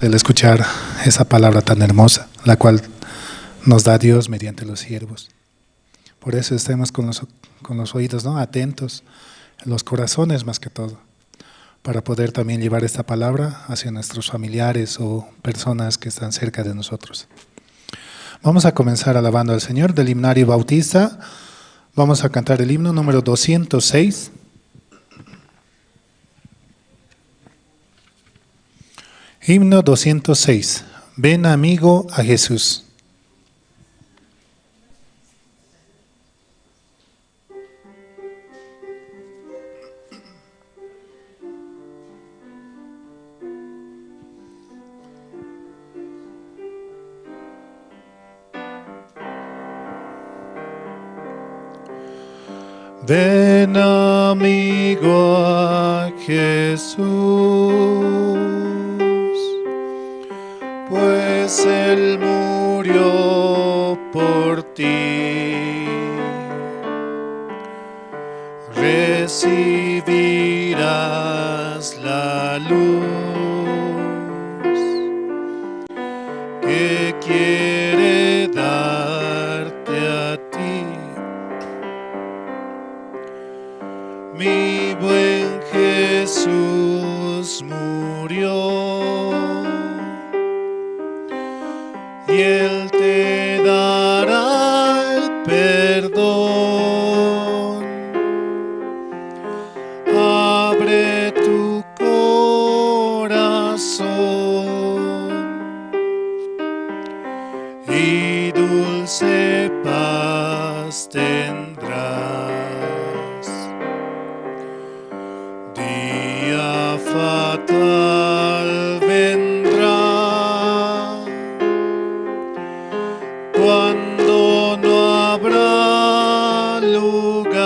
Del escuchar esa palabra tan hermosa, la cual nos da Dios mediante los siervos. Por eso estemos con los oídos, ¿no?, atentos, los corazones más que todo, para poder también llevar esta palabra hacia nuestros familiares o personas que están cerca de nosotros. Vamos a comenzar alabando al Señor del himnario bautista. Vamos a cantar el himno número 206. Himno 206. Ven, amigo, a Jesús. Ven, amigo, a Jesús, pues Él murió por ti. Recibirás la luz que quiere darte a ti. Mi buen Jesús murió y Él te dará el perdón. Abre tu corazón y dulce paz tendrás. Día fatal vendrá cuando no habrá lugar.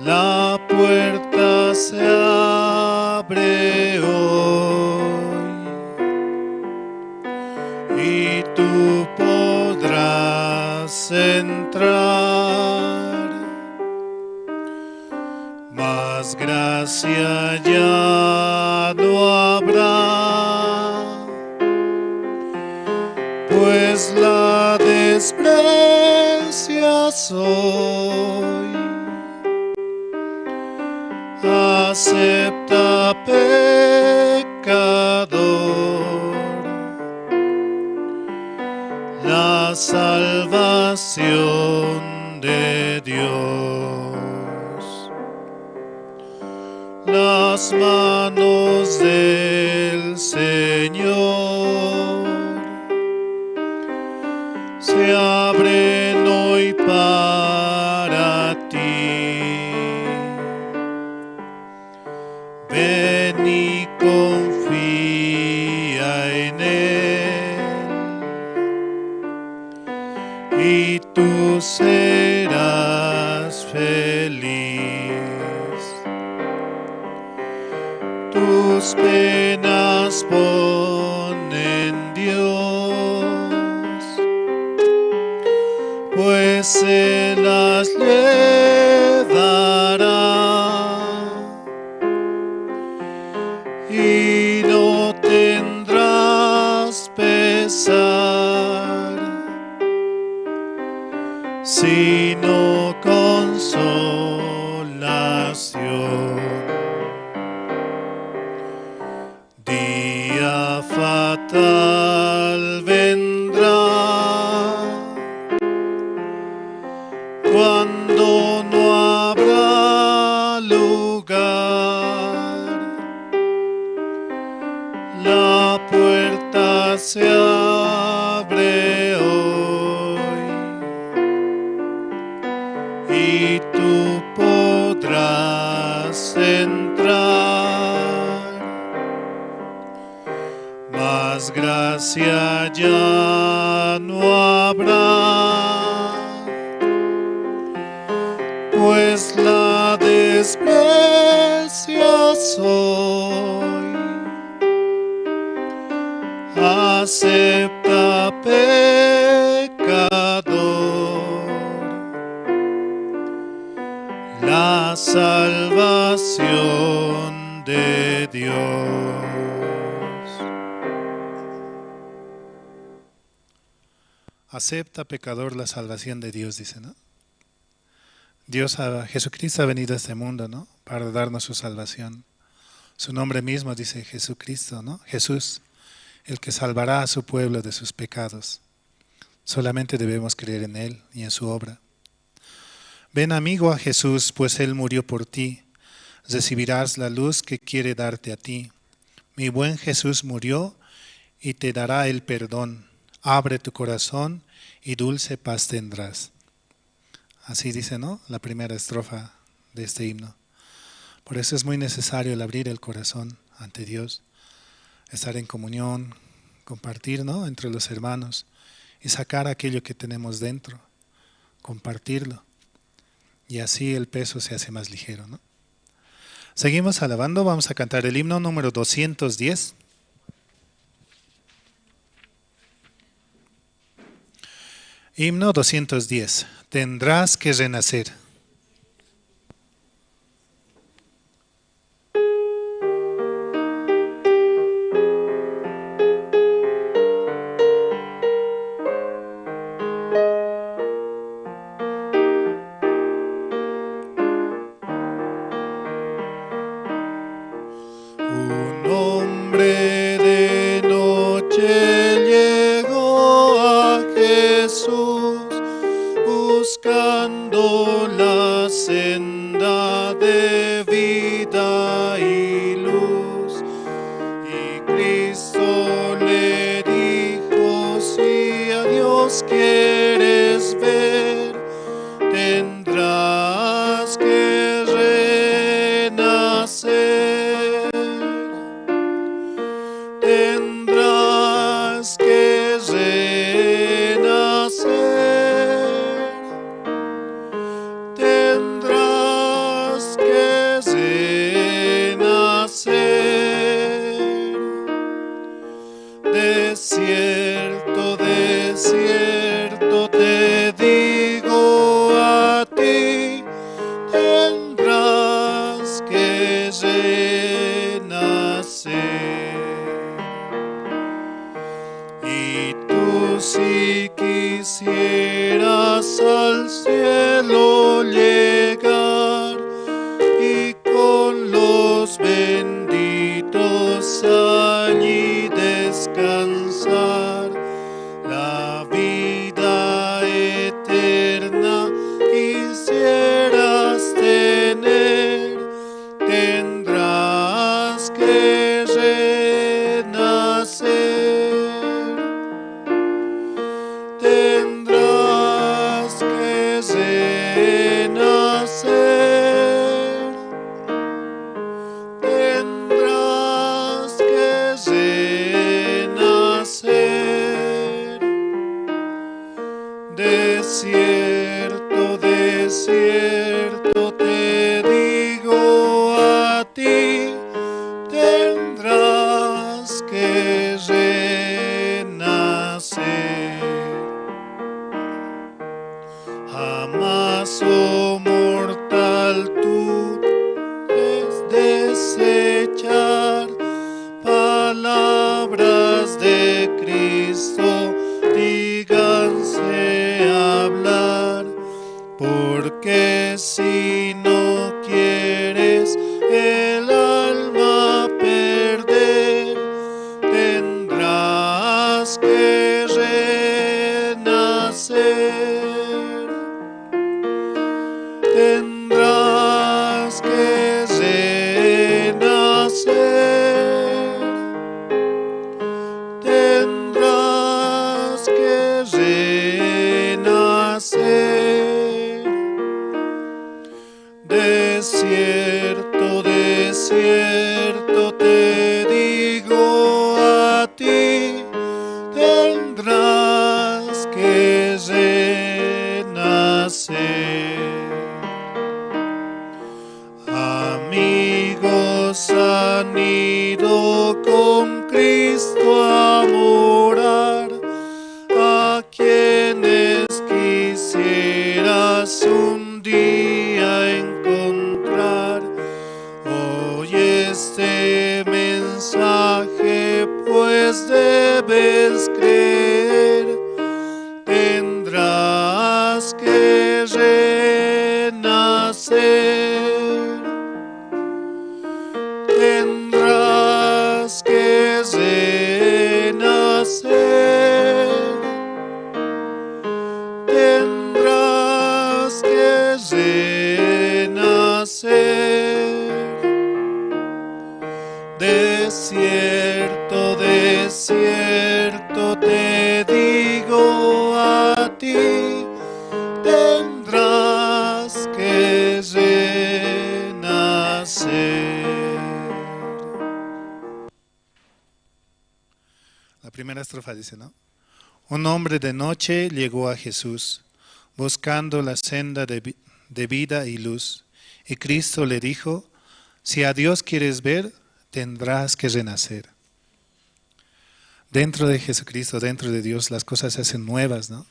La puerta se abre hoy y tú podrás entrar. Mas gracia ya no habrá, pues la desprecias hoy. Acepta, pecador, la salvación de Dios. Las manos del Señor se abren hoy para ti. Ven y confía en Él, y tú serás feliz. Tus penas pon en Dios, pues Él las llevará y no tendrás pesar, sino consolación. Día fatal vendrá cuando no habrá lugar. La puerta se abre hoy y tú podrás entrar. Mas gracia ya no habrá, pues la desprecias hoy. Acepta, pecador, la salvación de Dios. Acepta, pecador, la salvación de Dios, dice, ¿no? Dios, Jesucristo ha venido a este mundo, ¿no? Para darnos su salvación. Su nombre mismo dice Jesucristo, ¿no? Jesús, el que salvará a su pueblo de sus pecados. Solamente debemos creer en Él y en su obra. Ven, amigo, a Jesús, pues Él murió por ti. Recibirás la luz que quiere darte a ti. Mi buen Jesús murió y te dará el perdón. Abre tu corazón y dulce paz tendrás. Así dice, ¿no? La primera estrofa de este himno. Por eso es muy necesario el abrir el corazón ante Dios, estar en comunión, compartir, ¿no? Entre los hermanos y sacar aquello que tenemos dentro, compartirlo. Y así el peso se hace más ligero, ¿no? Seguimos alabando, vamos a cantar el himno número 210. Himno 210, tendrás que renacer. Un hombre de noche llegó a Jesús, buscando la senda de vida y luz. Y Cristo le dijo: si a Dios quieres ver, tendrás que renacer. Tendrás que renacer. Tendrás que renacer. De cierto te digo a ti, tendrás que renacer. Y tú, si quisieras al cielo llegar y con los benditos allí descansar, la vida eterna quisieras tener, tendrás que renacer. Tendrás que renacer. Tendrás que renacer. De cierto te digo a ti, tendrás que renacer. Jamás, oh mortal, tú debes desechar palabras de Cristo, díganse hablar, porque si no quieres el alma perder, tendrás que renacer. Tendrás que renacer. Tendrás que renacer. De cierto te digo a ti, tendrás que renacer. Amigos han ido con Cristo a morar, a quienes quisieras un día encontrar. Oye este mensaje, pues debes creer. estrofa dice, ¿no? Un hombre de noche llegó a Jesús, buscando la senda de vida y luz. Y Cristo le dijo, si a Dios quieres ver, tendrás que renacer. Dentro de Jesucristo, dentro de Dios, las cosas se hacen nuevas, ¿no?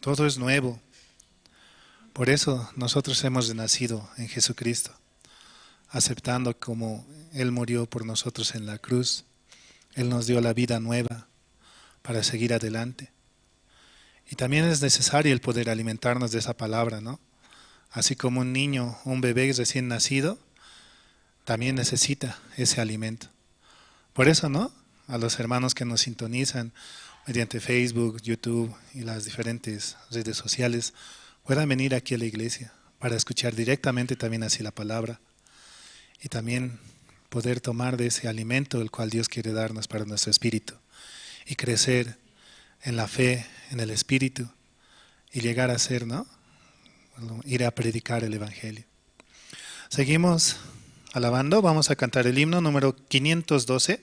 Todo es nuevo. Por eso nosotros hemos renacido en Jesucristo, aceptando como Él murió por nosotros en la cruz. Él nos dio la vida nueva para seguir adelante. Y también es necesario el poder alimentarnos de esa palabra, ¿no? Así como un niño, un bebé recién nacido, también necesita ese alimento. Por eso, ¿no? A los hermanos que nos sintonizan mediante Facebook, YouTube y las diferentes redes sociales, puedan venir aquí a la iglesia para escuchar directamente también así la palabra y también poder tomar de ese alimento el cual Dios quiere darnos para nuestro espíritu y crecer en la fe, en el espíritu y llegar a ser, ¿no? Bueno, ir a predicar el Evangelio. Seguimos alabando, vamos a cantar el himno número 512.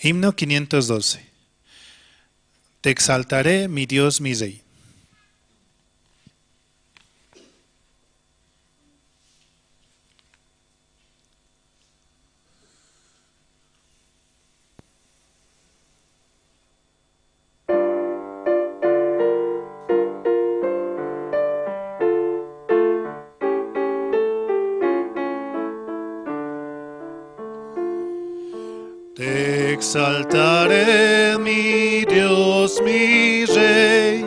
Himno 512. Te exaltaré, mi Dios, mi Rey. Te exaltaré, mi Dios, mi Rey,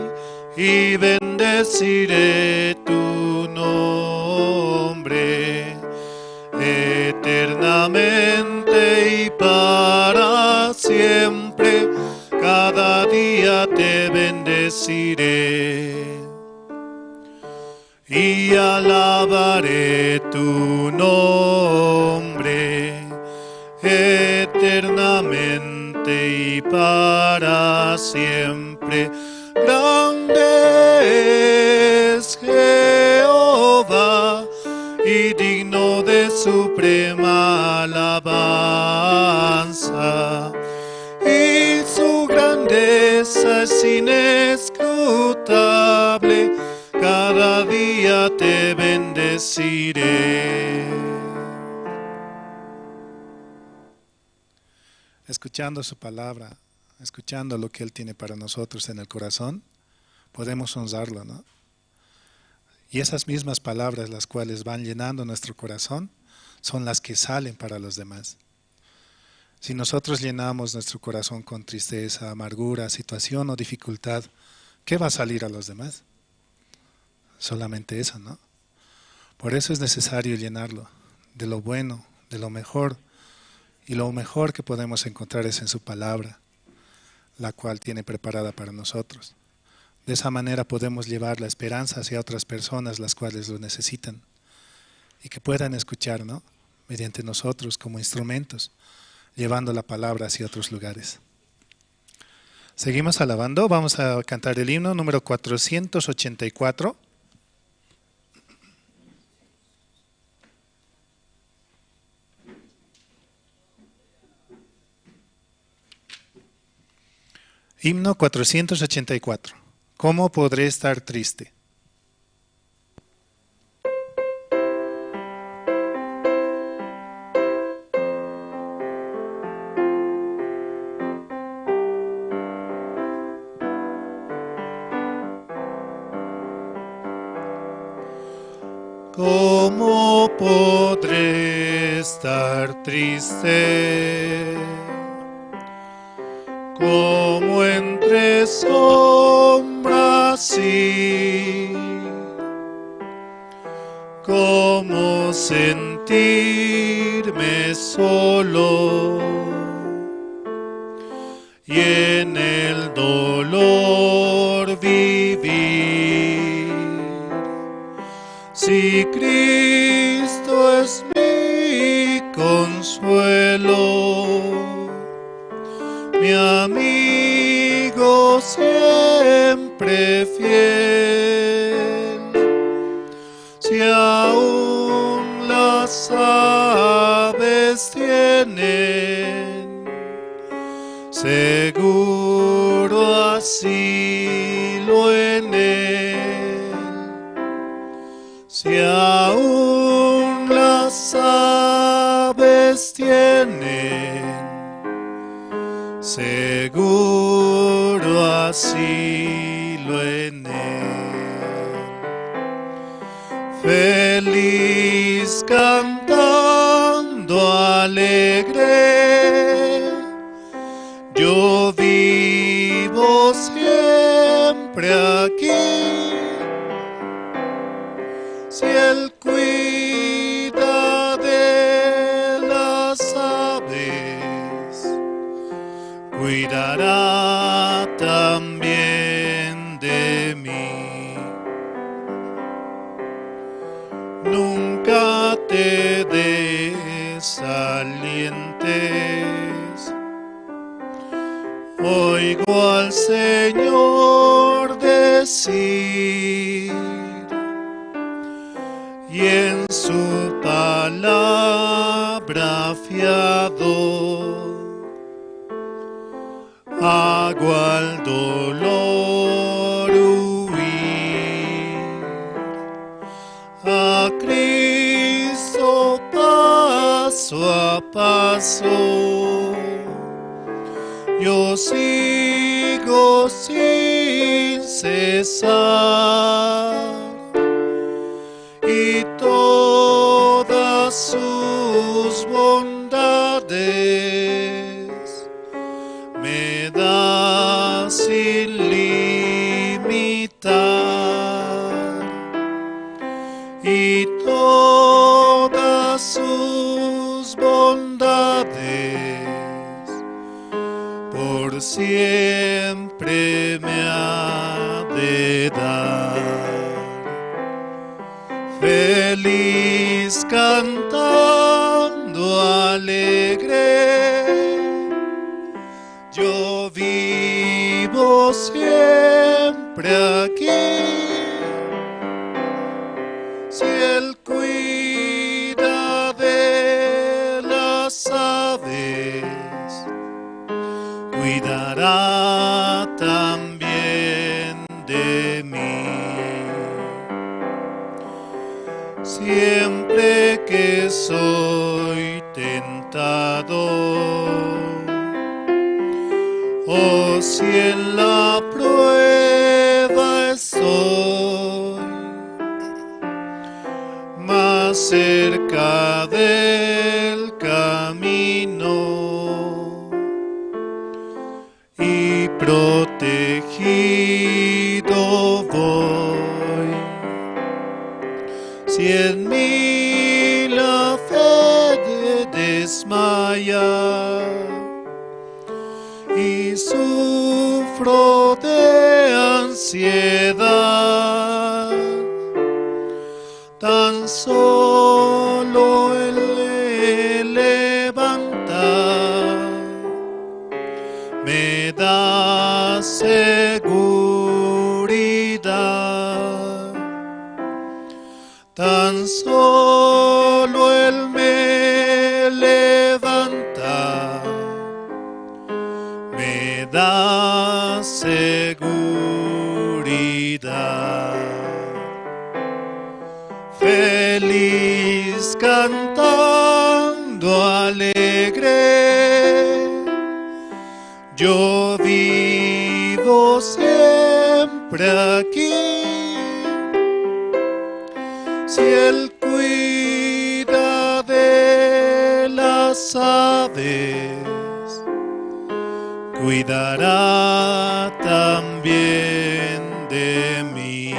y bendeciré tu nombre eternamente y para siempre. Cada día te bendeciré y alabaré tu nombre eternamente y para siempre. Grande es Jehová y digno de suprema alabanza, y su grandeza es inescrutable. Cada día te bendeciré. Escuchando su palabra, escuchando lo que Él tiene para nosotros en el corazón, podemos honrarlo, ¿no? Y esas mismas palabras, las cuales van llenando nuestro corazón, son las que salen para los demás. Si nosotros llenamos nuestro corazón con tristeza, amargura, situación o dificultad, ¿qué va a salir a los demás? Solamente eso, ¿no? Por eso es necesario llenarlo de lo bueno, de lo mejor. Y lo mejor que podemos encontrar es en su palabra, la cual tiene preparada para nosotros. De esa manera podemos llevar la esperanza hacia otras personas, las cuales lo necesitan, y que puedan escuchar, ¿no? Mediante nosotros como instrumentos, llevando la palabra hacia otros lugares. Seguimos alabando, vamos a cantar el himno número 484. Himno 484. ¿Cómo podré estar triste? ¿Cómo podré estar triste? Como entre sombras ir, cómo sentirme solo y en el dolor vivir. Si Cristo es mi consuelo, mi amigo siempre fiel, si aún la Aves tienen seguro asilo en él. Si aún las aves tienen seguro asilo en él. Feliz cantando alegre, yo vivo siempre aquí. Si Él cuida de las aves, cuidará también de mí. Nunca te desalientes. Oigo al Señor decir, y en su palabra fiado, hago al dolor huir. A Cristo paso a paso, yo sigo sin cesar, y todas sus bondades me da sin limitar, y todas sus bondades por siempre me ha de dar. Feliz cantando alegre, yo vivo siempre aquí. Si Él cuida de las aves, cuidará también de mí. Siempre que soy tentado, o si en la prueba estoy, más cerca del camino y protegido voy. Si en mí la fe desmaya y sufro de ansiedad, tan solo Él me levanta, me da seguridad. Tan solo Él me levanta, me da seguridad. Feliz cantando alegre, yo vivo siempre aquí. Si Él cuida de las aves, cuidará también de mí.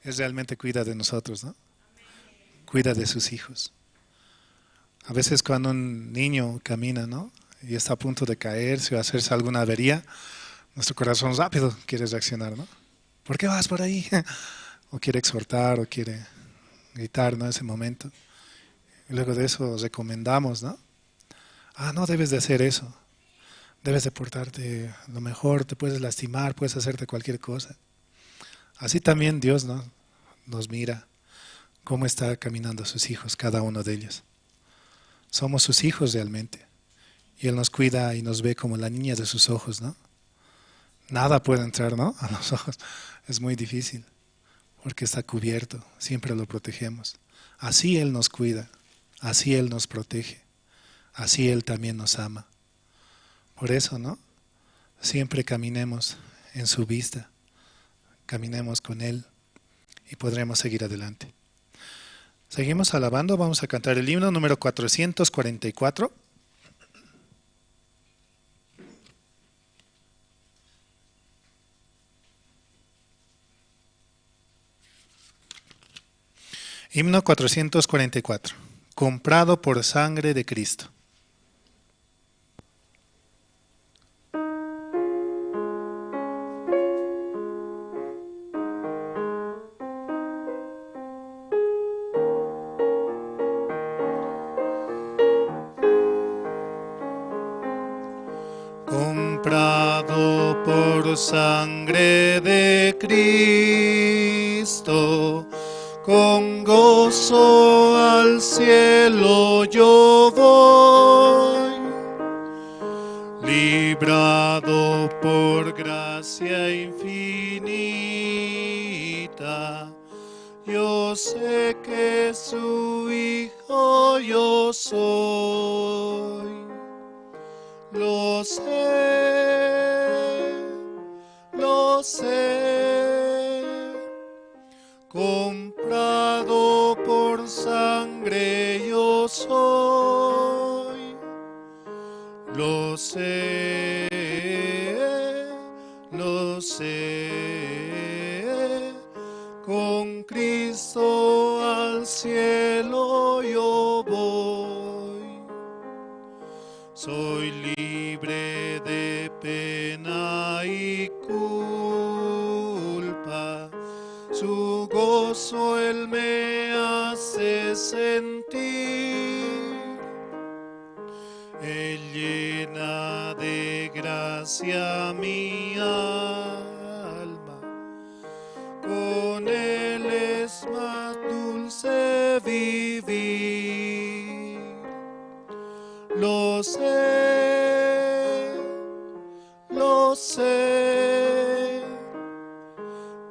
Él realmente cuida de nosotros, ¿no? Cuida de sus hijos. A veces cuando un niño camina, ¿no?, y está a punto de caerse o hacerse alguna avería, nuestro corazón rápido quiere reaccionar, ¿no? ¿Por qué vas por ahí? O quiere exhortar o quiere gritar, ¿no?, en ese momento. Y luego de eso recomendamos, ¿no? Ah, no debes de hacer eso. Debes de portarte lo mejor, te puedes lastimar, puedes hacerte cualquier cosa. Así también Dios, ¿no?, nos mira. Cómo está caminando sus hijos, cada uno de ellos. Somos sus hijos realmente. Y Él nos cuida y nos ve como la niña de sus ojos, ¿no? Nada puede entrar, ¿no? A los ojos. Es muy difícil, porque está cubierto, siempre lo protegemos. Así Él nos cuida, así Él nos protege, así Él también nos ama. Por eso, ¿no? Siempre caminemos en su vista, caminemos con Él y podremos seguir adelante. Seguimos alabando, vamos a cantar el himno número 444. Himno 444, comprado por sangre de Cristo. Comprado por sangre de Cristo, con gozo al cielo yo voy, librado por gracia infinita, yo sé que su hijo yo soy. Lo sé, comprado por sangre yo soy. Lo sé, con Cristo al cielo yo voy. Soy libre de pena y culpa, su gozo Él me hace sentir. Él llena de gracia mi alma, con Él es más dulce vivir. Lo sé,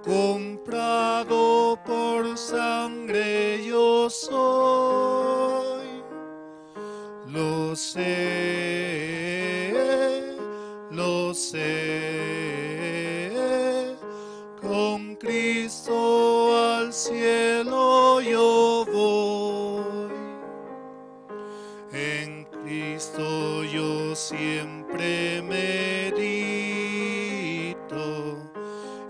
comprado por sangre yo soy. Lo sé, con Cristo al cielo yo voy. En Cristo yo siempre medito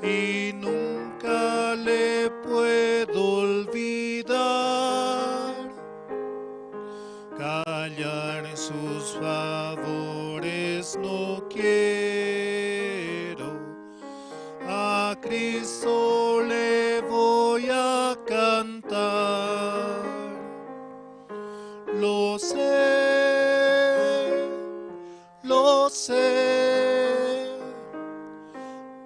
y nunca le puedo olvidar. Callar sus favores no quiero, a Cristo le voy a cantar. Lo sé,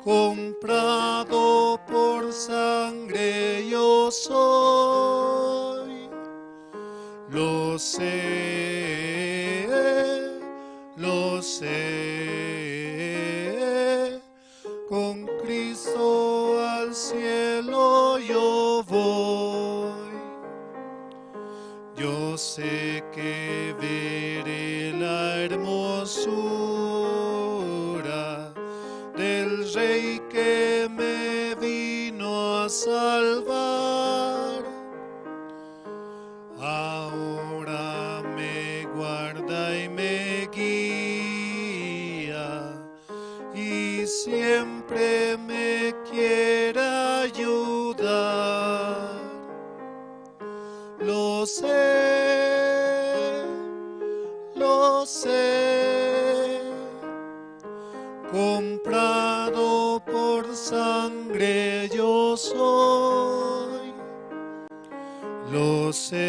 comprado por sangre yo soy. Lo sé, con Cristo al cielo yo voy. Yo sé que veré la hermosura del Rey que me vino a salvar. Ahora me guarda y me guía y siempre me quiere ayudar. Lo sé, comprado por sangre yo soy. Lo sé,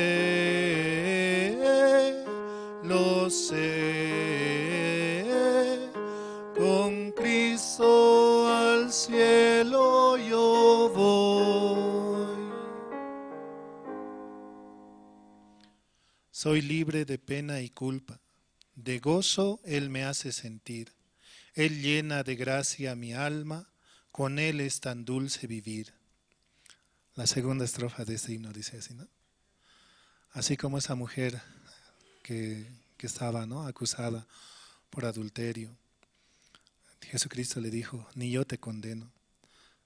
con Cristo al cielo yo voy. Soy libre de pena y culpa, de gozo Él me hace sentir. Él llena de gracia mi alma, con Él es tan dulce vivir. La segunda estrofa de este himno dice así, ¿no? Así como esa mujer que estaba, ¿no?, acusada por adulterio, Jesucristo le dijo, ni yo te condeno.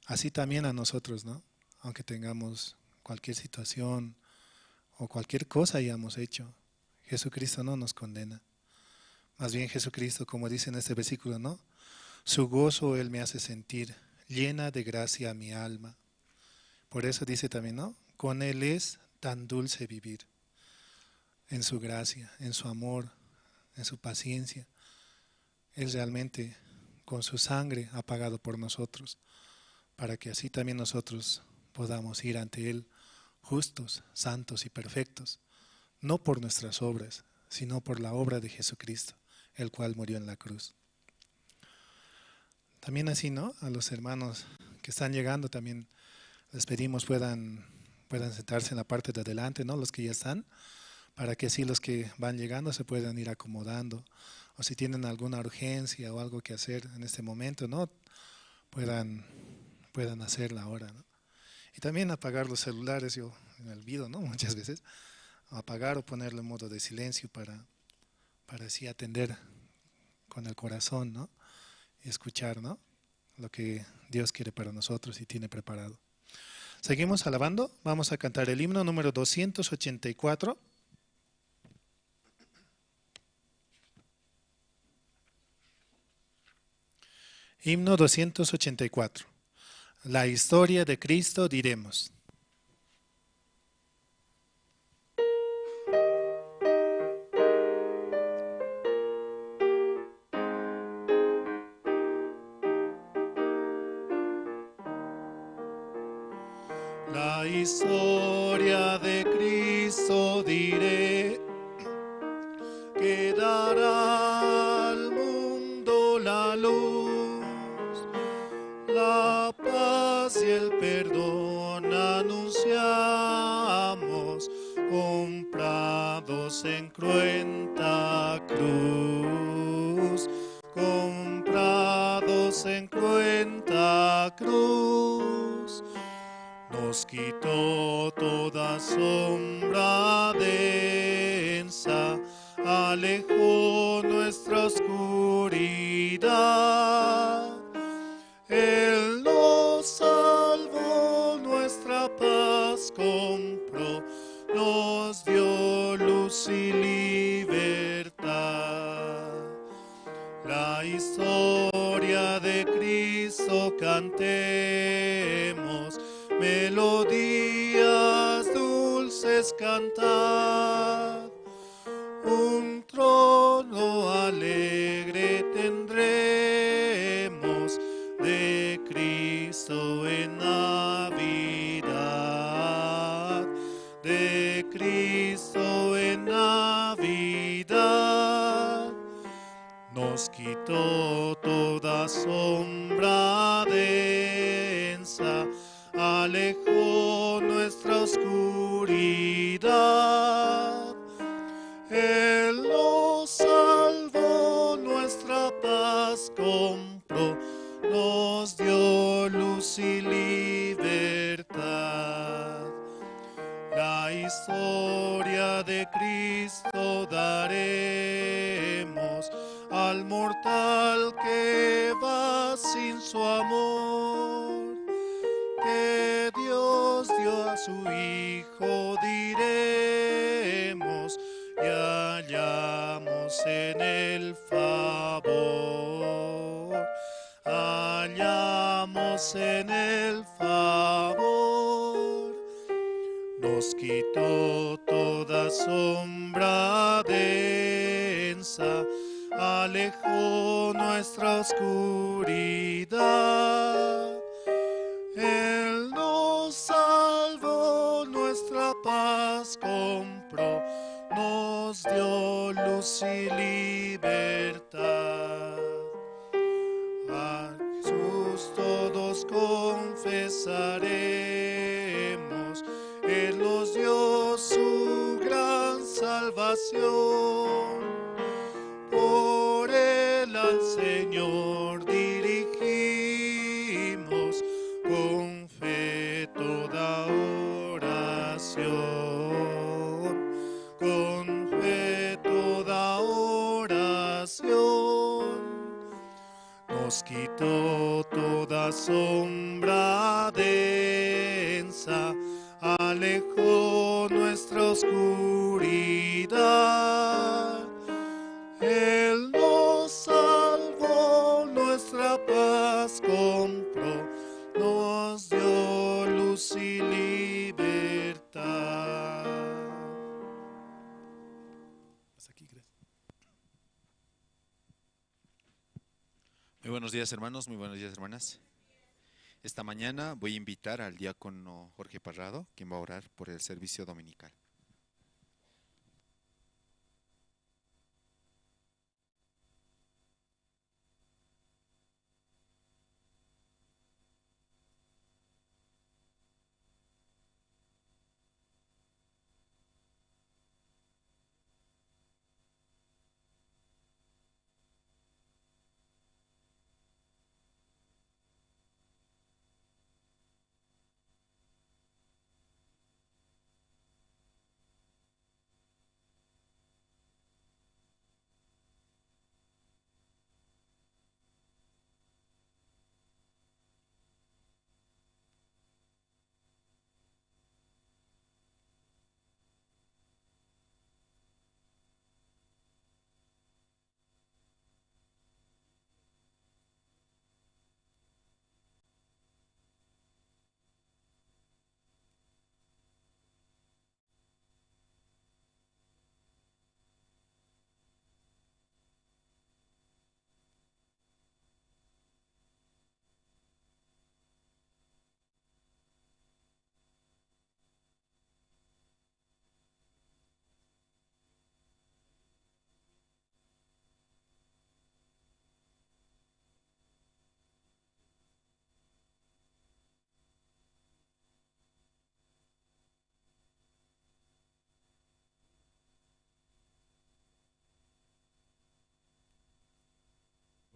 Así también a nosotros, ¿no? Aunque tengamos cualquier situación o cualquier cosa hayamos hecho, Jesucristo no nos condena. Más bien Jesucristo, como dice en este versículo, ¿no? Su gozo Él me hace sentir, llena de gracia mi alma. Por eso dice también, ¿no? Con Él es tan dulce vivir. En su gracia, en su amor, en su paciencia. Él realmente, con su sangre, ha pagado por nosotros, para que así también nosotros podamos ir ante Él justos, santos y perfectos, no por nuestras obras, sino por la obra de Jesucristo, el cual murió en la cruz. También así, ¿no? A los hermanos que están llegando también les pedimos puedan sentarse en la parte de adelante, ¿no? Los que ya están, para que así los que van llegando se puedan ir acomodando, o si tienen alguna urgencia o algo que hacer en este momento, ¿no? Puedan hacerla ahora, ¿no? Y también apagar los celulares, yo me olvido, ¿no? Muchas veces, apagar o ponerlo en modo de silencio para así atender con el corazón, ¿no? Y escuchar, ¿no?, lo que Dios quiere para nosotros y tiene preparado. Seguimos alabando, vamos a cantar el himno número 284. Himno 284. La historia de Cristo diremos. La historia de Cristo diré, que dará al mundo la luz, la paz y el perdón anunciamos, comprados en cruenta cruz, comprados en cruenta cruz. Nos quitó toda sombra densa, alejó nuestra oscuridad. Él nos salvó, nuestra paz compró, nos dio luz y libertad. La historia de Cristo cantemos, melodías dulces cantad, un trono alegre tendremos de Cristo en Navidad, de Cristo en Navidad. Nos quitó toda sombra densa, alejó nuestra oscuridad. Él nos salvó, nuestra paz compró, nos dio luz y libertad. La historia de Cristo daremos al mortal que va sin su amor, que Dios dio a su Hijo, diremos, y hallamos en el favor, hallamos en el favor. Nos quitó toda sombra densa, alejó nuestra oscuridad. Él nos salvó, nuestra paz compró, nos dio luz y libertad. A Jesús todos confesaremos, Él nos dio su gran salvación. Salvación. Por él al Señor dirigimos con fe toda oración, con fe toda oración. Nos quitó toda sombra densa, alejó nuestra oscuridad. Él nos salvó, nuestra paz compró, nos dio luz y libertad. Hasta aquí, gracias. Muy buenos días, hermanos, muy buenos días, hermanas. Esta mañana voy a invitar al diácono Jorge Parrado, quien va a orar por el servicio dominical.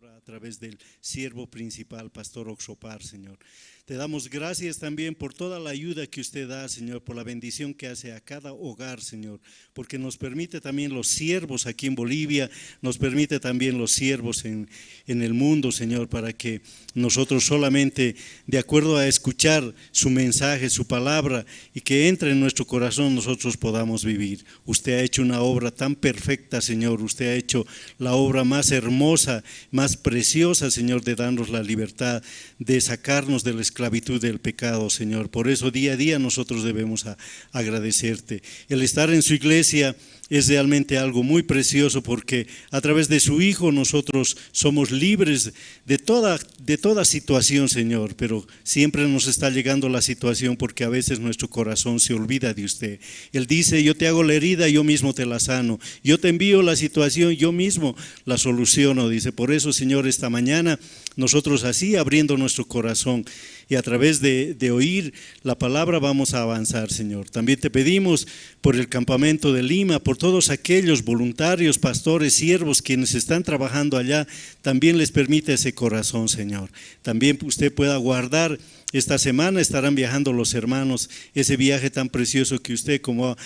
A través del siervo principal, Pastor Oxopar, Señor. Te damos gracias también por toda la ayuda que usted da, Señor, por la bendición que hace a cada hogar, Señor, porque nos permite también los siervos aquí en Bolivia, nos permite también los siervos en el mundo, Señor, para que nosotros solamente, de acuerdo a escuchar su mensaje, su palabra, y que entre en nuestro corazón, nosotros podamos vivir. Usted ha hecho una obra tan perfecta, Señor, usted ha hecho la obra más hermosa, más preciosa, Señor, de darnos la libertad, de sacarnos de la esclavitud del pecado, Señor. Por eso día a día nosotros debemos agradecerte. El estar en su iglesia es realmente algo muy precioso, porque a través de su Hijo nosotros somos libres de toda situación, Señor, pero siempre nos está llegando la situación porque a veces nuestro corazón se olvida de usted. Él dice: yo te hago la herida, yo mismo te la sano. Yo te envío la situación, yo mismo la soluciono, dice. Por eso, Señor, esta mañana nosotros así, abriendo nuestro corazón y a través de oír la palabra, vamos a avanzar, Señor. También te pedimos por el campamento de Lima, por todos aquellos voluntarios, pastores, siervos, quienes están trabajando allá, también les permite ese corazón, Señor. También usted pueda guardar, esta semana estarán viajando los hermanos, ese viaje tan precioso que usted, como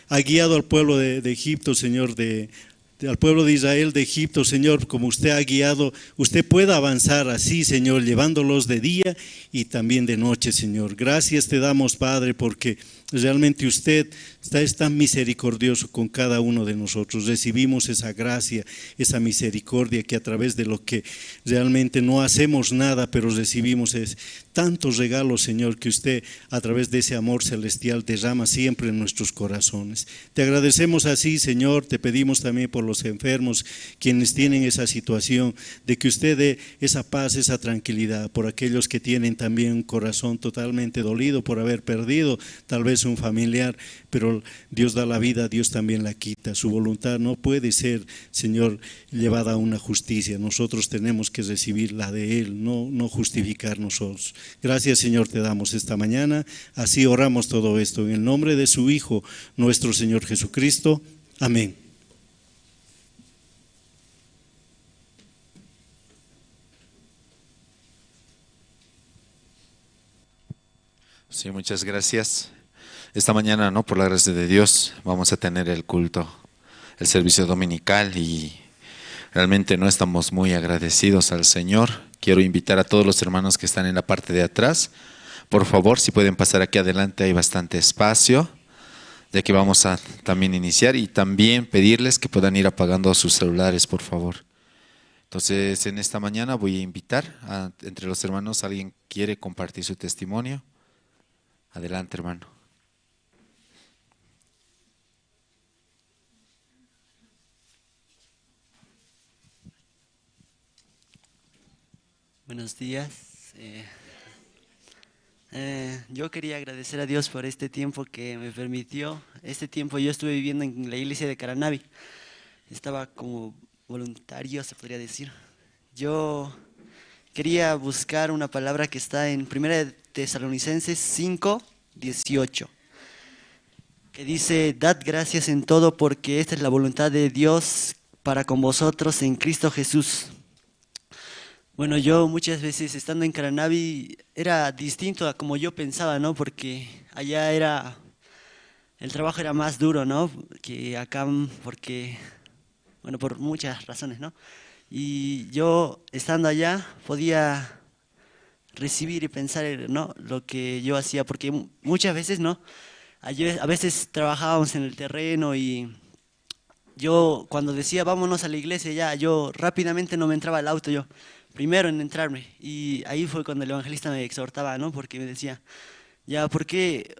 ha guiado al pueblo de Egipto, Señor, al pueblo de Israel de Egipto, Señor, como usted ha guiado, usted pueda avanzar así, Señor, llevándolos de día y también de noche, Señor. Gracias te damos, Padre, porque realmente usted es tan misericordioso con cada uno de nosotros. Recibimos esa gracia, esa misericordia que a través de lo que realmente no hacemos nada, pero recibimos es tantos regalos, Señor, que usted a través de ese amor celestial derrama siempre en nuestros corazones. Te agradecemos así, Señor. Te pedimos también por los enfermos, quienes tienen esa situación, de que usted dé esa paz, esa tranquilidad, por aquellos que tienen también un corazón totalmente dolido por haber perdido tal vez un familiar, pero Dios da la vida, Dios también la quita. Su voluntad no puede ser, Señor, llevada a una justicia. Nosotros tenemos que recibir la de Él, no justificar nosotros. Gracias, Señor, te damos esta mañana. Así oramos todo esto en el nombre de su Hijo, nuestro Señor Jesucristo. Amén. Sí, muchas gracias. Esta mañana, ¿no? Por la gracia de Dios, vamos a tener el culto, el servicio dominical, y realmente no estamos muy agradecidos al Señor. Quiero invitar a todos los hermanos que están en la parte de atrás. Por favor, si pueden pasar aquí adelante, hay bastante espacio, ya que vamos a también iniciar, y también pedirles que puedan ir apagando sus celulares, por favor. Entonces, en esta mañana voy a invitar a, entre los hermanos, ¿alguien quiere compartir su testimonio? Adelante, hermano. Buenos días. Yo quería agradecer a Dios por este tiempo que me permitió. Este tiempo yo estuve viviendo en la iglesia de Caranavi. Estaba como voluntario, se podría decir. Yo quería buscar una palabra que está en 1 Tesalonicenses 5:18, que dice: Dad gracias en todo, porque esta es la voluntad de Dios para con vosotros en Cristo Jesús. Bueno, yo muchas veces estando en Caranavi era distinto a como yo pensaba, ¿no? Porque allá era, el trabajo era más duro, ¿no? Que acá, porque, bueno, por muchas razones, ¿no? Y yo estando allá podía recibir y pensar, ¿no? Lo que yo hacía, porque muchas veces, ¿no? A veces trabajábamos en el terreno y yo cuando decía vámonos a la iglesia, ya yo rápidamente no me entraba al auto, yo primero en entrarme, y ahí fue cuando el evangelista me exhortaba, ¿no? Porque me decía, ya, ¿por qué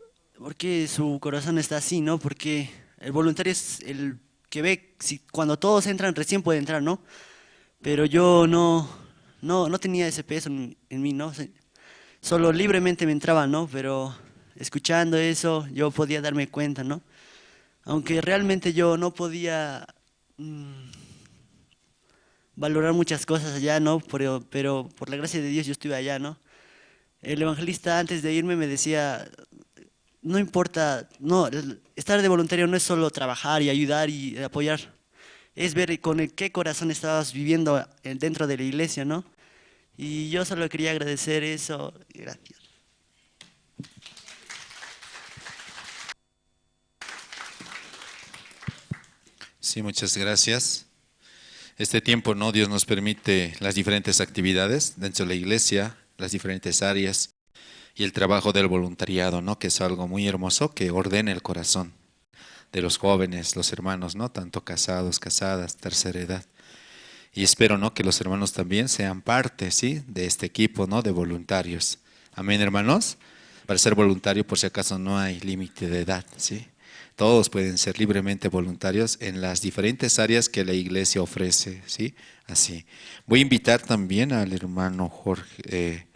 su corazón está así, no? Porque el voluntario es el que ve, si cuando todos entran recién puede entrar, ¿no? Pero yo no tenía ese peso en mí, ¿no? Solo libremente me entraba, ¿no? Pero escuchando eso yo podía darme cuenta, ¿no? Aunque realmente yo no podía valorar muchas cosas allá, ¿no? Pero por la gracia de Dios yo estuve allá, ¿no? El evangelista antes de irme me decía, no importa, no, estar de voluntario no es solo trabajar y ayudar y apoyar, es ver con el qué corazón estabas viviendo dentro de la iglesia, ¿no? Y yo solo quería agradecer eso. Gracias. Sí, muchas gracias. Este tiempo, ¿no? Dios nos permite las diferentes actividades dentro de la iglesia, las diferentes áreas y el trabajo del voluntariado, ¿no? Que es algo muy hermoso que ordena el corazón de los jóvenes, los hermanos, ¿no? Tanto casados, casadas, tercera edad. Y espero, ¿no? Que los hermanos también sean parte, ¿sí? De este equipo, ¿no? De voluntarios. Amén, hermanos. Para ser voluntario, por si acaso, no hay límite de edad, ¿sí? Todos pueden ser libremente voluntarios en las diferentes áreas que la iglesia ofrece, ¿sí? Así. Voy a invitar también al hermano Jorge,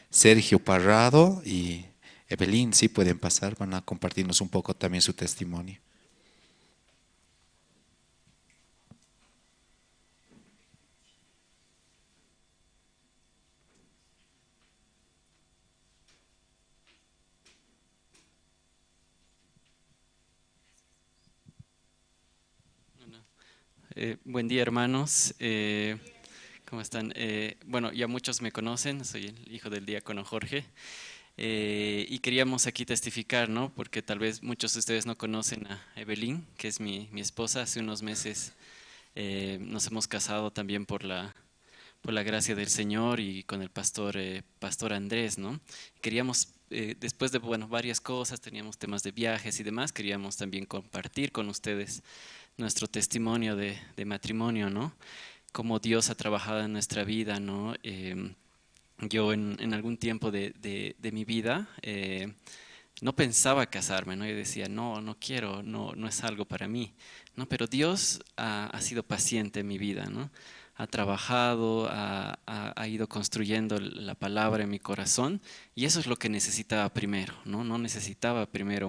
Sergio Parrado y Evelyn, ¿sí? Pueden pasar, van a compartirnos un poco también su testimonio. Buen día, hermanos. ¿Cómo están? Bueno, ya muchos me conocen, soy el hijo del diácono Jorge. Y queríamos aquí testificar, ¿no? Porque tal vez muchos de ustedes no conocen a Evelyn, que es mi esposa. Hace unos meses nos hemos casado también por la gracia del Señor y con el pastor Andrés, ¿no? Queríamos, después de varias cosas, teníamos temas de viajes y demás, queríamos también compartir con ustedes nuestro testimonio de matrimonio, ¿no? Cómo Dios ha trabajado en nuestra vida, ¿no? Yo en algún tiempo de mi vida no pensaba casarme, ¿no? Yo decía, no quiero, no es algo para mí, ¿no? Pero Dios ha sido paciente en mi vida, ¿no? Ha trabajado, ha ido construyendo la palabra en mi corazón, y eso es lo que necesitaba primero, ¿no? No necesitaba primero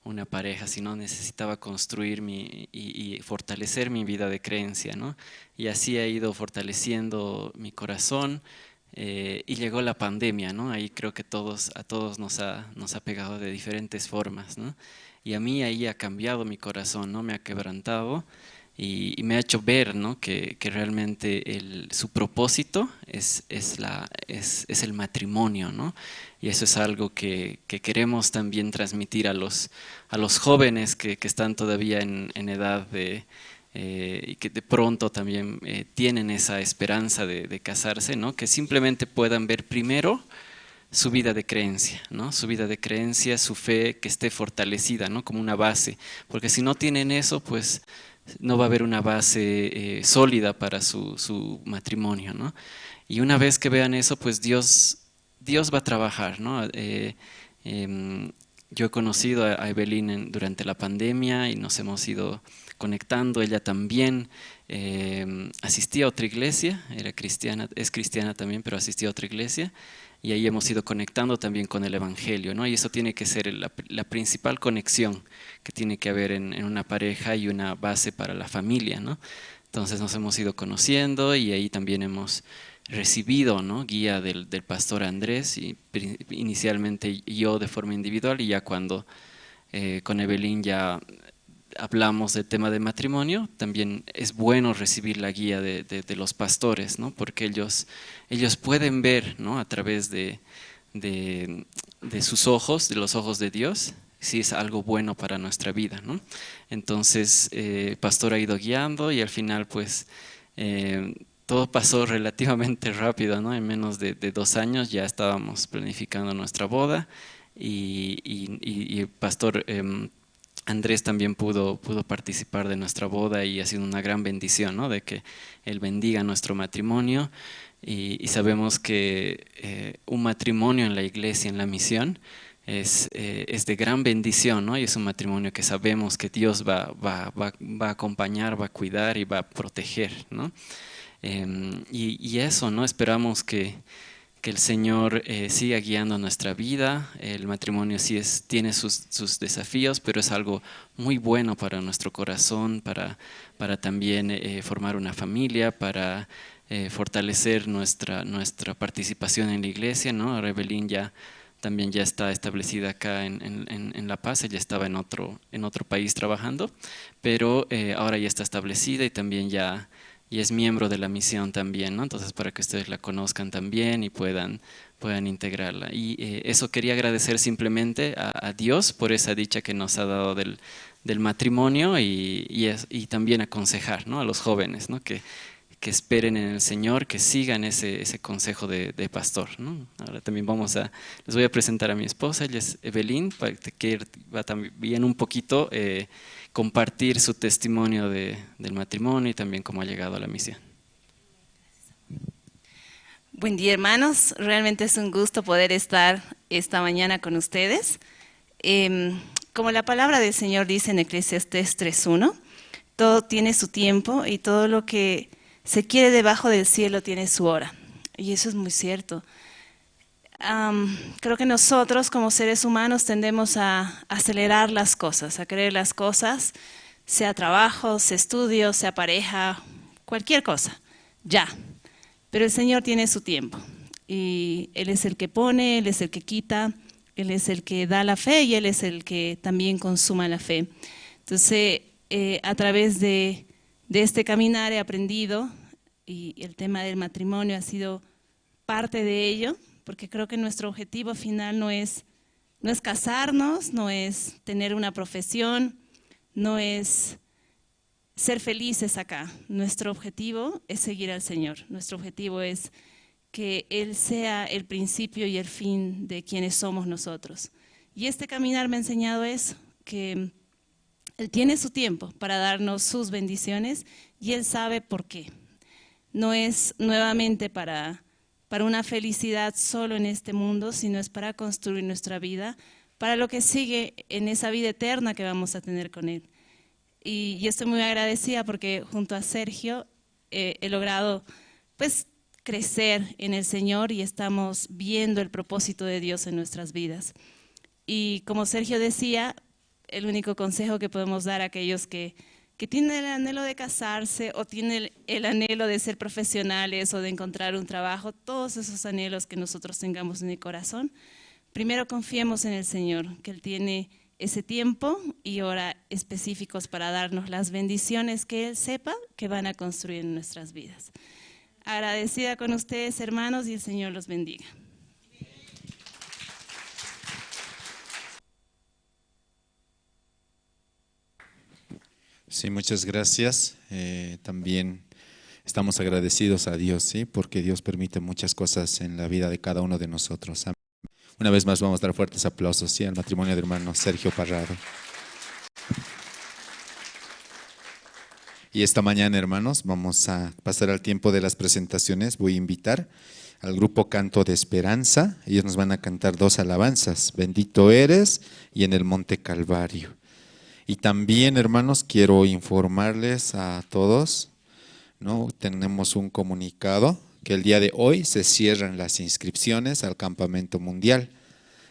una pareja, sino necesitaba construir y fortalecer mi vida de creencia, ¿no? Y así ha ido fortaleciendo mi corazón, y llegó la pandemia, ¿no? Ahí creo que a todos nos ha pegado de diferentes formas, ¿no? Y a mí ahí ha cambiado mi corazón, ¿no? Me ha quebrantado y me ha hecho ver, ¿no? Que realmente su propósito es el matrimonio, ¿no? Y eso es algo que queremos también transmitir a los jóvenes que están todavía en edad de, y que de pronto también tienen esa esperanza de casarse, ¿no? Que simplemente puedan ver primero su vida de creencia, ¿no? Su vida de creencia, su fe que esté fortalecida, ¿no? Como una base, porque si no tienen eso, pues no va a haber una base sólida para su matrimonio, ¿no? Y una vez que vean eso, pues Dios va a trabajar, ¿no? Yo he conocido a Evelyn durante la pandemia y nos hemos ido conectando. Ella también asistía a otra iglesia, era cristiana, es cristiana también, pero asistía a otra iglesia. Y ahí hemos ido conectando también con el Evangelio, ¿no? Y eso tiene que ser la principal conexión que tiene que haber en una pareja y una base para la familia, ¿no? Entonces nos hemos ido conociendo y ahí también hemos recibido, ¿no? Guía del pastor Andrés, y inicialmente yo de forma individual, y ya cuando con Evelyn ya hablamos del tema de matrimonio, también es bueno recibir la guía de los pastores, ¿no? Porque ellos pueden ver, ¿no? A través de sus ojos, de los ojos de Dios, si es algo bueno para nuestra vida, ¿no? Entonces, el pastor ha ido guiando y al final, pues, todo pasó relativamente rápido, ¿no? En menos de 2 años ya estábamos planificando nuestra boda y el pastor Andrés también pudo participar de nuestra boda y ha sido una gran bendición, ¿no? De que él bendiga nuestro matrimonio y sabemos que un matrimonio en la iglesia, en la misión, es de gran bendición, ¿no? Y es un matrimonio que sabemos que Dios va a acompañar, va a cuidar y va a proteger, ¿no? Y eso, ¿no? Esperamos que el Señor siga guiando nuestra vida. El matrimonio sí tiene sus desafíos, pero es algo muy bueno para nuestro corazón, para también formar una familia, para fortalecer nuestra participación en la iglesia, ¿no? Ahora Evelyn también ya está establecida acá en La Paz. Ella estaba en otro país trabajando, pero ahora ya está establecida y también ya y es miembro de la misión también, ¿no? Entonces, para que ustedes la conozcan también y puedan integrarla. Y eso quería agradecer simplemente a Dios por esa dicha que nos ha dado del matrimonio y también aconsejar, ¿no? A los jóvenes, ¿no? Que esperen en el Señor, que sigan ese consejo de pastor, ¿no? Ahora también les voy a presentar a mi esposa, ella es Evelyn, que va también un poquito compartir su testimonio del matrimonio y también cómo ha llegado a la misión. Buen día, hermanos, realmente es un gusto poder estar esta mañana con ustedes. Como la palabra del Señor dice en Eclesiastés 3:1, todo tiene su tiempo y todo lo que se quiere debajo del cielo tiene su hora. Y eso es muy cierto. Creo que nosotros como seres humanos tendemos a acelerar las cosas, a querer las cosas, sea trabajo, sea estudio, sea pareja, cualquier cosa, ya. Pero el Señor tiene su tiempo y Él es el que pone, Él es el que quita, Él es el que da la fe y Él es el que también consuma la fe. Entonces, a través de este caminar he aprendido, y el tema del matrimonio ha sido parte de ello, porque creo que nuestro objetivo final no es casarnos, no es tener una profesión, no es ser felices acá. Nuestro objetivo es seguir al Señor. Nuestro objetivo es que Él sea el principio y el fin de quienes somos nosotros. Y este caminar me ha enseñado eso, que Él tiene su tiempo para darnos sus bendiciones y Él sabe por qué. No es nuevamente para una felicidad solo en este mundo, sino es para construir nuestra vida, para lo que sigue en esa vida eterna que vamos a tener con Él. Y yo estoy muy agradecida porque junto a Sergio he logrado, pues, crecer en el Señor y estamos viendo el propósito de Dios en nuestras vidas. Y como Sergio decía, el único consejo que podemos dar a aquellos que tienen el anhelo de casarse o tienen el anhelo de ser profesionales o de encontrar un trabajo, todos esos anhelos que nosotros tengamos en el corazón, primero confiemos en el Señor, que Él tiene ese tiempo y hora específicos para darnos las bendiciones que Él sepa que van a construir en nuestras vidas. Agradecida con ustedes, hermanos, y el Señor los bendiga. Sí, muchas gracias. También estamos agradecidos a Dios, ¿sí? Porque Dios permite muchas cosas en la vida de cada uno de nosotros. Amén. Una vez más vamos a dar fuertes aplausos, ¿sí?, al matrimonio de hermano Sergio Parrado. Y esta mañana, hermanos, vamos a pasar al tiempo de las presentaciones. Voy a invitar al grupo Canto de Esperanza. Ellos nos van a cantar dos alabanzas, Bendito Eres y En el Monte Calvario. Y también, hermanos, quiero informarles a todos, ¿no? Tenemos un comunicado que el día de hoy se cierran las inscripciones al Campamento Mundial.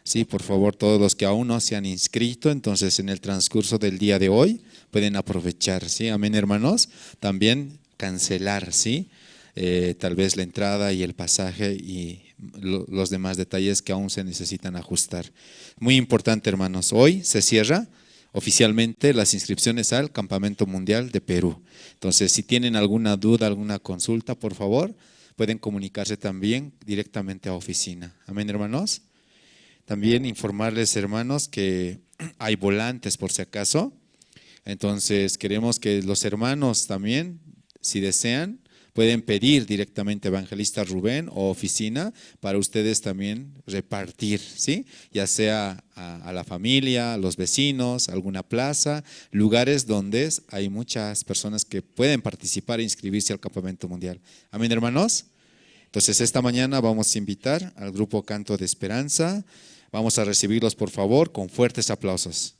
Sí, por favor, todos los que aún no se han inscrito, entonces en el transcurso del día de hoy pueden aprovechar, ¿sí? Amén, hermanos. También cancelar, ¿sí? Tal vez la entrada y el pasaje y los demás detalles que aún se necesitan ajustar. Muy importante, hermanos, hoy se cierra oficialmente las inscripciones al Campamento Mundial de Perú. Entonces, si tienen alguna duda, alguna consulta, por favor, pueden comunicarse también directamente a oficina. Amén, hermanos. También informarles, hermanos, que hay volantes por si acaso. Entonces, queremos que los hermanos también, si desean, pueden pedir directamente a Evangelista Rubén o oficina para ustedes también repartir, ¿sí? Ya sea a la familia, a los vecinos, alguna plaza, lugares donde hay muchas personas que pueden participar e inscribirse al Campamento Mundial. Amén, hermanos. Entonces, esta mañana vamos a invitar al grupo Canto de Esperanza. Vamos a recibirlos, por favor, con fuertes aplausos.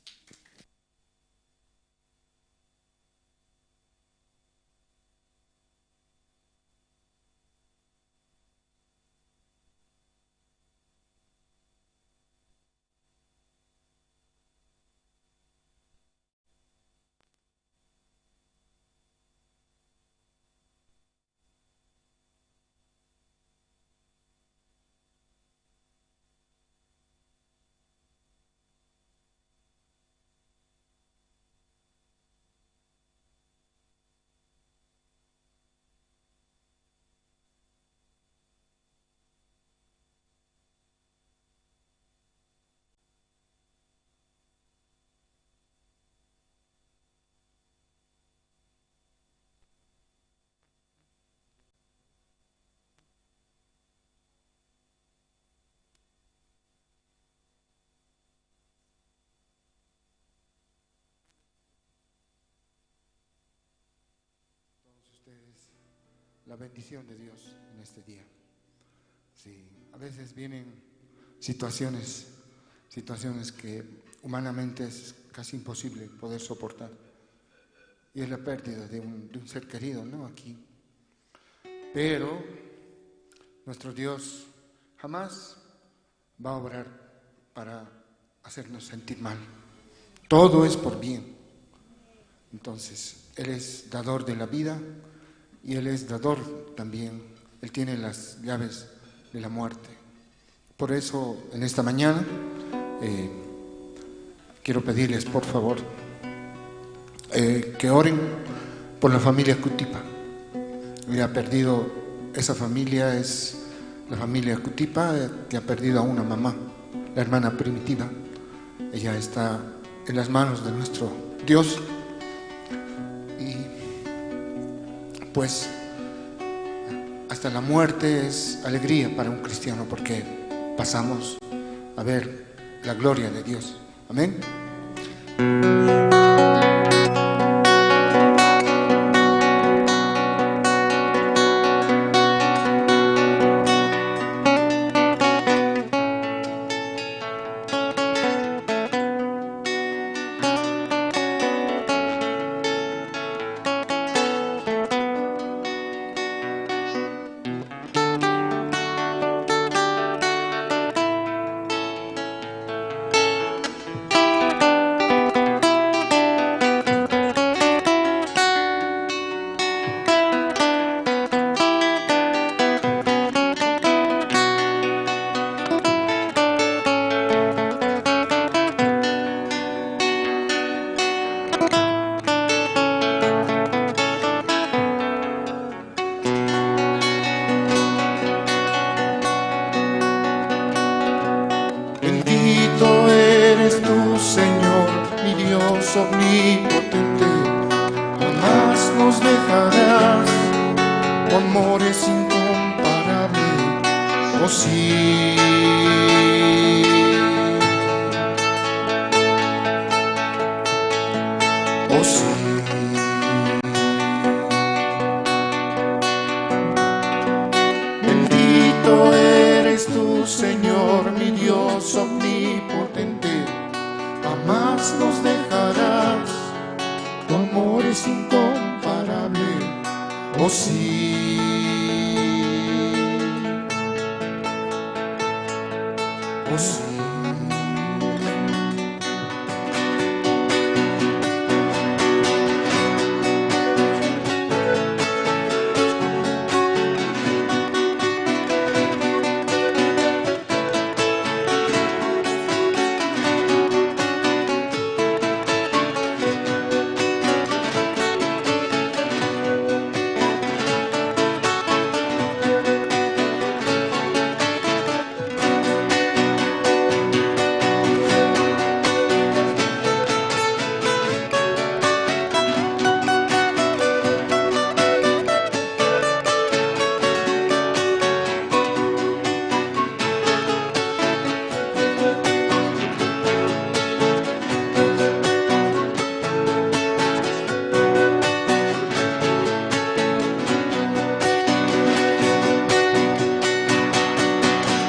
La bendición de Dios en este día. Sí, a veces vienen situaciones que humanamente es casi imposible poder soportar. Y es la pérdida de un ser querido, ¿no? Aquí. Pero nuestro Dios jamás va a obrar para hacernos sentir mal. Todo es por bien. Entonces, Él es dador de la vida y Él es dador también. Él tiene las llaves de la muerte. Por eso, en esta mañana, quiero pedirles, por favor, que oren por la familia Cutipa. Que ha perdido, esa familia es la familia Cutipa, que ha perdido a una mamá, la hermana Primitiva. Ella está en las manos de nuestro Dios. Y pues hasta la muerte es alegría para un cristiano, porque pasamos a ver la gloria de Dios. Amén. Dios omnipotente, jamás nos dejarás, tu amor es incomparable, oh sí. Oh sí. Bendito eres tú, Señor, mi Dios omnipotente, jamás nos dejarás, tu amor es incomparable, oh sí. Oh sí.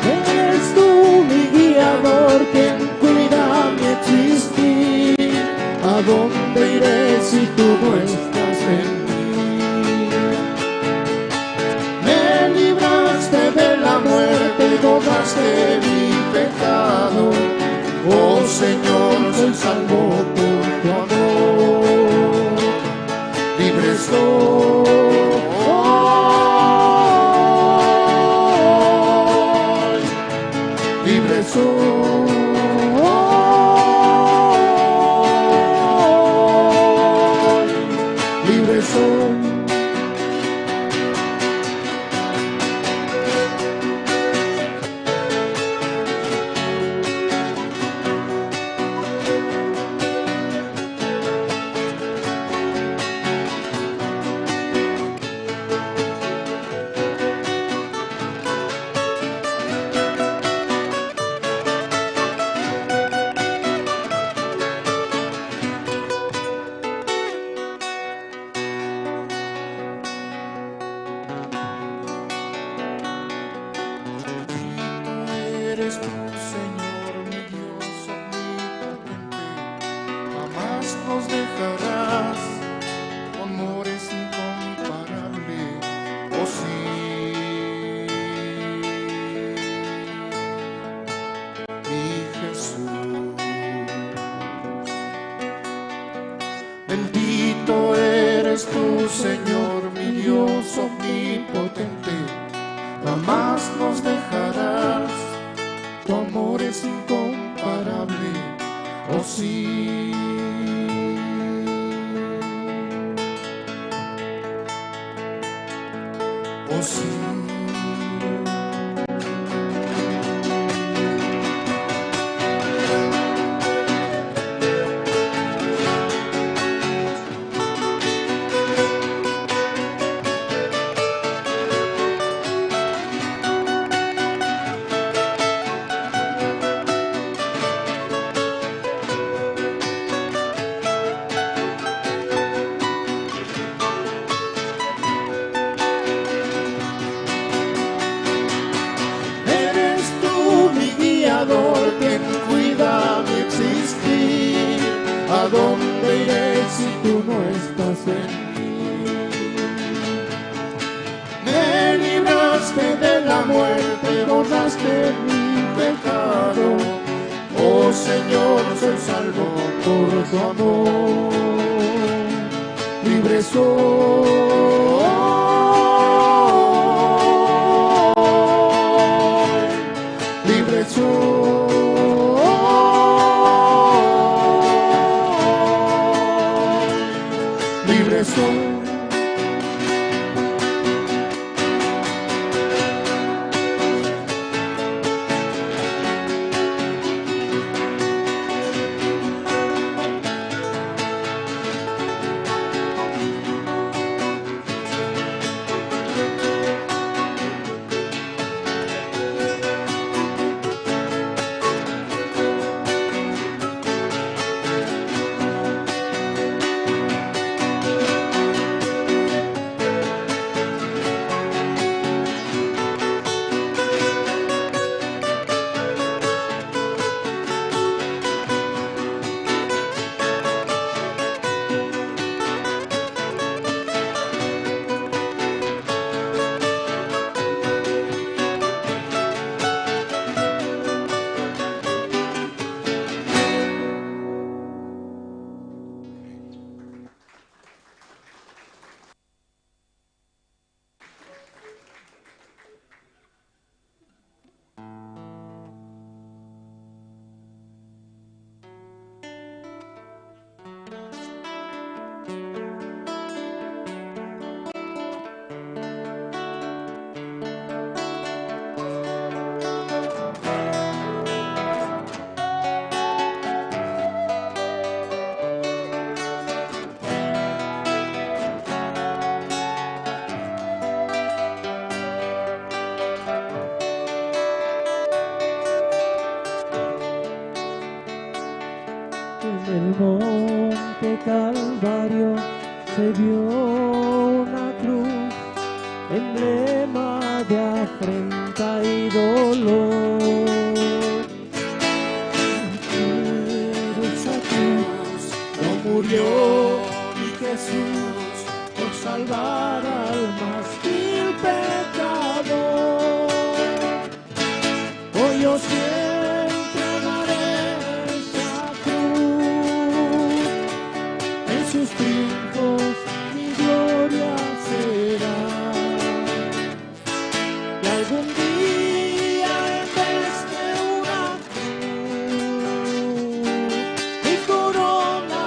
Eres tú mi guiador, quien cuida mi existir. ¿A dónde iré si tú no estás en mí? Me libraste de la muerte y borraste mi pecado. Oh Señor, soy salvo por tu amor. Libre soy. Libre soy, libre soy. Eres tú, Señor, mi Dios omnipotente, jamás nos dejarás, tu amor es incomparable, oh sí. Mi Jesús. Bendito eres tú, Señor, mi Dios omnipotente, jamás nos dejarás, tu amor es incomparable, oh sí. Oh sí. Eres tú mi guiador, quien cuida mi existir. ¿A dónde iré si tú no estás en mí? Me libraste de la muerte, borraste mi pecado. Oh Señor, soy salvo por tu amor. Libre soy. Libre soy, libre soy. Calvario se vio una cruz, emblema de afrenta y dolor. Pero esa cruz no murió mi Jesús por salvar al más vil pecador. Hoy yo siempre amaré esa cruz, en sus triunfos mi gloria será. Y algún día en vez de una cruz, mi corona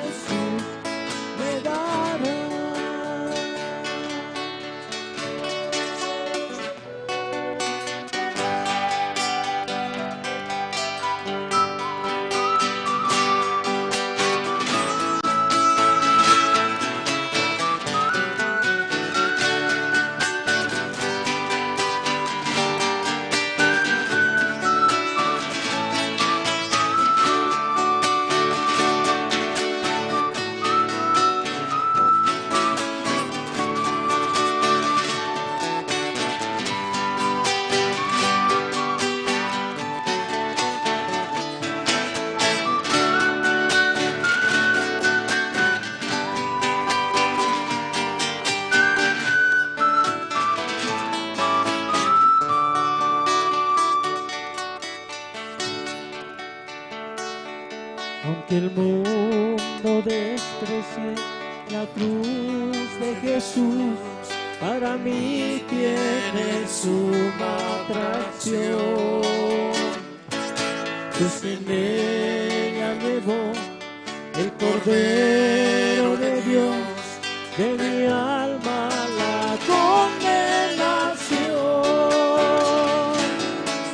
Jesús me dará. Aunque el mundo desprecie la cruz de Jesús, para mí tiene suma atracción. Pues en ella llevó el Cordero de Dios, de mi alma la condenación.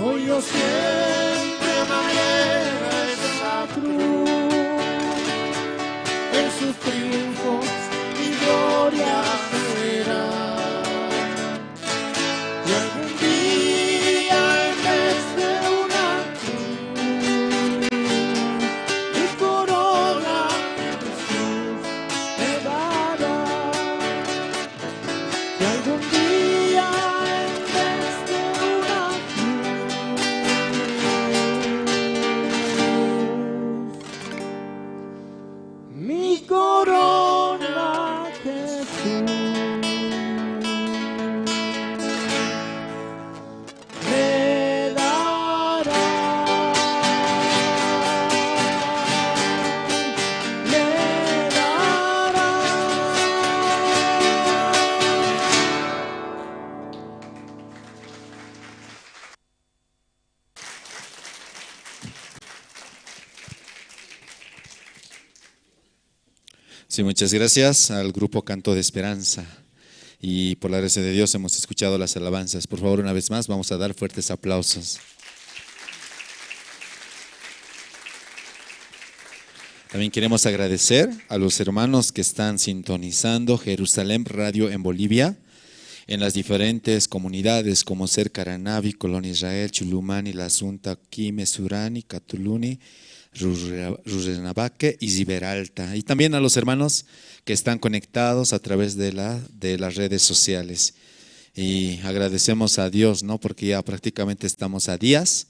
Hoy yo siempre amaré esa cruz, en sus triunfos mi gloria será. Y algún día en vez de una cruz, mi corona Jesús me dará. Y algún día en vez de una cruz, mi corona Jesús me dará. Me dará. Sí, muchas gracias al grupo Canto de Esperanza. Y por la gracia de Dios hemos escuchado las alabanzas. Por favor, una vez más, vamos a dar fuertes aplausos. También queremos agradecer a los hermanos que están sintonizando Jerusalén Radio en Bolivia, en las diferentes comunidades como ser Caranavi, Colonia Israel, Chulumani, La Asunta, Quime, Surani, Catuluni, Rurrenabaque y Riberalta. Y también a los hermanos que están conectados a través de las redes sociales. Y agradecemos a Dios, ¿no? Porque ya prácticamente estamos a días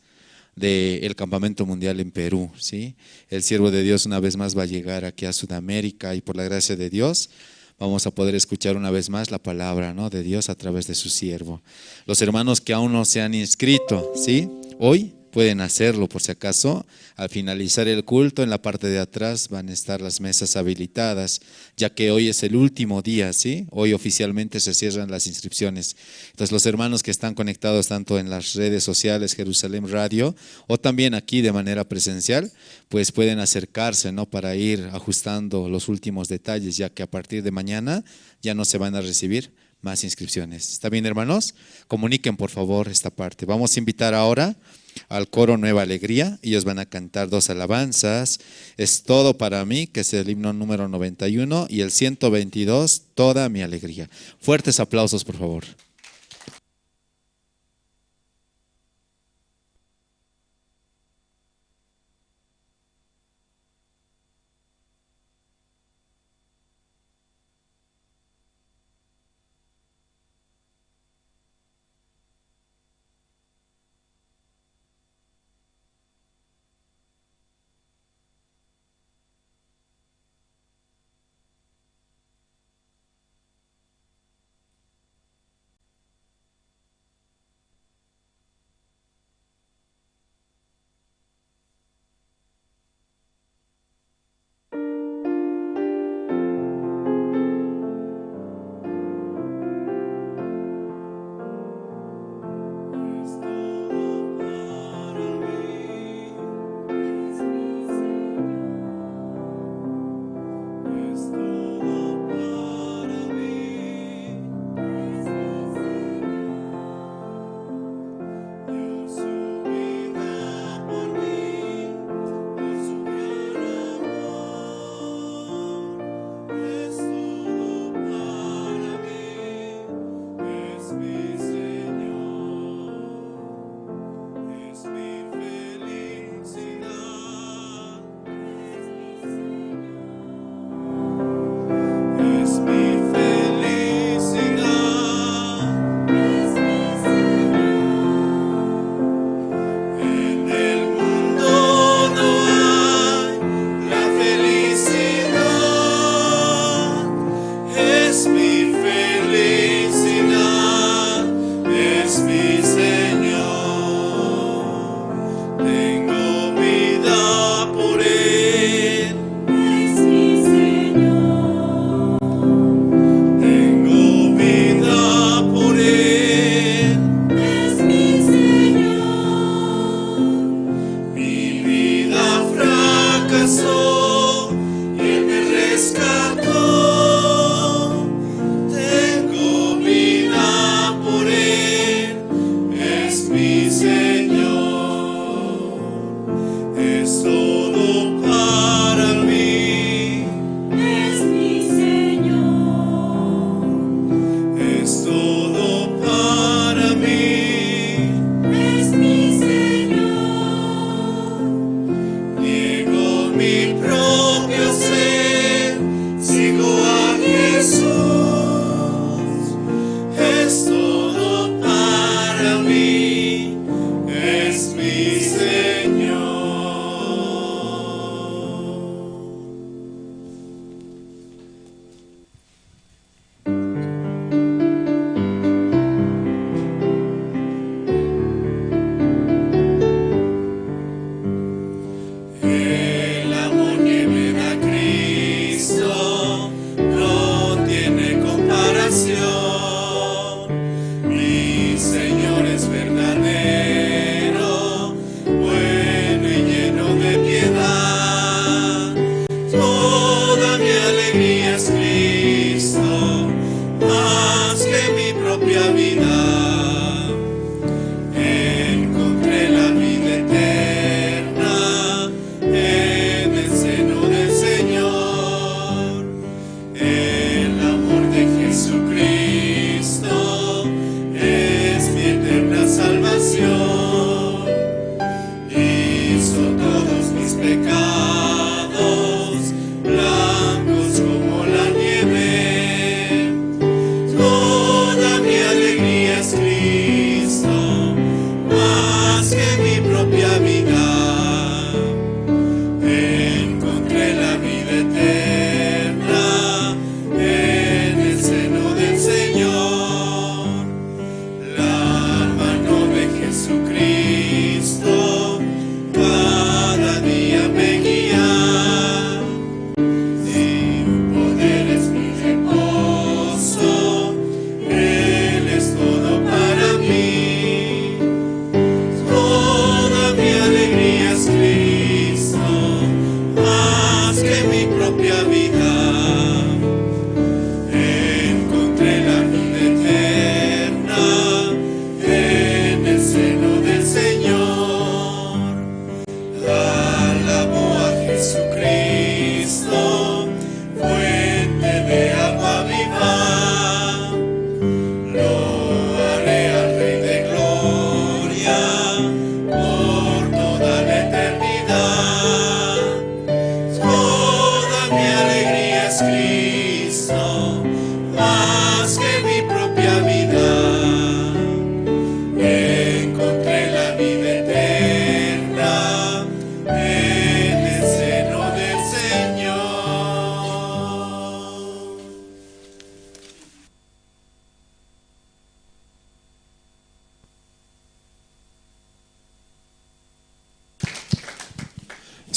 del Campamento Mundial en Perú, ¿sí? El siervo de Dios una vez más va a llegar aquí a Sudamérica y por la gracia de Dios vamos a poder escuchar una vez más la palabra, ¿no?, de Dios a través de su siervo. Los hermanos que aún no se han inscrito, ¿sí?, hoy pueden hacerlo por si acaso. Al finalizar el culto, en la parte de atrás van a estar las mesas habilitadas, ya que hoy es el último día, ¿sí? Hoy oficialmente se cierran las inscripciones. Entonces, los hermanos que están conectados tanto en las redes sociales, Jerusalén Radio, o también aquí de manera presencial, pues pueden acercarse, ¿no?, para ir ajustando los últimos detalles, ya que a partir de mañana ya no se van a recibir más inscripciones. ¿Está bien, hermanos? Comuniquen, por favor, esta parte. Vamos a invitar ahora al coro Nueva Alegría. Ellos van a cantar dos alabanzas. Es todo para mí, que es el himno número 91, y el 122, Toda mi alegría. Fuertes aplausos, por favor.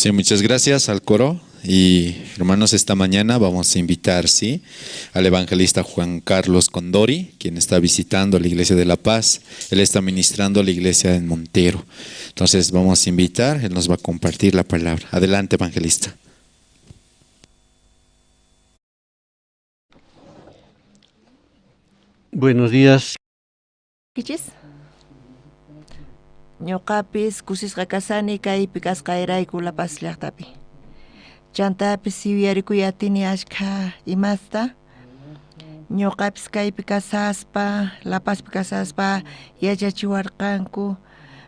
Sí, muchas gracias al coro. Y hermanos, esta mañana vamos a invitar, ¿sí?, al evangelista Juan Carlos Condori, quien está visitando la Iglesia de La Paz. Él está ministrando la iglesia en Montero. Entonces vamos a invitar, él nos va a compartir la palabra. Adelante, evangelista. Buenos días. Kichis? Ñuqapis kusisqa kasani kaypi kasqayrayku La Paz llaqtapi. Chantapis yuyarikuy atini ashkha imasta. Ñuqapis kaypi kasaspa, La Pazpi kasaspa yachachiwarqanku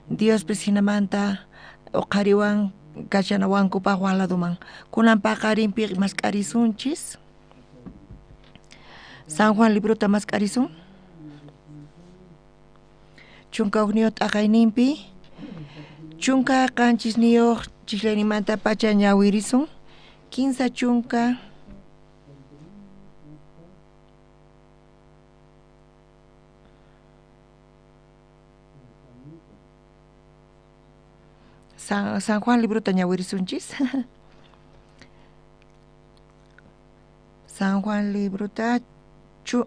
Diospis hinamanta uqhariwan kachanawankupaq waj laduman. Kunan paqarinpi mask'arisunchis. San Juan librota mask'arisun. 11 t'aqayninpi 17 chislaynimanta pacha ñawirisun 30 San Juan librota ñawirisunchis. San Juan librota 11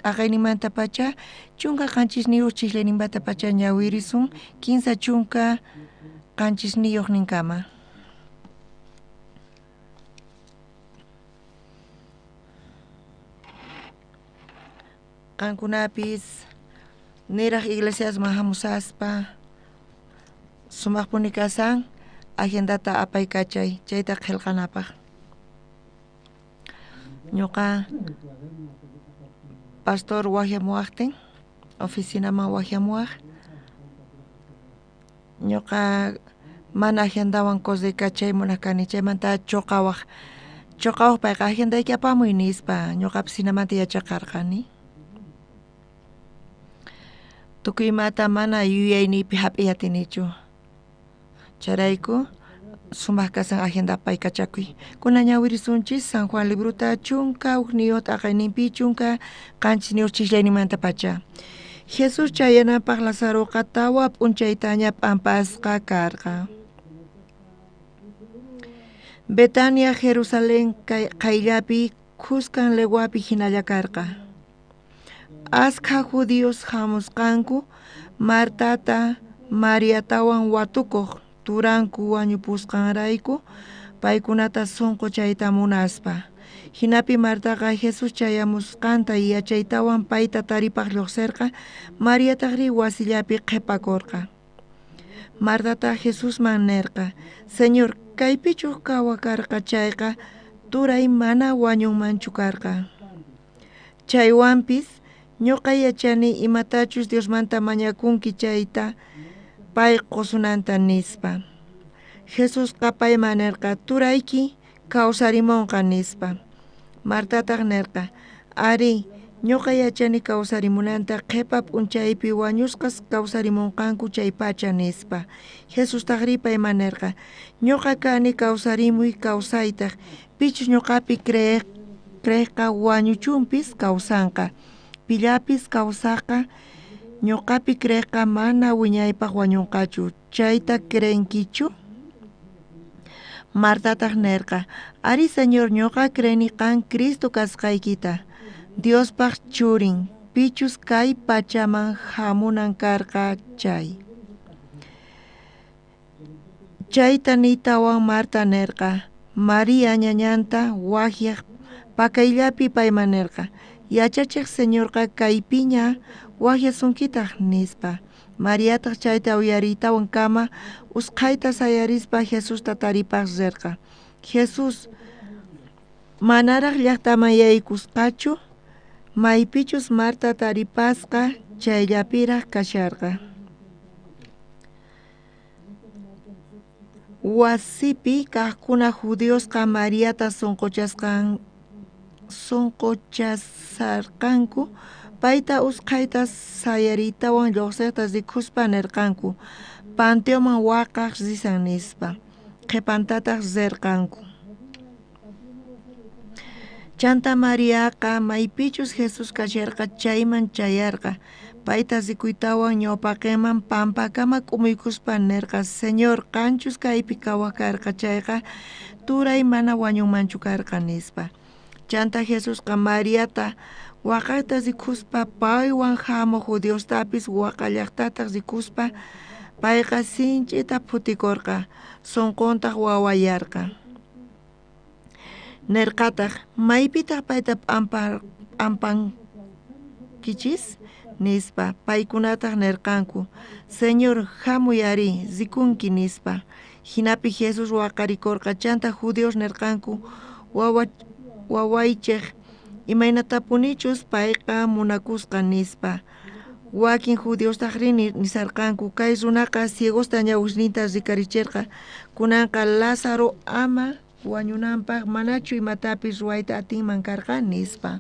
t'aqaynimanta pacha 17 chislaynimanta pacha ñawirisun 37 ninkama. Qankunapis niraj iglesiasman hamusaspa sumaqpuni kasan agendata apaykachay chayta qillqanapaq. Ñuqa pastor wajyamuwaqtin oficinaman wajyamuwaq ñuqa mana agendawan correykachay munaq kani chaymanta chuqawaq payqa agendayki apamuy nispa ñuqapis hinamanta yachaqarqani. Tukuy imata mana yuyayniypi hap'iy atinichu. Chayrayku sumaq kasan agenda apaykachakuy. Kunan ñawirisunchis San Juan librota 11 t'aqayninpi 17 chislaynimanta pacha. Jesús chayananpaq Lazaroqa 4 p'unchaytaña p'ampasqa karqa. Betania Jerusalén qayllapi khuskan leguapi hinalla karqa. Askha judíos hamusqanku Martata Mariatawan watukuq turanku wañupusqanrayku paykunata sunquchayta munaspa. Hinapi Martaqa Jesús chayamusqanta yachaytawan payta taripaq lluqsirqa, Mariataqri wasillapi qhipakurqa. Martata Jesusman nirqa: Señor, kaypichu kawa karqa chayqa turay mana wañunmanchu karqa. Chaywanpis ñuqa yachani imatachus Diosmanta mañakunki chayta pay qusunanta nispa. Jesusqa payman nirqa: turayki kawsarimunqa nispa. Martataq nirqa: ari, ñuqa yachani kawsarimunanta qhipa p'unchaypi wañusqas kawsarimunqanku chaypacha nispa. Jesustaqri payman nirqa: ñuqa kani kawsarimuy kawsaytaq, pichus ñuqapi creeqqa wañuchunpis kawsanqa. Pillapis kawsaqqa ñuqapi creeqqa mana wiñaypaq wañunqachu. Chayta creenkichu? Martataq nirqa: ari Señor, ñuqa creeni qan Cristo kasqaykita, Diospaq churin, pichus kay pachaman hamunan karqa chay. Chayta niytawan Marta nirqa: María ñañanta wajyaq pakayllapi payman nirqa: yachachiq Señorqa kaypiña wajyasunkitaq nispa. Mariataq chayta uyariytawan kama usqhayta sayarispa Jesusta taripaq rirqa. Jesús manaraq llaqtaman yaykusqachu, maypichus Marta taripasqa chayllapiraq kasharqa. Wasipi kaqkuna judiosqa Mariata sunquchasarqanku, payta usqhayta sayariytawan lluqsiqta rikuspa nirqanku: panteoman waqaq risan nispa. Qhipantataq rirqanku. Chanta Mariaqa maypichus Jesús kasharqa chayman chayarqa. Payta rikuytawan ñawpaqinman pampakama k'umuykuspa nirqa: Señor, qanchus kaypi kawaq karqa chayqa turay mana wañunmanchu karqa nispa. Chanta Jesusqa Mariata waqaqta rikuspa paywan hamuq judiostapis waqallaqtataq rikuspa payqa sinch'ita phutikurqa, sunquntaq wawayarqa. Nirqataq: maypitaq payta P'ampankichis? Nispa. Paykunataj nerqanku: Señor, jamuy ari, rikunki, nispa. Jinapi Jesús waqarikorqa. Chanta judíos nerqanku: Wawaychej, imaynatapunichus payqa munakusqa, nispa. Wakin judiostajrí nisarqanku: Kay runaqa ciegosta ñawisninta rikaricherqa, kunanqa Lázaro ama wañunanpaj manachu imatapis ruwayta atinman karqa, nispa.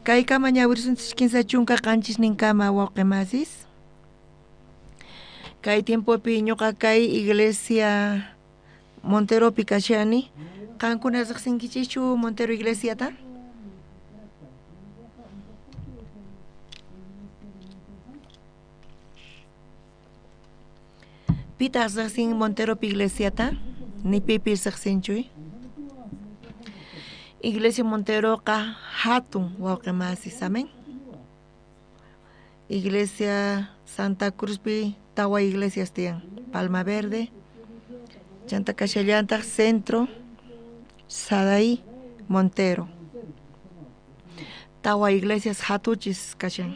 Kaykama ñawirisunchis 37ninkama, wawqi masis. Kay tiempopi ñuqa kay iglesia Monteropi kashani. Qankuna riqsinkichischu Montero iglesiata? Pitaq riqsin Monteropi iglesiata? Ni pipis riqsinchu. Iglesia Monteroqa hatun, wawqi masis, amén. Iglesia Santa Cruzpi tawa iglesias tiyan. Palma Verde, chanta kashallantaq Centro, Sadaí, Montero. Tawa iglesias hatuchis kashan.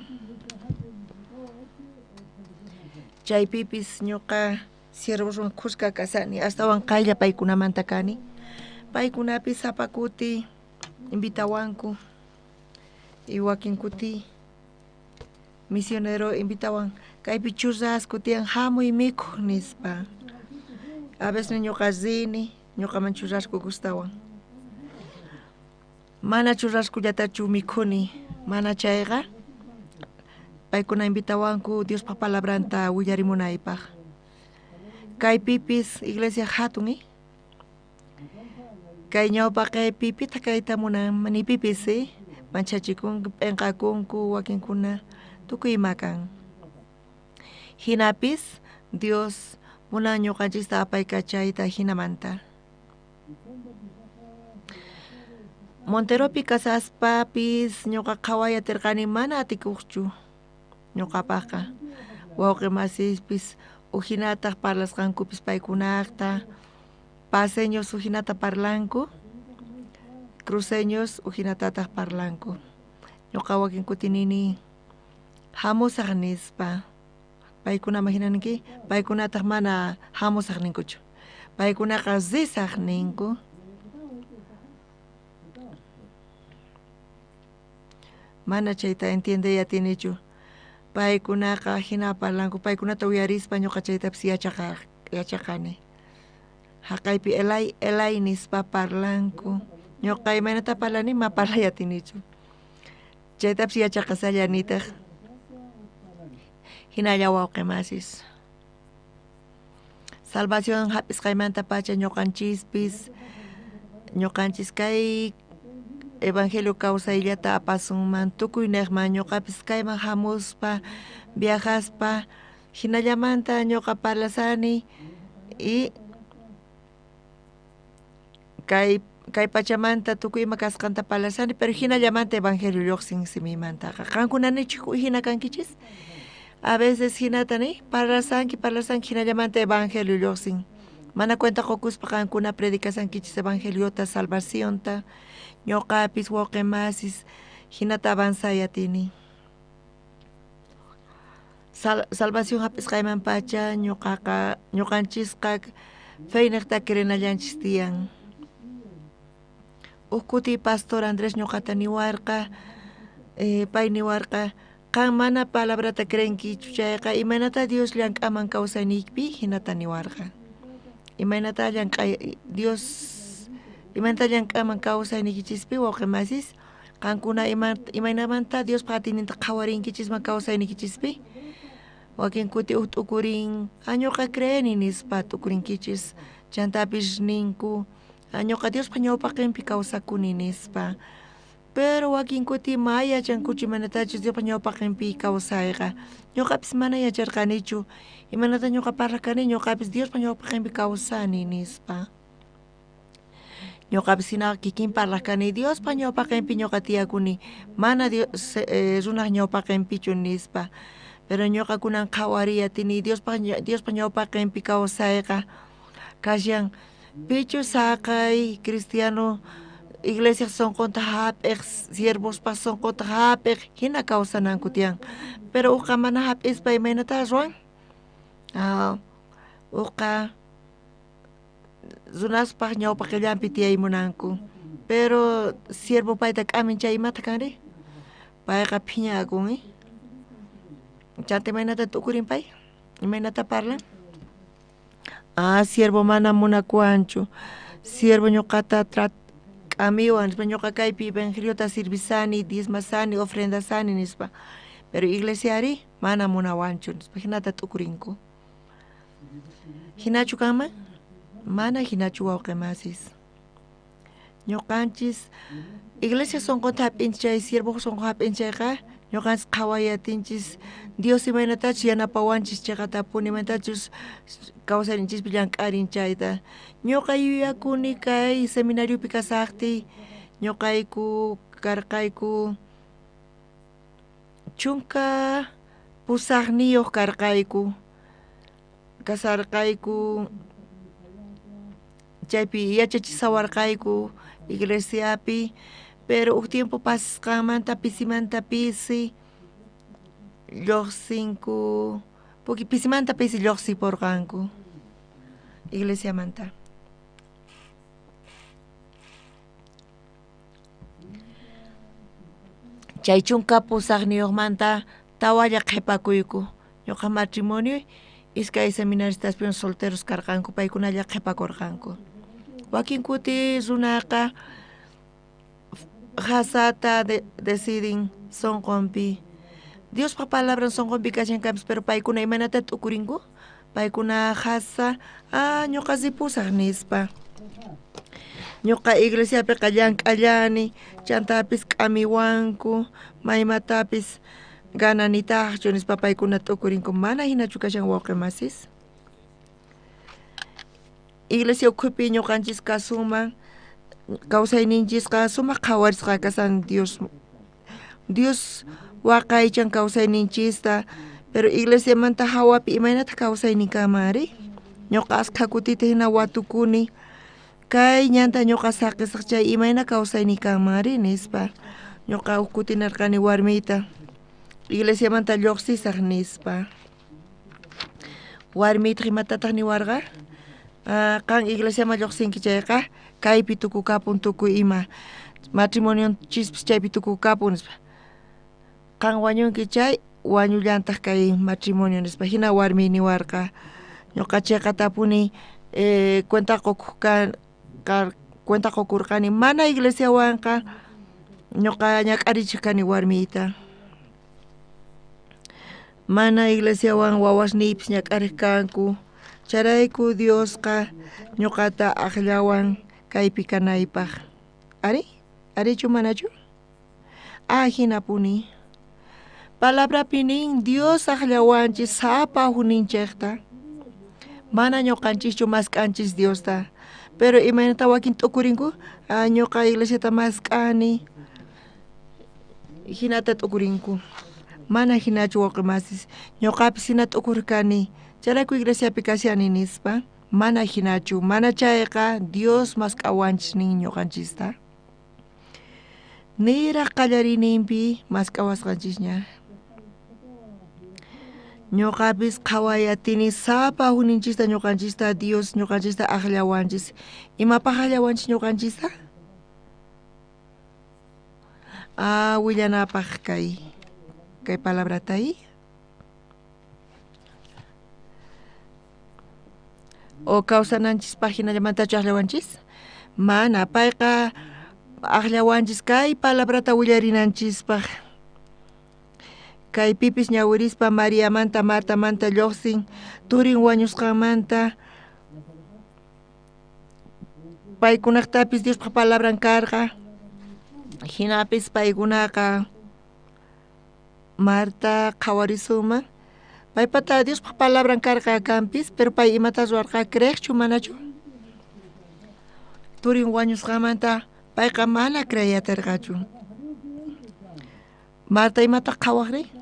Chaypipis ñuqa siervoswan khuska kasani, astawan qaylla paykunamanta kani. Paykunapis sapa kuti invitawanku y wakin kuti misionero invitawan kaypi churrasco tiyan, hamuy mikhuq, nispa. A veces ñuqa rini, ñuqaman churrasco gustawan. Mana churrascollatachu mikhuni, mana chayqa paykuna invitawanku Diospa palabranta willarimunaypaq. Kaypipis iglesia hatun, Kay ñawpaqaypi pitaq kayta munan? Ni pipis, manchachikunku, p'enqakunku wakinkuna, tukuy ima kan. Hinapis Dios munan ñuqanchista apaykachayta hinamanta. Monteropi kasaspapis ñuqa qhaway atirqani, mana atikuqchu ñuqapaqqa. Wawqi masispis ujinataq parlasqankupis paykunaqta, paseños ujinata parlanku, cruceños ujinatataq parlanku. Ñuqa wakin kuti nini hamusaq nispa. Paykuna hina ninki, paykunataq mana hamusaq ninkuchu. Paykunaqa risaq ninku. Mana chayta entiendey atinichu. Paykunaqa hina parlanku, paykunata uyarispa ñuqa chaytapis yachaqani. Haqaypi elay elay nispa parlanku. Ñuqa imaynata parlani ma parlay atinichu. Chaytapis yachaqasallanitaq. Hinalla wawqi masis. Salvación hap'isqaymanta pacha ñuqanchispis, ñuqanchis kay evangelio kawsayllata apasunman tukuy niqman, ñuqapis kayman hamuspa viajaspa hinallamanta ñuqa parlasani y kay pachamanta tukuy ima kasqanta parlasani, pero hinallamanta evangelio lluqsin simiymantaqa. Qankuna nichu hina kankichis? A veces hinata ni parlasanki hinallamanta evangelio lluqsin. Mana cuenta qokuspa qankuna predicasankichis evangeliota, salvacionta, ñuqapis wawqi masis hinata avanzay atini. Salvación hap'isqayman pacha ñuqaqa ñuqanchisqa feyniqta crenayanchis tiyan. Uj kuti pastor Andrés ñuqata niwarqa, pay niwarqa, qan mana palabrata creenkichu chayqa imaynata Dios llank'aman kawsayniykipi, hinata niwarqa. Imaynata llank'ay Dios imaynata llank'aman kawsayniykichispi wawqi masis, qankuna imaynamanta Diospa atiyninta qhawarinkichisman kawsayniykichispi. Wakin kuti uj t'ukurin, ñuqa creeni nispa t'ukurinkichis, chantapis ninku, ñuqa Diospa ñawpaqinpi kawsakuni nispa. Pero wakin kuti ma yachankuchu imaynatachus Diospa ñawpaqinpi kawsayqa. Ñuqapis mana yacharqanichu imaynata ñuqa parlakani, ñuqapis Diospa ñawpaqinpi kawsani nispa. Ñuqapis hina kikin parlakani Diospa ñawpaqinpi ñuqa tiyakuni, mana Dios runaq ñawpaqinpichu nispa. Pero ñuqa kunan qhawariy atini Diospa ñawpaqinpi kawsayqa kashan pichu saqay cristiano Iglesiaj sonqonta hap'iq, siervospaj sonqonta hap'iq, hina kawsananku tiyan. Pero uqa mana hap'ispa imaynata ruwan? Uqa runaspaj ñawpaqellanpi tiyaymunanku. Pero siervo payta k'amin chay imata kanri? Payqa phiñakun, Chanta imaynata t'ukurin pay? Imaynata parlan? Ah, siervo mana munakuwanchu. Siervo ñuqata k'amiwan nispa, ñuqa kaypi evangeliota sirvisani, diezmasani, ofrendasani nispa. Pero iglesiari mana munawanchu nispa, hinata t'ukurinku. Hinachu kanman? Mana hinachu wawqi masis. Ñuqanchis iglesia sonqonta hap'inchis chay, siervo sonqo hap'inchis chayqa, ñuqanchis qhawayatinchis Dios imaynatachus yanapawanchis cheqatapuni, imaynatachus kawsayninchispi llank'arin chayta. Ñuqa yuyakuni kay seminariopi kasaqtiy, ñuqayku karqayku 18 karqayku, kasarqayku, chaypi yachachisawarqayku iglesiapi, pero uj tiempo pasasqanmanta pisimanta pisi lluqsinku, pisimanta pisi lluqsipurqanku iglesiamanta. Chay 18manta tawalla qhipakuyku. Ñuqa matrimonio iskay seminaristaspiwan solteros karqanku, paykunalla qhipakurqanku. Wakin kuti runaqa jasata decidin sonqonpi. Diospaj palabran sonqonpi kashan kanpis, pero paykuna imaynata t'ukurinku? Paykuna jasa, ah, ñuqa ripusaj nispa. Ñuqa iglesiapiqa llank'allani, chantapis k'amiwanku, maymatapis gananitajchu nispa paykuna t'ukurinku. Mana hinachu kashan wawqi masis. Iglesia ukhupi ñuqanchis kasunman, kawsayninchisqa sumaq qhawarisqa kasan Dios. Dios waqaychan kawsayninchista, pero iglesiamanta hawapi imaynataq kawsaynin kanman ari? Ñuqa askha kutita hina watukuni, kay ñanta ñuqa saqisaq chay imayna kawsaynin kanman ari nispa. Ñuqa huk kuti nirqani warmiyta, iglesiamanta lluqsisaq nispa. Warmiytaq imatataq niwarqa? Qan iglesiaman lluqsinki chayqa, kaypi tukukapun tukuy ima, matrimonionchispis chaypi tukukapun nispa. Qan wañunki chay, wañullantaq kay matrimonio nispa. Hina warmiy niwarqa. Ñuqa cheqatapuni cuenta cuenta qukurqani, mana iglesiawanqa ñuqa ñak'arichiq kani warmiyta. Mana iglesiawan wawasniypis ñak'ariq kanku. Chayrayku Diosqa ñuqata aqllawan kaypi kanaypaq. Ari? Arichu manachu? Ah, hinapuni. Palabrapi nin Dios aqllawanchis sapa huninchikta. Mana ñuqanchischu mask'anchis Diosta. Pero imaynata wakin t'ukurinku? Ah, ñuqa iglesiata mask'ani. Hinata t'ukurinku. Mana hinachu wawqi masis. Ñuqapis hina t'ukurkani. Chayrayku iglesiapi kashani nispa. Mana hinachu. Mana chayqa Dios mask'awanchis nin ñuqanchista. Niraq qallariyninpi mask'awasqanchisña. Ñuqapis qhawayatini sapa huninchista ñuqanchista Dios ñuqanchista aqllawanchis. Imapaq aqllawanchis ñuqanchista? Ah, willanapaq kay palabrata ahí. O kawsananchispaq hinallamantachu aqllawanchis? Mana, payqa aqllawanchis kay palabrata willarinanchispaq. Kaypipis ñawirispa Mariamanta Martamanta lluqsin, turin wañusqanmanta. Paykunaqtapis Diospaq palabran karqa. Hinapis paykunaqa Marta qhawarisunman. Paypata Diospaq palabran karqa kanpis, pero pay imata ruwarqa creeqchu manachu? Turin wañusqanmanta payqa mana creeyatirqachu. Marta imata qhawaqri?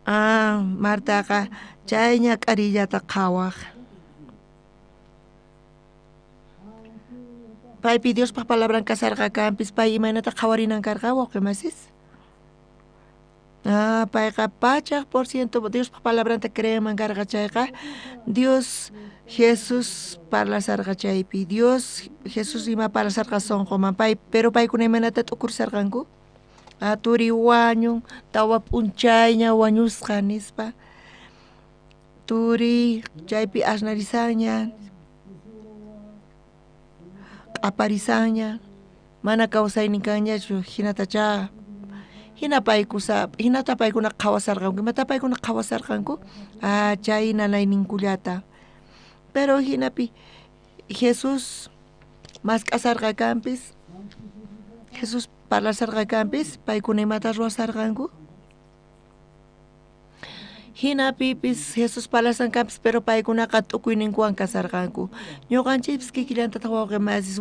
Ah, Martaqa chay ñak'ariyllata qhawaq. Paypi Diospaj palabran kasarqa kanpis, pay imaynata qhawarinan karqa wawqi masis? Ah, payqa 100% Diospaj palabranta creenman karqa chayqa, Dios Jesús parlasarqa chaypi, Dios Jesús ima parlasarqa sonqoman pay, pero paykuna imaynata t'ukursarqanku? Ah, turi wañun, tawa p'unchayña wañusqa nispa. Turi chaypi asnarisanña, q'aparisanña, mana kawsaynin kanñachu, hinatachá hina paykusa hinata paykuna qhawasarqanku, imata paykuna qhawasarqanku? Ah, chay nanayninkullata. Pero hinapi Jesús mask'asarqa kanpis, Jesús parlasarqa kanpis, paykuna imata ruwasarqanku? Hinapipis Jesús parlasan kanpis, pero paykunaqa t'ukuyninkuwan kasarqanku. Ñuqanchikpis kikillantataq wawqi masis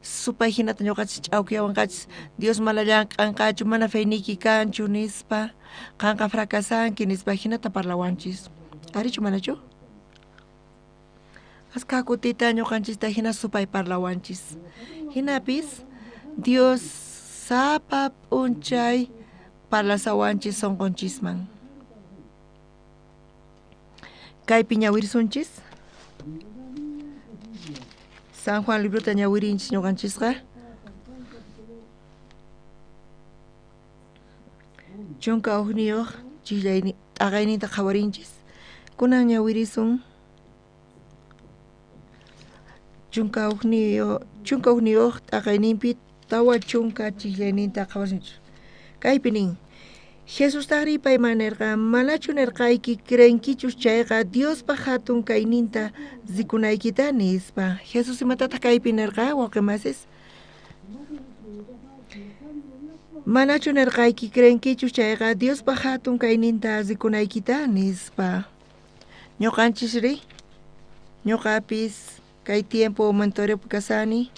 supay hinata ñuqanchis ch'awkiyawanqachis, Dios mana llank'anqachu, mana feyniyki kanchu nispa, qanqa fracasanki nispa hinata parlawanchis. Arichu manachu? Askha kutita ñuqanchista hina supay parlawanchis. Hinapis Dios sapa p'unchay parlasawanchis sonqonchisman. Kaypi ñawirisunchis. San Juan librota ñawirinchis ñuqanchisqa. 11 chillayni t'aqayninta qhawarinchis. Kunan ñawirisun 11 t'aqayninpi 40 chillayninta qhawasunchis. Kaypi nin: Jesustajrí payman nerqa, manachu nerqayki creenkichus chayqa Diospaj hatun kayninta rikunaykita nispa. Jesús imatataq kaypi nerqa wawqi masis? Manachu nerqayki creenkichus chayqa Diospaj hatun kayninta rikunaykita nispa. Ñuqanchisri, ñuqapis kay tiempo mentoreopi kasani.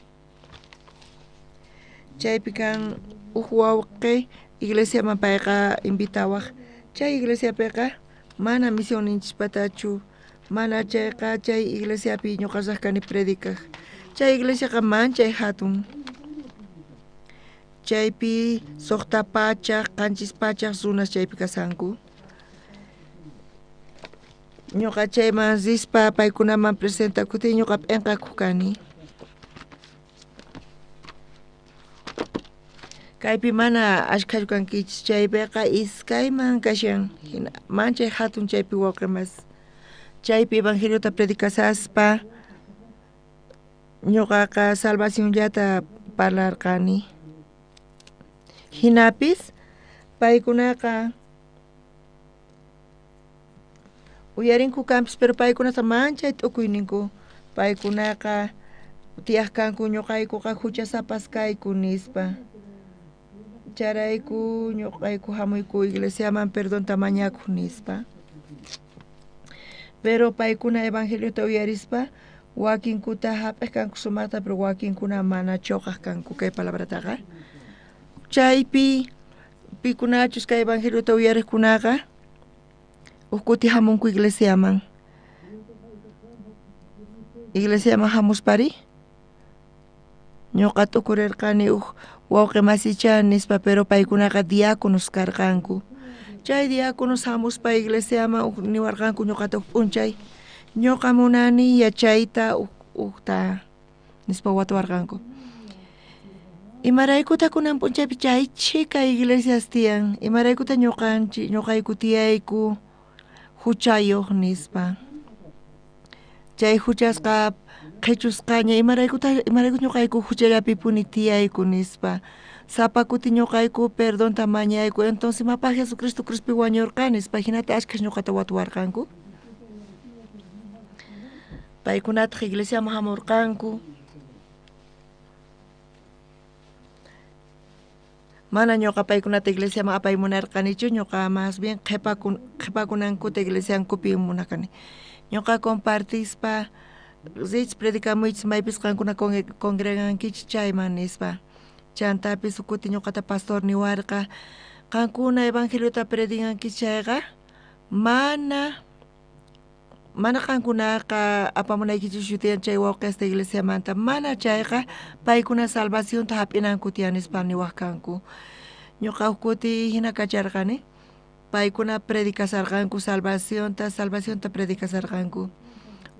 Chaypi kan uj wawqi iglesiaman payqa invitawaj. Chay iglesiapiqa mana misionninchispatachu, mana chayqa chay iglesiapi ñuqasaq kani predicaj. Chay iglesiaqa manchay hatun. Chaypi 600, 700 runas chaypi kasanku. Ñuqa chayman rispa paykunaman presentakutin ñuqa p'inqakuq kani. Kaypi mana ashkhachu kankichis, chaypiqa iskayman kashan, hina manchay hatun chaypi wawqi mas. Chaypi evangeliota predicasaspa ñuqaqa salvacionllata parlarqani. Hinapis paykunaqa uyarinku kanpis, pero paykunata manchay t'ukuyninku. Paykunaqa tiyaq kanku ñuqaykuqa huchasapas kayku nispa. Charayku ñuqayku hamuyku iglesiaman perdonta mañakuq nispa. Pero paykuna evangeliota uyarispa wakinkuta hap'iq kanku sumaqta, pero wakinkuna mana chuqaq kanku kay palabrataqa. Chaypi pikunachus kay evangeliota uyariqkunaqa uj kuti hamunku iglesiaman. Iglesiaman hamuspari ñuqa t'ukurirqani uj wawqi masicha nispa, pero paykunaqa diáconos karqanku. Chay diáconos hamuspa iglesiaman uj niwarqanku ñuqata uj p'unchay, ñuqa munani yachayta ujta nispa watuwarqanku. Imaraykuta kunan p'unchaypi chay chhika iglesias tiyan, imaraykuta ñuqayku tiyayku huchayuq nispa. Chay huchasqa qhichusqaña, imaraykuta ñuqayku huchallapipuni tiyayku nispa. Sapa kuti ñuqayku perdonta mañayku, entonces imapaq Jesucristo cruzpi wañurqa nispa, hinata ashkhas ñuqata watuwarqanku. Paykunataq iglesiaman hamurqanku. Mana ñuqa paykunata iglesiaman apay munarqanichu, ñuqa más bien qhipakunankuta iglesiankupi munarqani. Ñuqa compartispa rich predikamuychis maypis qankuna congregankichis chayman nispa. Chantapis kuti ñuqata pastor niwarqa, qankuna evangeliota predicankichis chayqa mana Mana qankunaqa apamunaykichis tiyan chay wawqesta iglesiamanta, mana chayqa paykuna salvacionta hap'inanku tiyan nispa niwaj kanku. Ñuqa huk kuti hina kacharqani, paykuna predicasarqanku salvacionta, salvacionta predicasarqanku.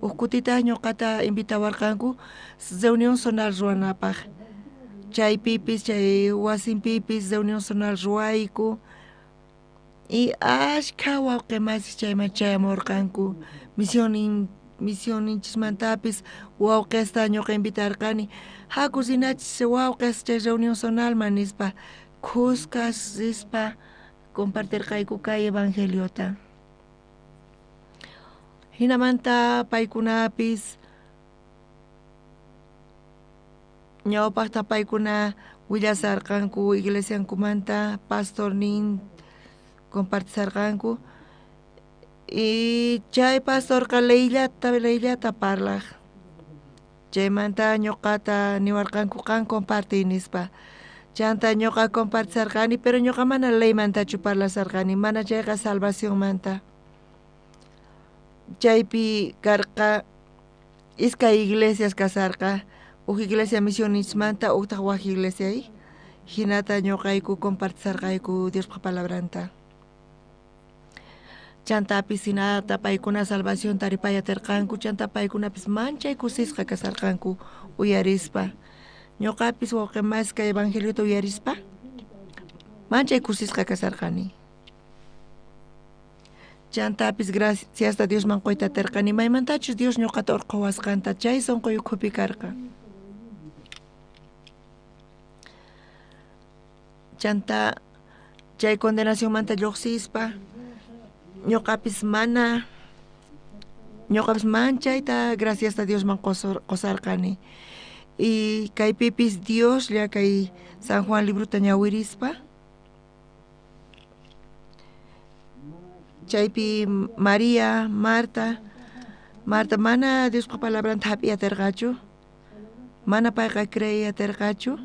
Huk kutitaq ñuqata invitawarqanku reunión zonal ruwanapaq. Chaypipis, chay wasinpipis reunión zonal ruwayku. Y ashkha wawqi masis chayman chayamurqanku. Misionichismantapis wawqesta ñuqa invitarqani, haku rinachis wawqes chay reunión zonalman nispa, khuskas rispa compartirqayku kay evangeliota. Hinamanta paykunapis ñawpaqta paykuna willasarqanku iglesiankumanta, pastornin compartisarqanku. Y chay pastorqa leyllata parlaj. Chaymanta ñuqata niwarqanku qan compartiy nispa. Chanta ñuqa compartisarqani, pero ñuqa mana leymantachu parlasarqani, mana chayqa salvacionmanta. Chaypi karqa iskay iglesias kasarqa, huk iglesia misionismanta, huktaq wak iglesia. Hinata ñuqayku compartisarqayku Diospaq palabranta. Chantapis hinata paykuna salvación taripayatirqanku, chanta paykunapis manchay kusisqa kasarqanku uyarispa. Ñuqapis wawqi maska evangeliota uyarispa manchay kusisqa kasarqani. Chantapis graciasta Diosman quyta atirqani, maymantachus Dios ñuqata urqhuwasqanta chay sunquy ukhupi karqa. Chanta chay condenacionmanta lluqsispa ñuqapis mana ñuqapis manchayta graciasta Diosman qusarqani. Y kaypipis Dioslla kay San Juan librota ñawirispa chaypi María, Marta, Marta mana Diospaq palabranta hap'iyatirqachu, mana payqa creeyatirqachu.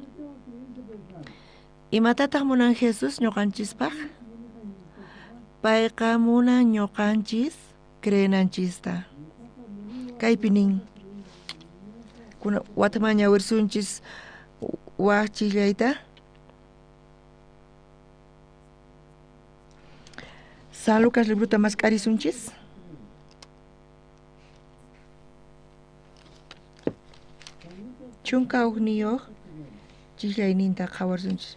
Imatataq munan Jesús ñuqanchispaq? Payqa munan ñuqanchis creenanchista. Kaypi nin, wataman ñawirsunchis wak chillayta. San Lucas librota mask'arisunchis. Chunka hukniyuq chillayninta qhawarsunchis.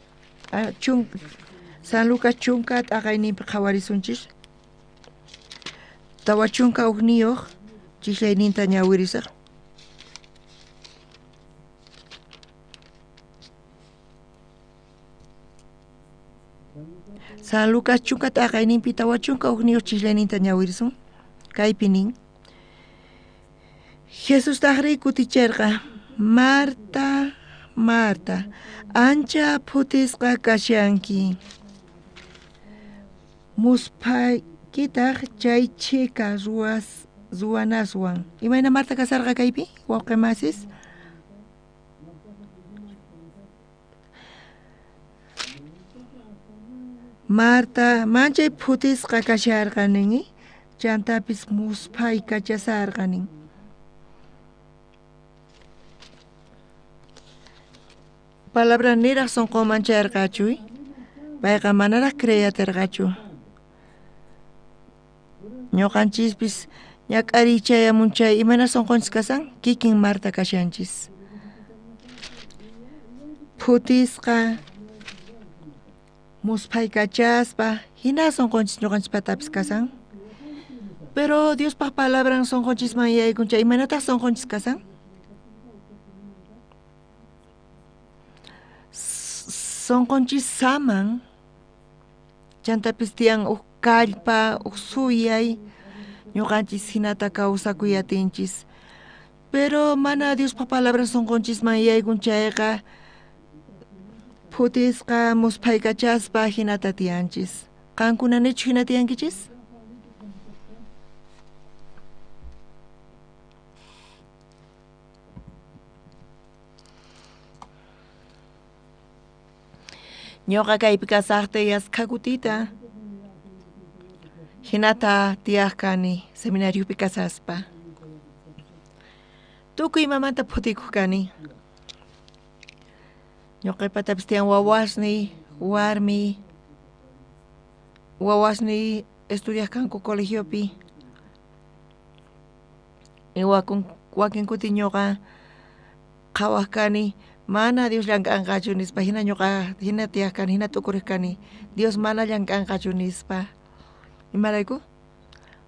San Lucas chunka t'aqayninpi qhawarisunchis. 41 chillayninta ñawirisaq. San Lucas chunka t'aqayninpi 41 chillayninta ñawirisun. Kaypi nin, Jesustaqri kuticherqa, Marta, Marta, ancha phutisqa kashanki. Musphaykitaq chay chhika ruwanaswan. Imayna Marta kasarqa kaypi, wawqi masis? Marta manchay phutisqa kasharqa nin, chantapis musphay kachasarqa nin. Palabra niraq sunquman chayarqachu, payqa manaraq creeyatirqachu. Ñuqanchispis ñak'ariy chayamun chay imayna sunqunchis kasan, kikin Marta kashanchis. Phutisqa musphaykachaspa hina sunqunchis ñuqanchispatapis kasan. Pero Diospaq palabran sunqunchisman yaykun chay imaynataq sunqunchis kasan? Sunqunchis saman, chantapis tiyan huk kallpa, huk suyay, ñuqanchis hinata kawsakuyatinchis. Pero mana Diospaq palabra sunqunchisman yaykun chayqa phutisqa musphaykachaspa hinata tiyanchis. Qankuna nichu hina tiyankichis? Ñuqa kaypi kasaqta yaskha kutita. Jinata tiyaj kani seminariopi kasaspa. Tukuy imamanta phutikuq kani. Ñuqaypatapis tiyan wawasniy, warmiy, wawasniy estudiaj kanku colegiopi. Wakin kuti ñuqa qhawaj kani mana Dios llank'anqachu nispa, hina ñuqa hina tiyaj kani, hina t'ukuriq kani, Dios mana llank'anqachu nispa. Imarayku?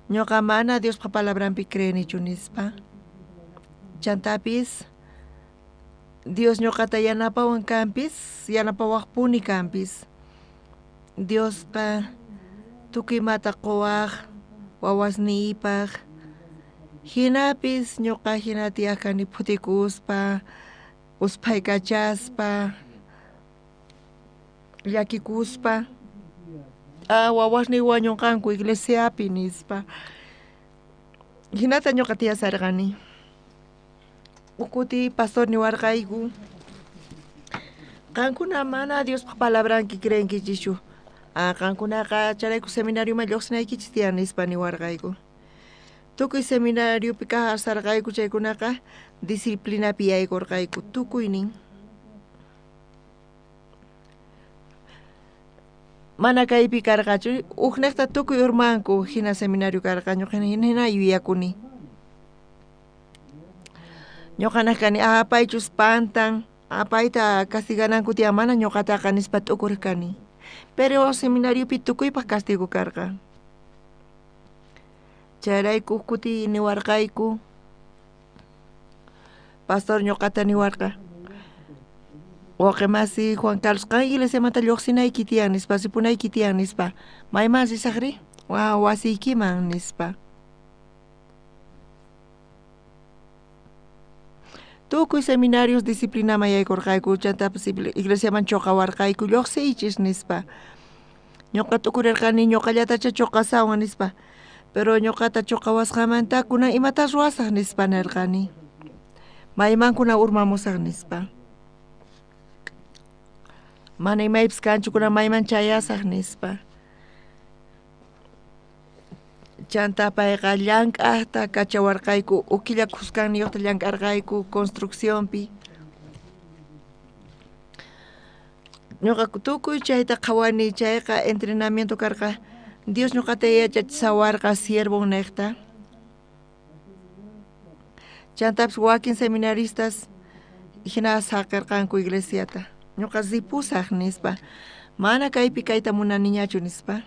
Ñuqa mana Diospa palabranpi creenichu nispa. Chantapis Dios ñuqata yanapawan kanpis, yanapawaqpuni kanpis. Diosqa tukuy imata quwaq wawasniypaq. Jinapis ñuqa hina tiyaj kani phutikuspa, usphaykachaspa, llakikuspa. Wawasniy wañunqanku iglesiapi nispa. Jinata ñuqa tiyasarqani. Uj kuti pastor niwarqayku, qankuna mana Diospa palabranki creenkichischu. Qankunaqa chayrayku seminarioman lluqsinaykichis tiyan nispa niwarqayku. Tukuy seminariopi kasarqayku chaykunaqa disciplinapi yaykurqayku tukuynin. Mana kaypi karqachu, ujnejta tukuy urmanku hina seminario karqa, ñuqa hina yuyakuni. Ñuqanaj kani, paychus pantan, payta castigananku tiyan, mana ñuqataqa nispa t'ukuriq kani. Pero seminariopi tukuypaq castigo karqa. Chayrayku uj kuti niwarqayku, pastor ñuqata niwarqa, wawqi masi Juan Carlos, qan iglesiamanta lluqsinayki tiyan nispa, ripunayki tiyan nispa. Mayman risaqri? Wasiykiman nispa. Tukuy seminarios disciplinaman yaykurqayku, chantapis iglesiaman chuqawarqayku, lluqsiychis nispa. Ñuqa t'ukurirqani, ñuqallatacha chuqasawan nispa. Pero ñuqata chuqawasqamanta kunan imata ruwasaq nispa nirqani. Mayman kunan urmamusaq nispa. Mana imaypis kanchu kunan mayman chayasaq nispa. Chanta payqa llank'ajta kachawarqayku, uj killa khuskanniyuqta llank'arqayku construccionpi. Ñuqa tukuy chayta qhawani, chayqa entrenamiento karqa. Dios ñuqata yachachisawarqa siervon niqta. Chantapis wakin seminaristas hina saqirqanku iglesiata. Ñuqa ripusaq nispa. Mana kaypi kayta munaniñachu nispa.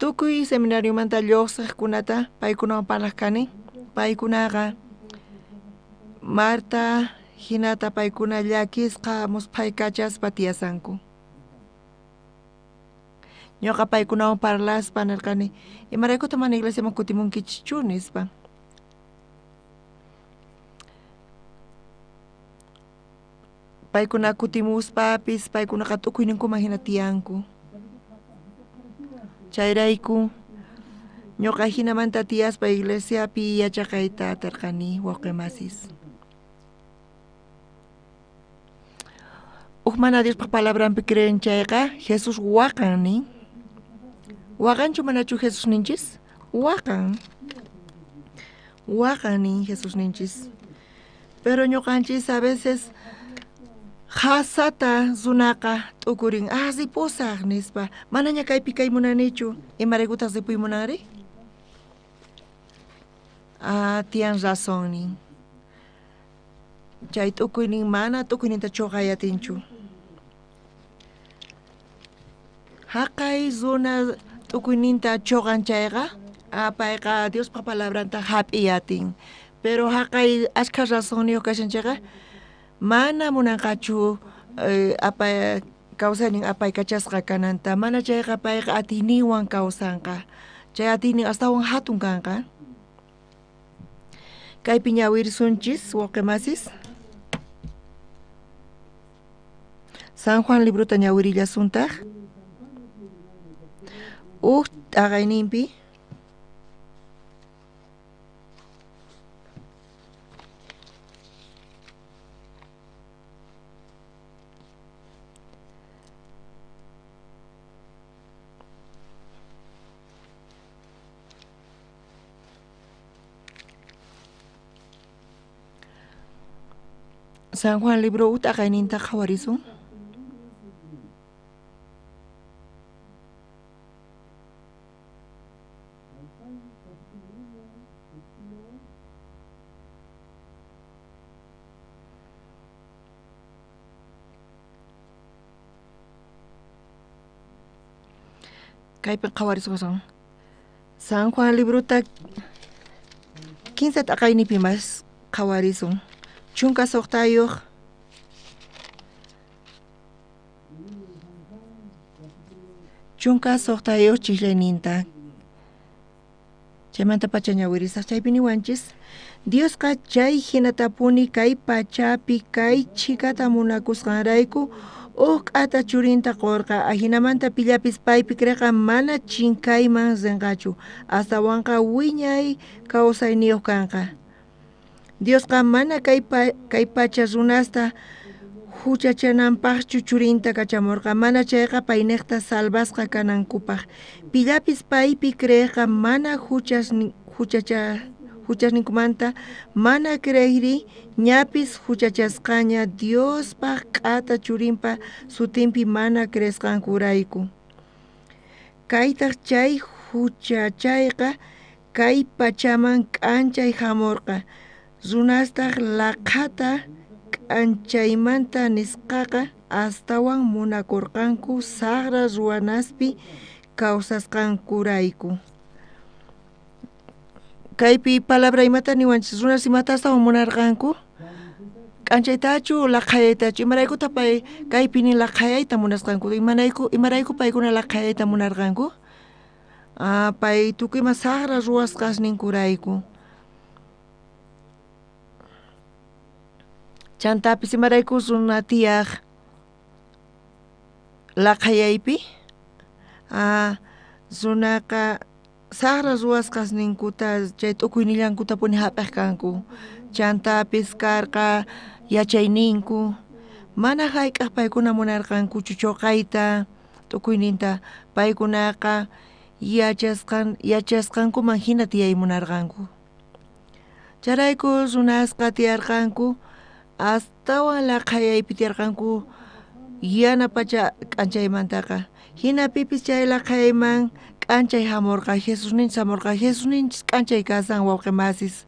Tukuy seminariomanta lluqsiqkunata paykunawan parlaq kani. Paykunaqa Marta hinata paykuna llakisqa musphaykachaspa tiyasanku. Ñuqa paykunawan parlaspa nirqani, imaraykuta mana iglesiaman kutimunkichischu nispa. Paykuna kutimuspapis paykunaqa t'ukuyninkuman hina tiyanku. Chayrayku ñuqa hinamanta tiyaspa iglesiapi yachaqayta atirqani wawqi masis. Uj mana Diospa palabranpi creen chayqa Jesús waqan nin. Waqanchu manachu Jesús ninchis? Waqan. Waqan nin Jesús ninchis. Pero ñuqanchis a veces qhasata runaqa t'ukurin, ripusaq nispa. Manaña kaypi kay munanichu, imaraykutaq ripuy munanri? Tiyan razón nin. Chay t'ukuynin mana t'ukuyninta chuqayatinchu. Haqay runa t'ukuyninta chuqan chayqa, payqa Diospa palabranta hap'iyatin. Pero haqay ashkha razonniyuq kashan chayqa, mana munanqachu kawsaynin apaykachasqa kananta, mana chayqa payqa atiyninwan kawsanqa. Chay atiynin astawan hatun kanqa. Kaypi ñawirisunchis wawqi masis. San Juan librota ñawirillasuntaq. Uj t'aqayninpi. San Juan libro uj t'aqayninta qhawarisun. Kaypi qhawarisun. San Juan librota 15 t'aqaynipi mas qhawarisun. 16 16 chislayninta. Chaymanta pacha ñawirisaq chaypi niwanchis. Diosqa chay hinatapuni kay pachapi kay chhikata munakusqanrayku uj k'ata churinta qorqa, ajinamanta pillapis paypi creqa mana chinkayman rinqachu, astawanqa wiñay kawsayniyuq kanqa. Diosqa mana kay pacha runasta huchachananpaqchu churinta kachamurqa, mana chayqa payniqta salvasqa kanankupaq. Pillapis paypi creeqa mana huchasninkumanta mana creeyri ñapis huchachasqaña Diospaq k'ata churinpa sutinpi mana creesqankurayku. Kaytaq chay huchachayqa kay pachaman k'anchay hamurqa, runastaq laqhata k'anchaymanta nisqaqa astawan munakurqanku saqra ruwanaspi kawsasqankurayku. Kaypi palabra imata niwanchis, runas imata astawan munarqanku? K'anchaytachu laqhayaytachu? Imaraykutaq pay kaypi nin laqhayayta munasqanku? Imarayku paykuna laqhayayta munarqanku? Pay tukuy ima saqra ruwasqasninkurayku. Chantapis imarayku runa tiyaq laqhayaypi? Runaqa saqra ruwasqasninkuta chay t'ukuynillankutapuni hap'iq kanku. Chantapis karqa yachayninku, mana hayk'aq paykuna munarqankuchu chuqayta t'ukuyninta, paykunaqa yachasqankuman hina tiyay munarqanku. Chayrayku runasqa tiyarqanku astawan laqhayaypi tiyarqanku yana pacha k'anchaymantaqa. Hinapipis chay laqhayayman k'anchay hamurqa, Jesusninchis hamurqa, Jesusninchis k'anchay kasan wawqi masis.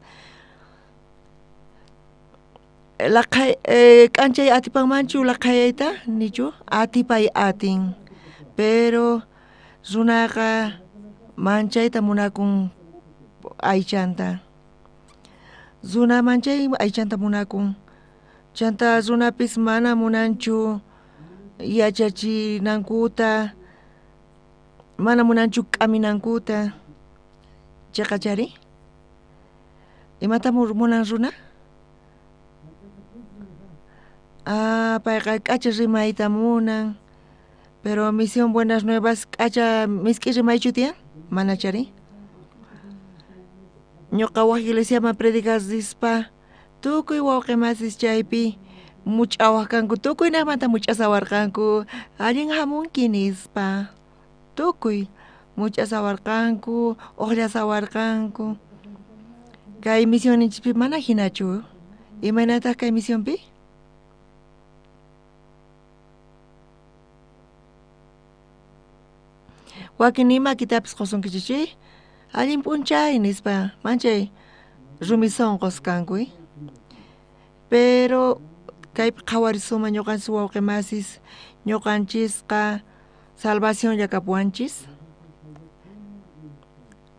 K'anchay atipanmanchu laqhayayta? Nichu? Atipay atin. Pero runaqa manchayta munakun aychanta. Runa manchay aychanta munakun. Chanta runapis mana munanchu yachachinankuta, mana munanchu k'aminankuta. Chiqachari? Imata munan runa? Payqa k'acha rimayta munan. Pero Misión Buenas Nuevas k'acha misk'i rimaychu tiyan? Manachari? Ñuqa wak iglesiaman predicar rispa tukuy wawqi masis chaypi much'awaq kanku, tukuy naqmanta much'asawarqanku, allin hamunki nispa. Tukuy much'asawarqanku, uqllasawarqanku. Kay misionninchikpi mana hinachu. Imaynataq kay misionpi? Wakin ima kitapis qusunkichik, allin p'unchay nispa, manchay rumi sunqus kanku. Pero kaypi qhawarisuma ñuqanchis wawqi masis, ñuqanchisqa salvacionlla kapuwanchis.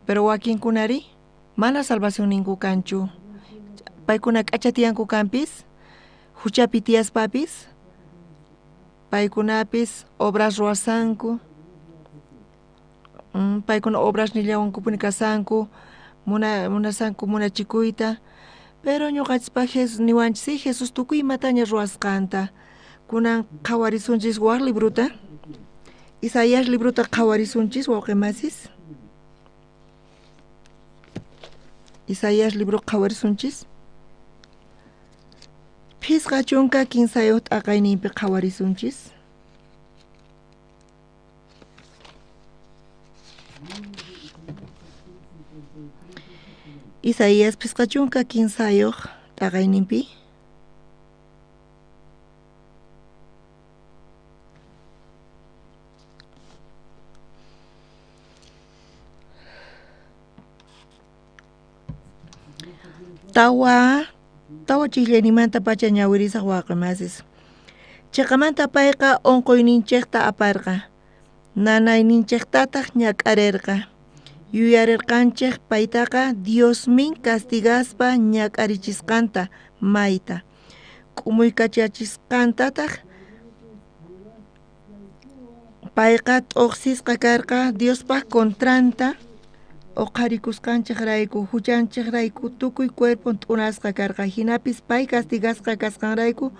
Pero wakinkunari mana salvación ninku kanchu. Paykuna k'acha tiyanku kanpis, huchapi tiyaspapis, paykunapis obras ruwasanku. Paykuna obras nillawankupuni kasanku, munasanku munachikuyta. Pero ñuqanchispaq Jesús niwanchis, Jesús tukuy imataña ruwasqanta. Kunan qhawarisunchis wak libruta. Isaías libruta qhawarisunchis wawqi masis. Isaías libro qhawarisunchis. 53 t'aqayninpi qhawarisunchis. Isaías 53 t'aqayninpi. Tawa tawa chijllayninmantapacha ñawirisaj wawqimasis. Chiqamanta payqa unquyninchikta aparqa, nanayninchiktataq ñak'arirqa. Yuyarerqanchej paytaqa Diosmin castigaspa ñak'arichisqanta mayta, k'umuykachachisqantataq. Payqa t'uqsisqa karqa Diospaj contranta uqharikusqanchejrayku, huchanchejrayku tukuy cuerpon t'unasqa karqa. Jinapis pay castigasqa kasqanrayku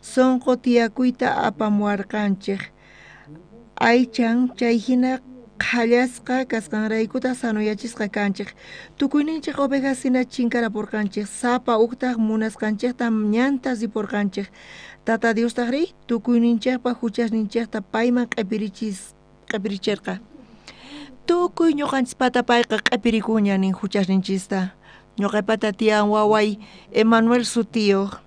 sonqo tiyakuyta apamuwarqanchej. Aychan chay jina qhallasqa kasqanraykutaq sanoyachisqa kanchej. Tukuyninchej ovejas jina chinkarapurqanchej, sapa ujtaj munasqanchejta ñanta ripurqanchej. Tata Diostajrí tukuyninchejpaj huchasninchejta payman q'ipiricherqa. Tukuy ñuqanchispata payqa q'ipirikuña nin huchasninchista. Ñuqaypata tiyan waway Emanuel sutiyuq.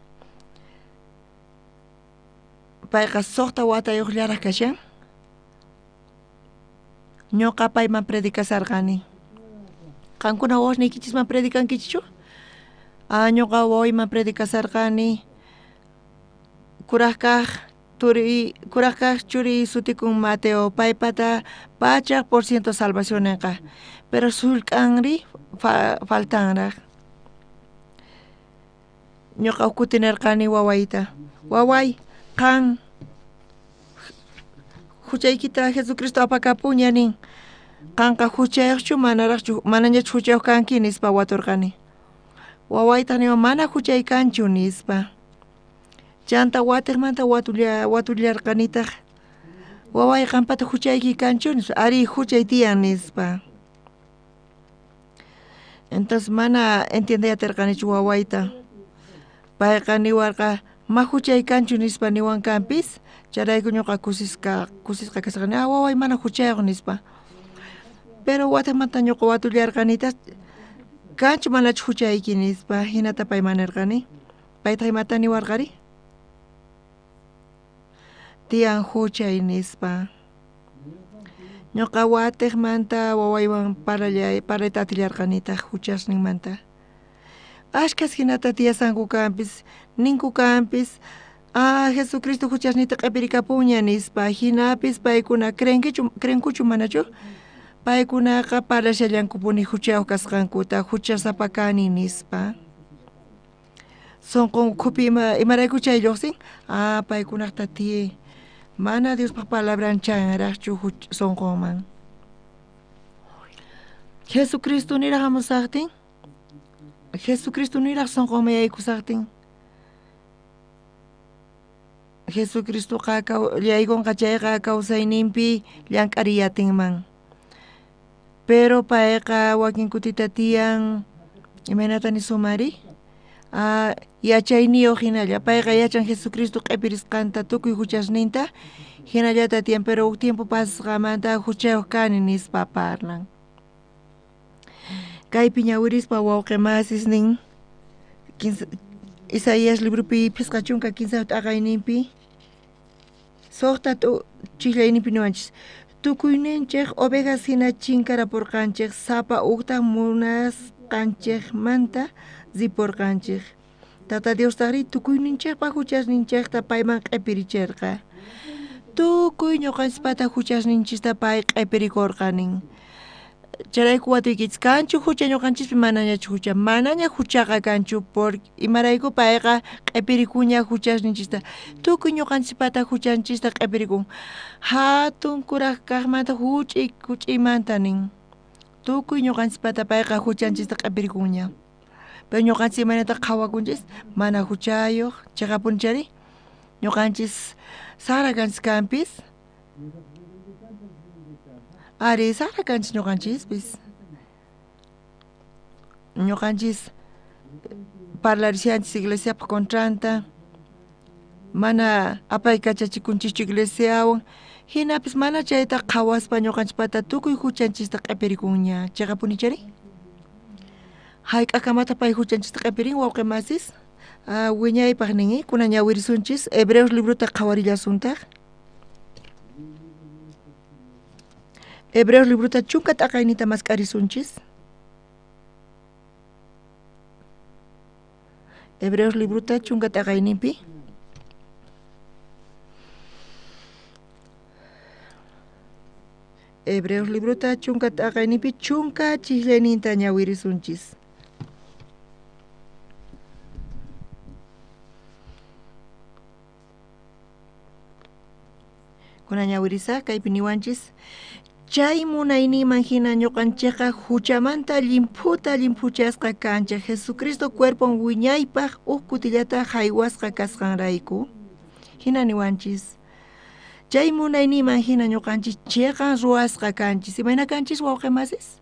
Payqa suqta watayuqllaraj kashan. Ñuqa payman predicasarqani. Qankuna wawasniykichisman predicankichikchu? Ah, ñuqa wawayman predicasarqani. Kuraj kaj turi, kuraj kaj churiy sutikun Mateo, paypata pachaj por ciento salvacionninqa. Pero sullk'anri faltanraj. Ñuqa uj kuti nerqani wawayta, waway, qan huchaykita Jesucristo apakapuña nin. Qanqa huchayuqchu manaraqchu manañachu huchayuq kanki nispa waturqani. Wawaytaq niwan mana huchay kanchu nispa. Chanta watiqmanta watullarqanitaq. Waway qampata huchayki kanchu nispa. Ari huchay tiyan nispa. Entonces mana entiendey atirqanichu wawayta. Payqa niwarqa ma huchay kanchu nispa niwan kanpis, chayrayku ñuqa kusisqa kusisqa kasqani, ah waway mana huchayuq nispa. Pero watiqmanta ñuqa watullarqanitaq, kanchu manachu huchayki nispa, hinata payman nirqani. Paytaq imata niwarqari? Tiyan huchay nispa. Ñuqa watiqmanta wawaywan parlayta atillarqanitaq huchasninmanta. Ashkhas hinata tiyasanku kanpis, ninku kanpis, ah Jesucristo huchasniyta q'ipirikapuña nispa, hinapis paykuna creenkichu creenkuchu manachu? Paykunaqa parlashallankupuni huchayuq kasqankuta, huchasapa kani nispa. Sunqun ukhupi imarayku chay lluqsin? Ah, paykunaqta tiyay. Mana Diospaj palabran chanraqchu sunqunman. Jesucristo niraq hamusaqtin, Jesucristo niraq sunqunman yaykusaqtin, Jesucristoqa yaykunqa chayqa kawsayninpi llank'ariyatinman. Pero payqa wakin kutita tiyan, imaynata nisumari? Ah, yachayniyuq hinalla. Payqa yachan Jesucristo q'ipirisqanta tukuy huchasninta, hinallata tiyan, pero huk tiempo pasasqamanta huchayuq kani nispa parlan. Kaypi ñawirispa wawqi masis nin, Isaías libropi 53 t'aqayninpi, suqta chijllayninpi niwanchis, tukuyninchej ovejas hina chinkarapurqanchej, sapa ujtaj munasqanchejmanta ripurqanchej. Tata Diostajrí tukuyninchejpaj huchasninchejta payman q'ipiricherqa. Tukuy ñuqanchispata huchasninchista pay q'ipirikurqa nin. Chayrayku watuykichis kanchu hucha ñuqanchispi manañachu hucha, manaña huchaqa kanchu por imarayku payqa q'ipirikuña huchasninchista. Tukuy ñuqanchispata huchanchista q'ipirikun. Hatun kuraj kaqmanta huch'iy huch'iymanta nin. Tukuy ñuqanchispata payqa huchanchista q'ipirikuña. Pero ñuqanchis imaynata qhawakunchis mana huchayuq, chiqapuni chayri? Ñuqanchis saqra kanchis kanpis. Ari saqra kanchis ñuqanchispis. Ñuqanchis parlarishanchis iglesiapaq contranta, mana apaykachachikunchikchu iglesiawan, hinapis mana chayta qhawaspa ñuqanchispata tukuy huchanchista q'ipirikunña, chiqapuni chayri? Hayk'akamata pay huchanchista q'ipirin wawqi masis? Ah, wiñaypaq nin, kunan ñawirisunchis, Hebreos librota qhawarillasuntaq. Hebreos librota chunka t'aqaynita mask'arisunchis. Hebreos librota chunka t'aqayninpi. Hebreos librota chunka t'aqayninpi chunka chiqllayninta ñawirisunchis. Kuna ñawirisaj kaypi niwanchis. Chay munayninman hina ñuqanchikqa huchamanta llimphuta llimphuchasqa kanchik Jesucristo cuerpon wiñaypaq huk kutillata haywasqa kasqanrayku. Hina niwanchis. Chay munayninman hina ñuqanchis chiqan ruwasqa kanchis. Imayna kanchis wawqi masis?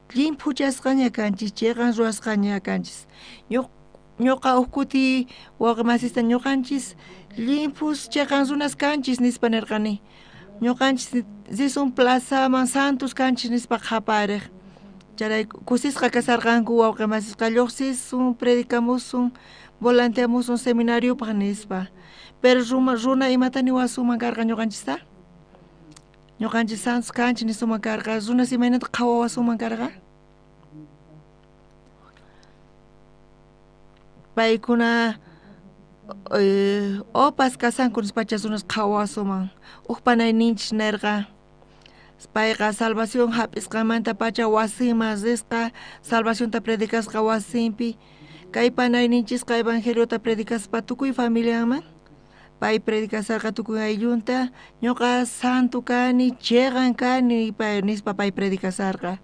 Llimphuchasqaña kanchis, chiqan ruwasqaña kanchis. Ñuqa huk kuti wawqi masista ñuqanchis llimphus chiqan runas kanchis nispa nirqani. Ñuqanchis risun plazaman santos kanchis nispa qhapariq. Chayrayku kusisqa kasarqanku wawqi masisqa lluqsisun, predicamusun, volanteamusun seminariopaq nispa. Pero runa imata niwasunman karqa ñuqanchista? Ñuqanchis santos kanchis nisuman karqa, runas imaynata qhawawasunman karqa? Paykuna opas kasanku nispacha runas qhawawasuman. Uj panayninchis nirqa, payqa salvación hap'isqanmantapacha wasinman risqa, salvacionta predicasqa wasinpi. Kay panayninchisqa evangeliota predicaspa tukuy familianman. Pay predicasarqa tukuy ayllunta, ñuqa santo kani, chiqan kani nispa pay predicasarqa.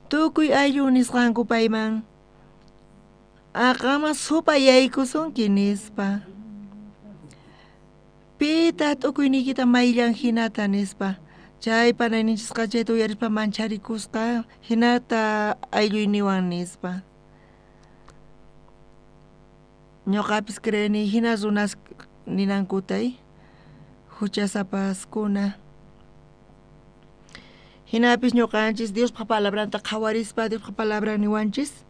Tukuy ayllun nisqanku payman, aqama supay yaykusunki nispa. Pitaq t'ukuyniykita mayllan hinata nispa. Chay panayninchisqa chayta uyarispa mancharikusqa hinata aylluyniwan nispa. Ñuqapis creeni hina runas ninankutay huchasapaskuna. Hinapis ñuqanchis Diospaq palabranta qhawarispa Diospaq palabran niwanchis.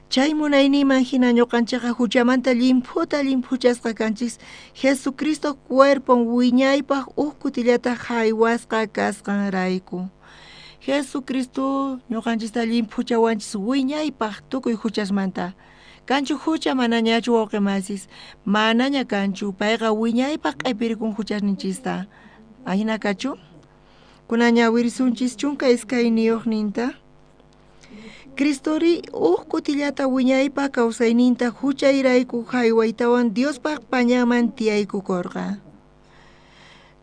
Chay munayninman hina ñuqanchikqa huchamanta llimphuta llimphuchasqa kanchis Jesucristo cuerpon wiñaypaq huk kutillata haywasqa kasqanrayku. Jesucristo ñuqanchista llimphuchawanchis wiñaypaq tukuy huchasmanta. Kanchu hucha manañachu wawqi masis, manaña kanchu, payqa wiñaypaq q'ipirikun huchasninchista. Ahina kachu? Kuna ñawirisunchis chunka iskayniyuqninta. Cristori huk kutillata wiñaypaq kawsayninta huchayrayku haywaytawan Diospaq pañanman tiyaykukurqa.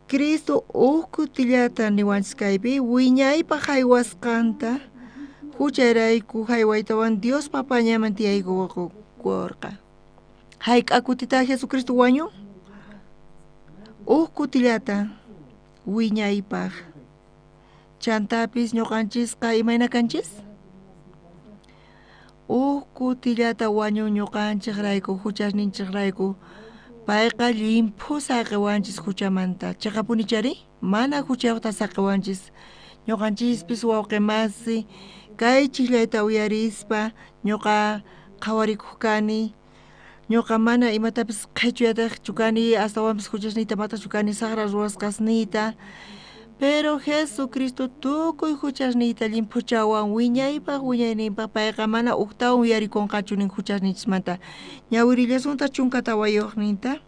Cristo huk kutillata niwanchis kaypi wiñaypaq haywasqanta huchayrayku haywaytawan Diospaq pañanman tiyaykukurqa. Hayk'a kutita Jesucristo wañun? Huk kutillata wiñaypaq. Chantapis ñuqanchisqa imayna kanchis? Huk kutillata wañun ñuqanchikrayku huchasninchikrayku. Payqa llimphu saqiwanchis huchamanta. Chiqapunichari? Mana huchayuqta saqiwanchis. Ñuqanchispis wawqi masi kay chiqllayta uyarispa ñuqa qhawarikuq kani. Ñuqa mana imatapis qhichuyataqchu kani, astawanpis huchasniyta mataqchu kani, saqra ruwasqasniyta. Pero Jesucristo tukuy huchasniyta llimphuchawan wiñaypaq wiñayninpaq payqa mana uktawan uyarikunqachu nin huchasninchismanta. Ñawirillasunta chunka tawayuqninta.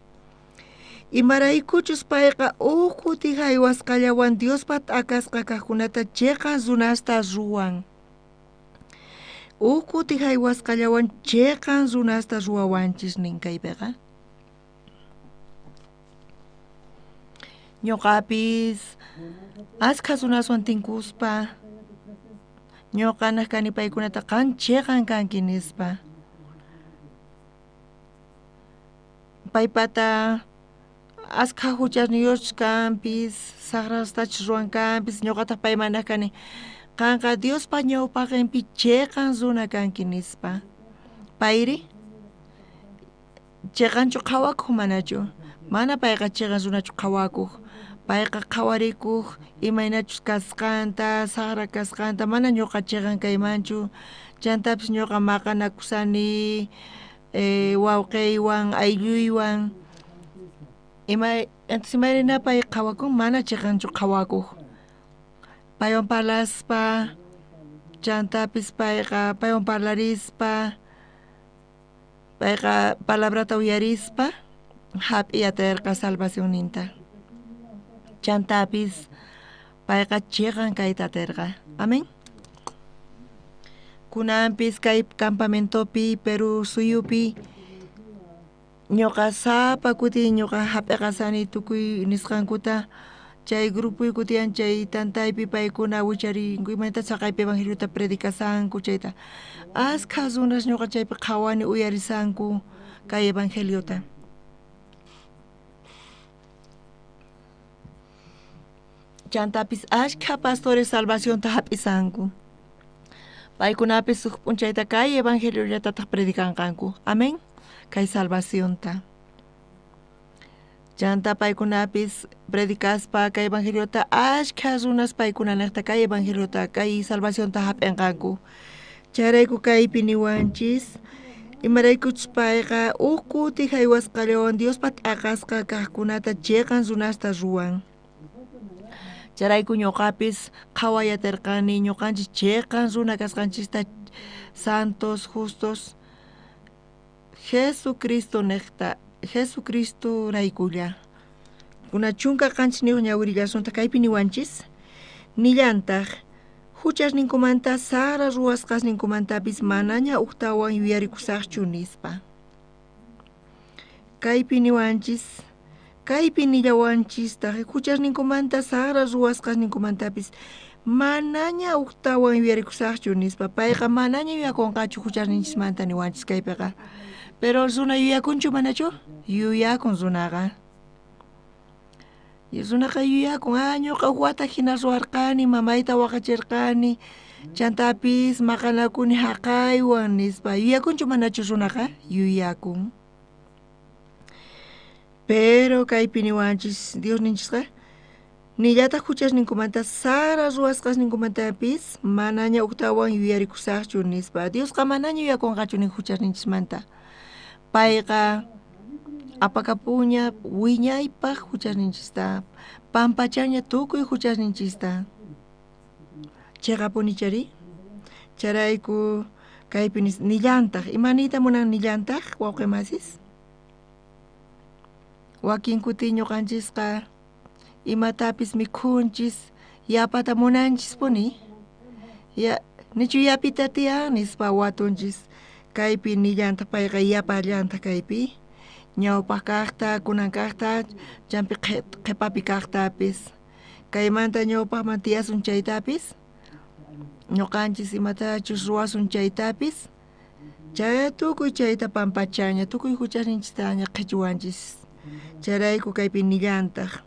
Imaraykuchus payqa huk kuti haywasqallawan Diospaq t'akasqa kaqkunata chiqan runasta ruwan. Huk kuti haywasqallawan chiqan runasta ruwawanchis nin kaypiqa. Ñuqapis askha runaswan tinkuspa ñuqanaq kani paykunata qan chiqan kanki nispa. Paypata askha huchasniyuqchus kanpis, saqrastachus ruwan kanpis, ñuqataq paymanaq kani qanqa Diospa ñawpaqinpi chiqan runa kanki nispa. Payri chiqanchu qhawakuq manachu? Mana payqa chiqan runachu qhawakuq. Payqa qhawarikuq imaynachus kasqanta, saqra kasqanta, mana ñuqa chiqan kaymanchu. Chantapis ñuqa maqanakusani wawqiywan, aylluywan. Entonces imaynina pay qhawakun? Mana chiqanchu qhawakuq. Paywan parlaspa Chantapis payqa paywan parlarispa, payqa palabrata uyarispa hap'iy aterqa salvacionninta. Chantapis payqa chiqan kayta aterqa. Amén. Kunanpis kay campamentopi Perú suyupi ñuqa sapa kuti ñuqa hap'iqasani tukuy nisqankuta chay grupuyku tiyan chay tantaypi paykuna wicharinku imaynata chaqaypi evangeliota predicasanku chayta askha runas ñuqa chaypi qhawani uyarisanku kay evangeliota. Chantapis askha pastores salvacionta hap'isanku. Paykunapis huk p'unchayta kay evangeliolatataq predicanqanku. Amén. Kay salvacionta. Chanta paykunapis predicaspa kay evangeliota askha runas paykunanejta kay evangeliota kay salvacionta hap'inqanku. Chayrayku kaypi niwanchis imaraykuchus payqa huk kuti haywasqallawan Diospa t'aqasqa kaqkunata chiqan runasta ruwan. Chayrayku ñuqapis qhawayatirqani ñuqanchis chiqan runa kasqanchista santos, justos Jesucristo niqta Jesucristo raykulla. Kuna 17 ñawirillasunta kaypi niwanchis nillantaq huchasninkumanta sara ruwasqasninkumantapis manaña uktawan yuyarikusaqchu nispa. Kaypi niwanchis kaypi nillawanchistaq huchasninkumanta sara ruwasqasninkumantapis manaña uktawan yuyarikusaqchu nispa. Payqa manaña yuyakunqachu huchasninchismanta niwanchis kaypiqa. Pero runa yuyakunchu manachu? Yuyakun runaqa. Runaqa yuyakun, ah, ñuqa huk wata hina ruwarqani, mamayta waqachirqani, chantapis maqanakuni haqaywan nispa. Yuyakunchu manachu runaqa? Yuyakun. Pero kaypi niwanchis Dios ninchisqa nillataq huchasninkumanta sara ruwasqasninkumantapis manaña uktawan yuyarikusaqchu nispa. Diosqa manaña yuyakunqachu nin huchasninchismanta. Payqa apakapuña wiñaypaq huchasninchista, pampachaña tukuy huchasninchista. Chiqapuni chari? Chayrayku kaypi nillantaq, ima niyta munan nillantaq wawqi masis? Wakin kuti ñuqanchisqa imatapis mikhunchis yapata munanchispuni. Ya nichu yapita tiyan nispa watunchis. Kaypi nillantaq payqa yapallantaq kaypi ñawpaq kaqta kunan kaqta champi qhipapi kaqtapis. Kaymanta ñawpaqman tiyasun chaytapis ñuqanchis imatachus ruwasun chaytapis chay tukuy chayta pampachaña tukuy huchasninchistaña qhichuwanchis. Chayrayku kaypi nillantaq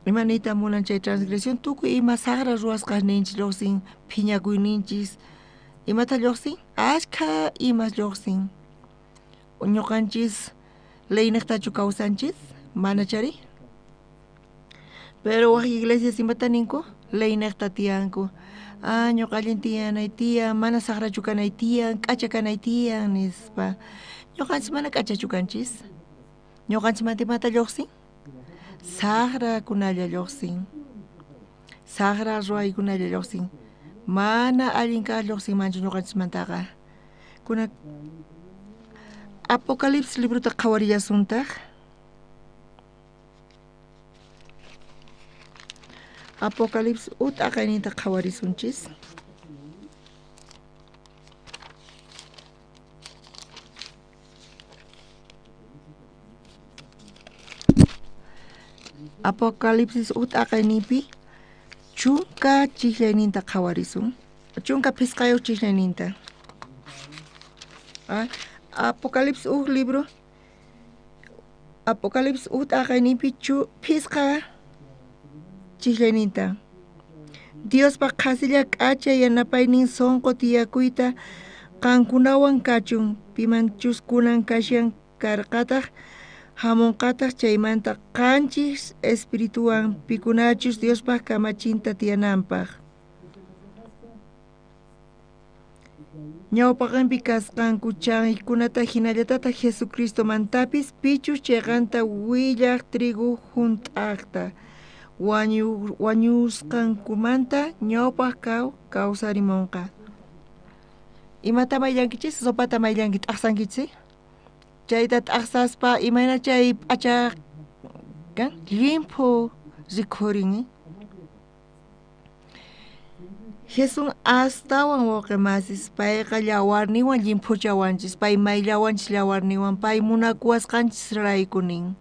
ima niyta munan chay transgresión tukuy ima saqra ruwasqasninchis lluqsin phiñakuyninchis imata lluqsin askha imas lluqsin. Ñuqanchis leyniqtachu kawsanchis mana chari. Pero wak iglesias imata ninku leyniqta tiyanku. Ah, ñuqa allin tiyanay tiyan, mana saqrachu kanay tiyan, k'acha kanay tiyan nispa. Ñuqanchis mana k'achachu kanchis. Ñuqanchis imata lluqsin? Saqrakunalla lluqsin. Saqra ruwaykunalla lluqsin. Mana allin kaq lluqsinmanchu ñuqanchismantaqa. Kuna Apocalipsis librota qhawarillasuntaq. Apocalipsis ut'aqayninta qhawarisunchis. Apocalipsis ut'aqayninpi 10 chijllayninta qhawarisun. 15 chijllayninta. Apocalipsis uj libro. Apocalipsis ut'aqayninpi 5 chijllayninta. Diospa qhasilla k'acha yanapaynin sunqu tiyakuyta qankunawan kachun pimanchus kunan kashan karqataq hamunqataq chaymanta qanchis espirituwan pikunachus Diospa kamachinta tiyananpaq. Ñawpaqanpi kasqanku chaykunata hinallatataq Jesucristomantapis pichus chiqanta willaq trigo hunt'aqta. Wañusqankumanta ñawpaj kawsarimonqa. Imata mayllankichis? Sopata mayllanki, t'aqsankichis? Chayta t'aqsaspa imayna chay p'acha kan llimphu rikhurin. Jesús astawan wawqi masis, payqa llawarniwan llimphuchawanchis, pay mayllawanchis llawarniwan, pay munakuwasqanchisrayku nin.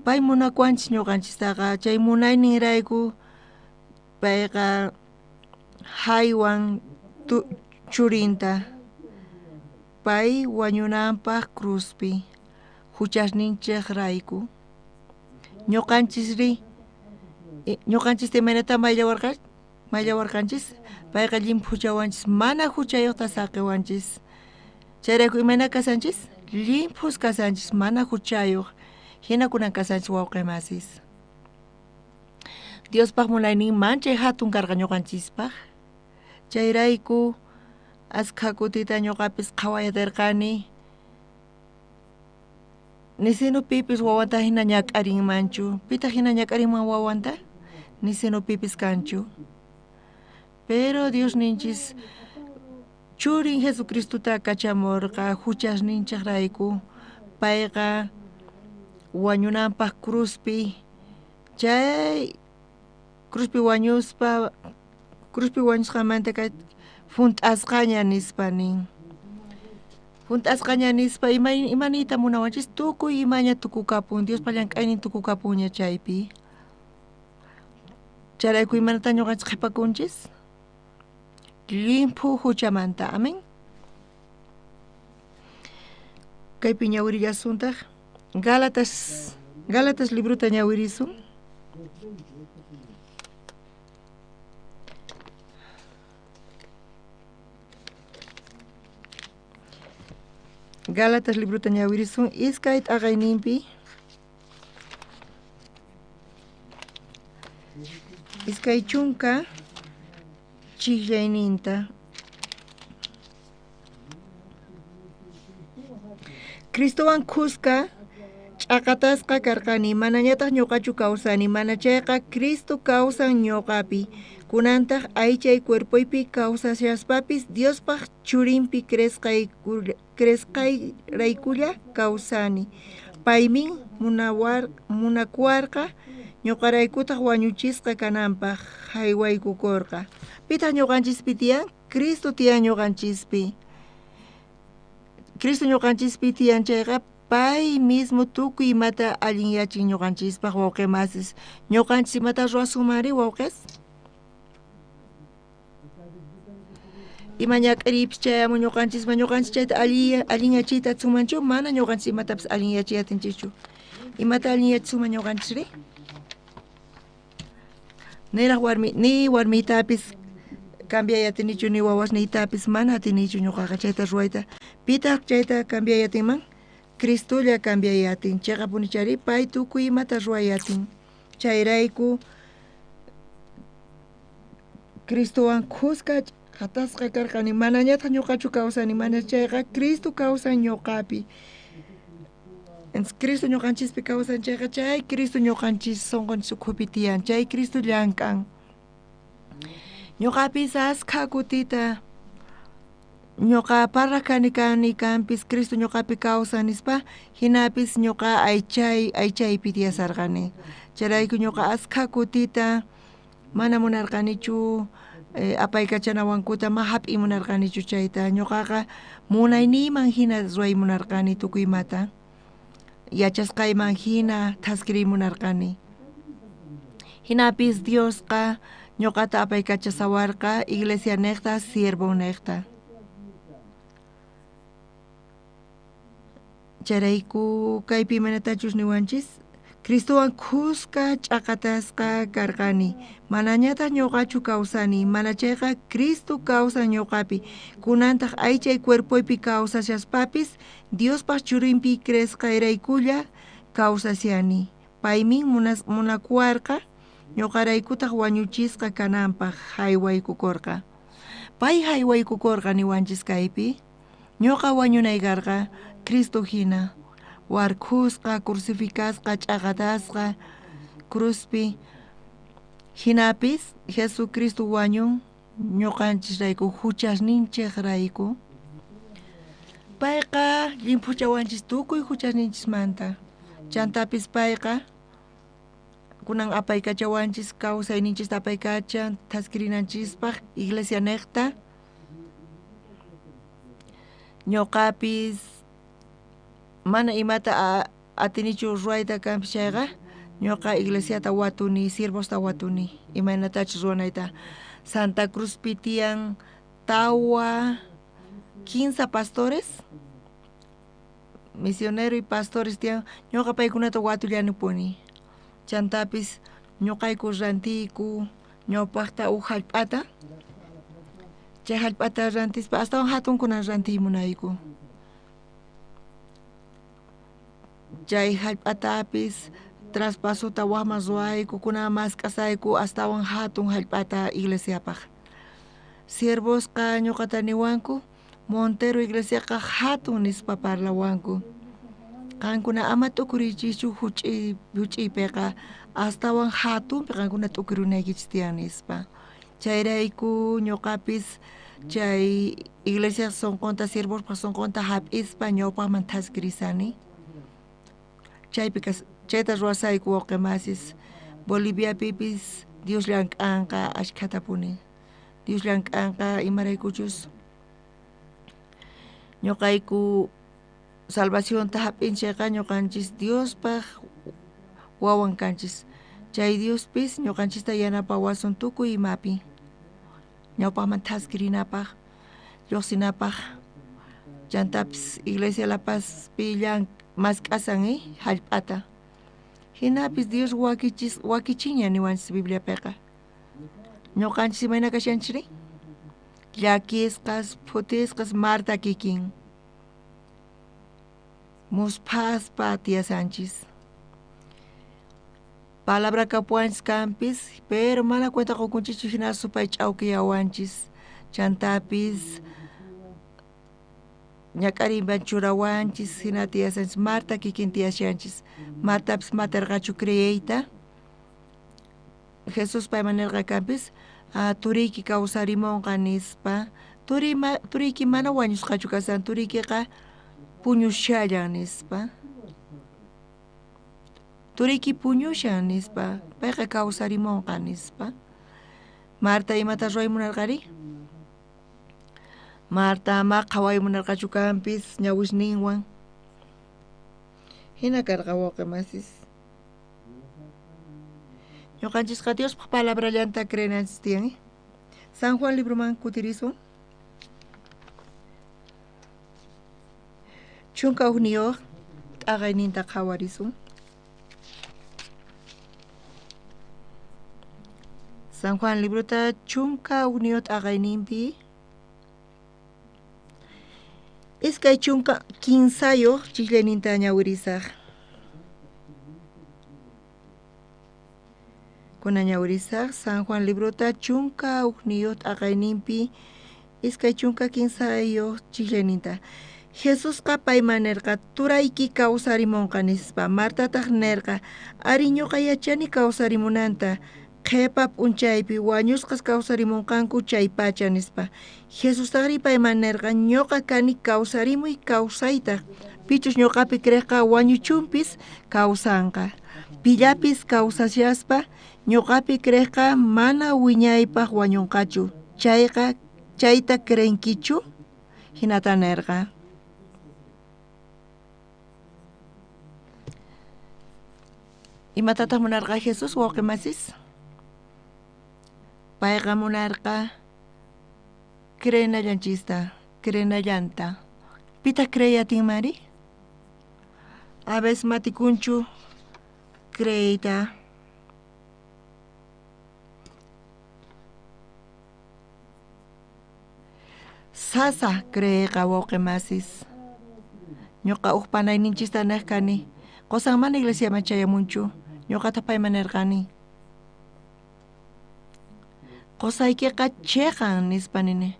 Pay munakuwanchis ñuqanchistaqa, chay munayninrayku payqa haywan churinta, pay wañunanpaq cruzpi huchasninchejrayku. Ñuqanchisri, ñuqanchista imaynata mayllawarqanchis? Payqa llimphuchawanchis, mana huchayuqta saqiwanchis. Chayrayku imayna kasanchis? Llimphus kasanchis, mana huchayuq. Hina kunan kasanchis wawqi masis. Diospaq munaynin manchay hatun karqa ñuqanchispaq. Chayrayku askha kutita ñuqapis qhawayatirqani. Nisinu pipis wawanta hina ñak'arinmanchu. Pitaq hina ñak'arinman wawanta? Nisinu pipis kanchu. Pero Diosninchis churin Jesucristota kachamurqa huchasninchejrayku. Payqa wañunanpaq cruzpi, chay cruzpi wañuspa, cruzpi wañusqamanta junt'asqaña nispa nin. Junt'asqaña nispa imaniyta munawanchis? Tukuy imaña tukukapun, Diospa llank'aynin tukukapunña chaypi. Chayrayku imanata ñuqanchis qhipakunchis? Llimphu huchamanta, amén. Kaypi ñawirillasuntaq Gálatas librota ñawirisun. Gálatas librota ñawirisun iskay t'aqayninpi. Iskay chunka chijllayninta. Cristowan khuska ch'aqatasqa karqani, manañataq ñuqachu kawsani, mana chayqa Cristo kawsan ñuqapi. Kunantaq aychay cuerpoypi kawsashaspapis Diospaq churinpi cresqayraykulla kawsani. Paymin munakuwarqa, ñuqaraykutaq wañuchisqa kananpaq haywaykukurqa. Pitaq ñuqanchispi tiyan? Cristo tiyan ñuqanchispi. Cristo ñuqanchispi tiyan chayqa pay mismo tukuy imata allinyachin ñuqanchispaq wawqi masis. Ñuqanchis imata ruwasunmanri wawqis? Ima ñak'ariypis chayamun ñuqanchisman, ñuqanchis chayta allinyachiyta atisunmanchu? Mana ñuqanchis imatapis allinyachiy atinchischu. Imata allinyachisunman ñuqanchisri? Niraq warmi, ni warmiytapis cambiay atinichu, ni wawasniytapis mana atinichu ñuqaqa chayta ruwayta. Pitaq chayta cambiay atinman? Cristolla cambiay atin. Chayqapunichari pay tukuy imata ruway atin. Chayrayku Cristowan khuska qatasqa karqani, manañataq ñuqachu kawsani, mana chayqa Cristo kawsan ñuqapi. Cristo ñuqanchispi kawsan chayqa chay Cristo ñuqanchis sunqunchis ukhupi tiyan, chay Cristo llank'an. Ñuqapis askha kutita ñuqa parlaq kani kanpis Cristo ñuqapi kawsan nispa, hinapis ñuqa aychaypi tiyasarqani. Chayrayku ñuqa askha kutita mana munarqanichu apaykachanawankuta, ma hap'iy munarqanichu chayta. Ñuqaqa munayniyman hina ruway munarqani tukuy imata. Yachasqayman hina thaskiriy munarqani. Hinapis Diosqa ñuqata apaykachasawarqa iglesia niqta, siervo niqta. Chayrayku kaypi imaynatachus niwanchis? Cristowan khuska ch'aqatasqa karqani, manañataq ñuqachu kawsani, mana chayqa Cristo kawsan ñuqapi. Kunantaq aychay cuerpoypi kawsashaspapis Diospaq churinpi cresqayraykulla kawsashani. Paymin munakuwarqa, ñuqaraykutaq wañuchisqa kananpaq haywaykukurqa. Pay haywaykukurqa niwanchis kaypi. Ñuqa wañunay karqa Cristo hina. Warkhusqa, crucificasqa, ch'aqatasqa, Cruzpi. Jinapis Jesucristo wañun ñuqanchisrayku huchasninchejrayku. Payqa llimphuchawanchis tukuy huchasninchismanta. Chantapis payqa kunan apaykachawanchis kawsayninchista apaykachan thaskirinanchispaj iglesia neqta. Ñuqapis mana imata atinichu ruwayta kanpis chayqa ñuqa iglesiata watuni, siervosta watuni, imaynatachus ruwanayta. Santa Cruzpi tiyan tawa 15 pastores, misionero y pastores tiyan, ñuqa paykunata watullanipuni. Chantapis ñuqayku rantiyku ñawpaqta uj hallp'ata, chay hallp'ata rantispa astawan hatunkunan rantiy munayku. Chay hallp'atapis traspasota wajman ruwayku, kunan mask'asayku astawan hatun hallp'ata iglesiapaq. Siervosqa ñuqata niwanku Montero iglesiaqa hatun nispa parlawanku. Qankuna ama t'ukuriychischu huch'iypiqa astawan hatunpi qankuna t'ukurunaykichis tiyan nispa. Chayrayku ñuqapis chay iglesia sunqunta siervospaq sunqunta hap'ispa ñawpaqman thaskirisani. Chaypi chayta ruwasayku wawqi masis. Boliviapipis Dios llank'anqa ashkhatapuni. Dios llank'anqa imaraykuchus ñuqayku salvacionta hap'inchayqa ñuqanchis Diospaq wawan kanchis. Chay Diospis ñuqanchista yanapawasun tukuy imapi. Ñawpaqman thaskirinapaq, lluqsinapaq. Chantapis iglesia La Pazpi mask'asan hallp'ata. Hinapis Dios wakichiña niwanchis Bibliapiqa. Ñuqanchis imayna kashanchikri? Llakisqas, phutisqas Marta kikin. Musphaspa tiyasanchis. Palabra kapuwanchis kanpis, pero mana cuenta qukunchischu hina supay ch'awkiyawanchis. Chantapis ñak'ariyman churawanchis hina tiyasanchis. Marta kikin tiyashanchis. Martapis matarqachu creeyta. Jesús payman nirqa kanpis, turiyki kawsarimunqa nispa. Turiyki mana wañusqachu kasan, turiykiqa puñushallan nispa. Turiyki puñushan nispa, payqa kawsarimunqa nispa. Marta imata ruway munarqari? Marta ma qhaway munarqachu kanpis ñawisninwan. Hina karqa wawqi masis. Ñuqanchisqa Diospaq palabrallanta creenanchis tiyan. San Juan libroman kutirisun. 11 t'aqayninta qhawarisun. San Juan librota 11 t'aqayninpi 23 chiqllayninta ñawirisaq. Kuna ñawirisaq San Juan librota 11 t'aqayninpi 23 chiqllayninta. Jesusqa payman nirqa turayki kawsarimunqa nispa. Martataq nirqa ari ñuqa yachani kawsarimunanta qhipa p'unchaypi wañusqas kawsarimunqanku chaypacha nispa. Jesustaqri payman nirqa ñuqa kani kawsarimuy kawsaytaq pichus ñuqapi creqqa wañuchunpis kawsanqa. Pillapis kawsashaspa ñuqapi creqqa mana wiñaypaq wañunqachu. Chayqa chayta creenkichu? Hinata nirqa. Imatataq munarqa Jesús wawqi masis? Payqa munarqa creenallanchista, creenallanta. Pitaq creeyatinmari? A veces matikunchu creeyta. Sasa creeyqa wawqi masis. Ñuqa uj panayninchista neq kani. Qosan mana iglesiaman chayamunchu. Ñuqataq payman nirqani. Qosaykiqa chiqan nispa nini.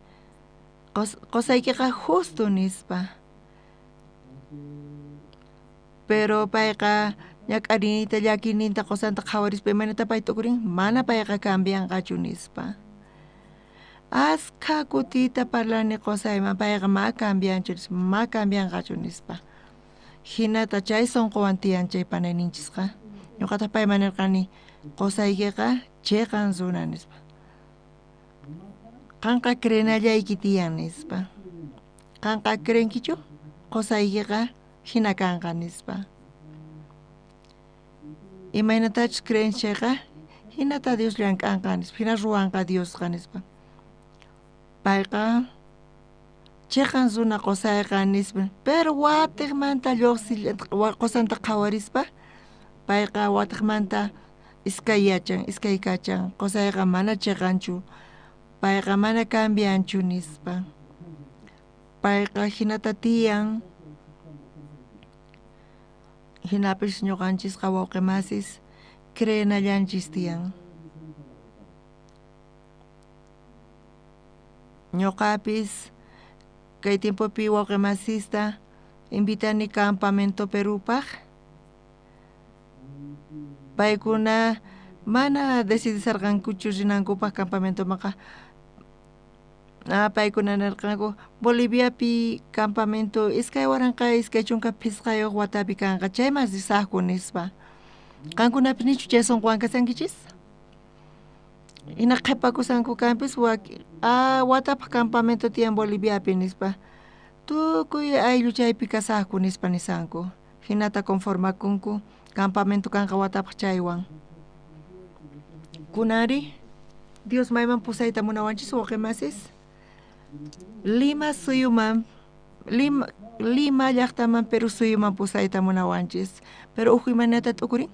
Qosaykiqa justo nispa. Pero payqa Ñak'arinita llakiyninta qosanta qhawarispa imaynata pay t'ukurin? Mana payqa cambianqachu nispa. Askha kutita parlani qosayman payqa ma cambianchu nispa, ma cambianqachu nispa. Hinata chay sonqowan tiyan chay panayninchisqa. Ñuqataq payman nirqani qosaykiqa chiqan runa nispa. Qanqa creenallayki tiyan nispa. Qanqa creenkichu? Qosaykiqa hina kanqa nispa. Imaynatachus creen chayqa hinata Dios llank'anqa nispa, hina ruwanqa Diosqa nispa. Payqa chiqan runa qosayqa nispa, pero watiqmanta lluqsi qosanta qhawarispa payqa watiqmanta iskay yachan, iskay kachan, qosayqa mana chiqanchu, payqa mana cambianchu nispa. Payqa hinata tiyan. Hinapis ñuqanchisqa wawqimasis creenallanchis tiyan. Ñuqapis kay tiempopi wawqimasista invitani campamento Perupaj. Paykuna mana decidisarqankuchu rinankupaj campamentomanqa. Paykuna nirqanku Boliviapi campamento 2025 watapi kanqa chayman risaqku nispa. Qankunapis nichu chay sunquwan kasankichis? Hina qhipakusanku kanpis watapaq campamento tiyan Boliviapi nispa. Tukuy ayllu chaypi kasaqku nispa nisanku. Hinata conformakunku campamento kanqa watapaq chaywan. Kunari Dios mayman pusayta munawanchis wawqimasis? Lima suyuman, Lima llaqtaman Perú suyuman pusayta munawanchis. Pero uj imaynata t'ukurin?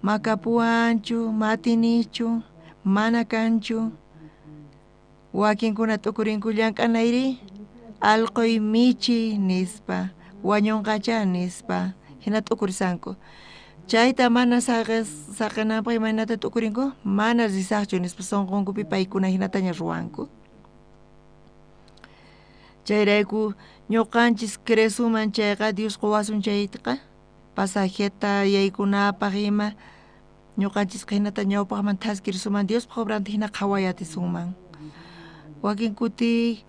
Makapuwanchu, matinichu, mana kanchu. Wakinkuna t'ukurinku llank'anayri allquy michi nispa, wañunqacha nispa, hina t'ukurisanku. Chayta mana saqinanpaq imaynata t'ukurinku? Mana risaqchu nispa sunqunkupi paykuna hinataña ruwanku. Chayrayku ñuqanchis cresuman chayqa Dios quwasun chaytaqa pasajeta yaykunapaq ima ñuqanchisqa hinata ñawpaqman thaskirisuman Diospaq obranta hina qhaway atisunman. Wakin kuti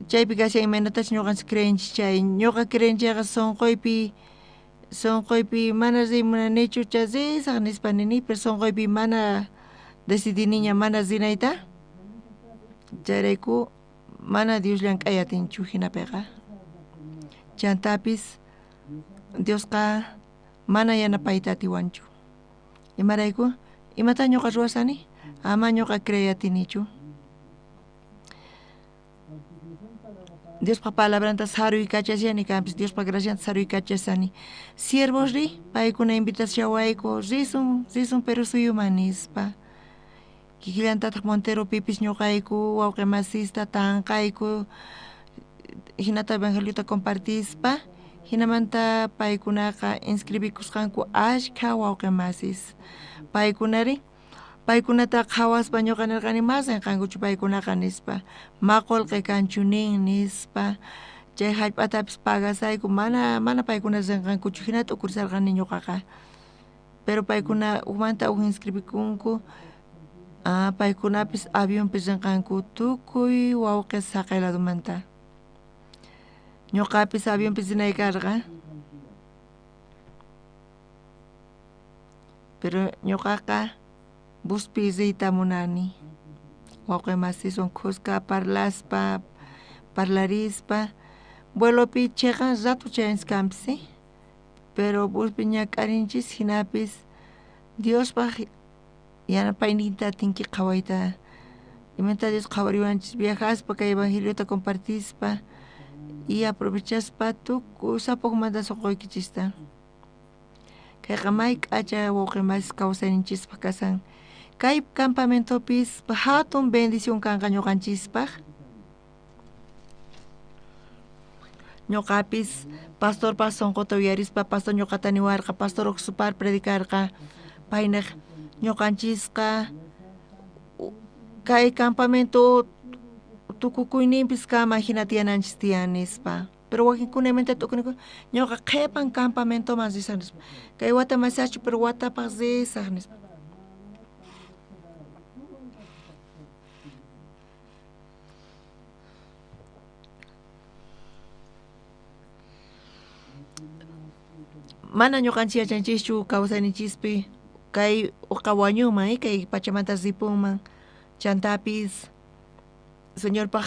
chaypi kashan imaynatachus ñuqanchis creenchis chay ñuqa creen chayqa sunquypi mana riy munanichu chay risaq nispa nini, pero sunquypi mana decidiniña mana rinayta. Chayrayku mana Dios llank'ay atinchu hinapiqa. Chantapis Diosqa mana yanapayta atiwanchu. Imarayku imata ñuqa ruwasani? Ama ñuqa creey atinichu. Diospa palabranta saruykachashani kanpis, Diospa gracianta saruykachashani. Siervos ri, paykuna invitashawayku, risun, risun Perú suyuman nispa. Kikillantataq Montero pipis ñuqayku, wawqimasista tanqayku, hinata evangeliota compartispa, hinamanta paykunaqa inscribikusqanku ashkha wawqimasis. Paykunari paykunata qhawaspa ñuqa nirqani mas rinqankuchu paykunaqa nispa, ma qullqi kanchu nin nispa, chay hallp'atapis pagasayku mana paykuna rinqankuchu hina t'ukurisarqani ñuqaqa. Pero paykuna ujmanta uj inscribikunku, paykunapis avionpi rinqanku tukuy wawqi saqay ladumanta. Ñuqapis avionpi rinay karqa. Pero ñuqaqa buspi riyta munani. Wawqimasiswan khuska parlaspa, parlarispa, vuelopi chiqan rato chayanchis kanpis, pero buspi ñak'arinchis hinapis Diospaq yanapayninta atinki qhawayta. Imata Dios qhawariwanchis viajaspa kay evangeliota compartispa y aprovechaspa tukuy sapaqmanta sunquykichista. Kayqa may k'acha wawqimasis kawsayninchispaq kasan. Kay campamentopis hatun bendición kanqa ñuqanchispaq. Ñuqapis pastorpaq sunquta uyarispa pastor ñuqata niwarqa, pastor uqsupar predicarqa, paynaq ñuqanchisqa kay campamento tukukuyninpis kama hina tiyananchis tiyan nispa. Pero wakinkunamanta t'ukuniku ñuqa qhipan campamentoman risaq nispa. Kay wata masachu pero watapaq risaq nispa. Mana ñuqanchik yachanchischu kawsayninchispi kay uqa wañunman, kay pachamanta ripunman, chantapis Señorpaq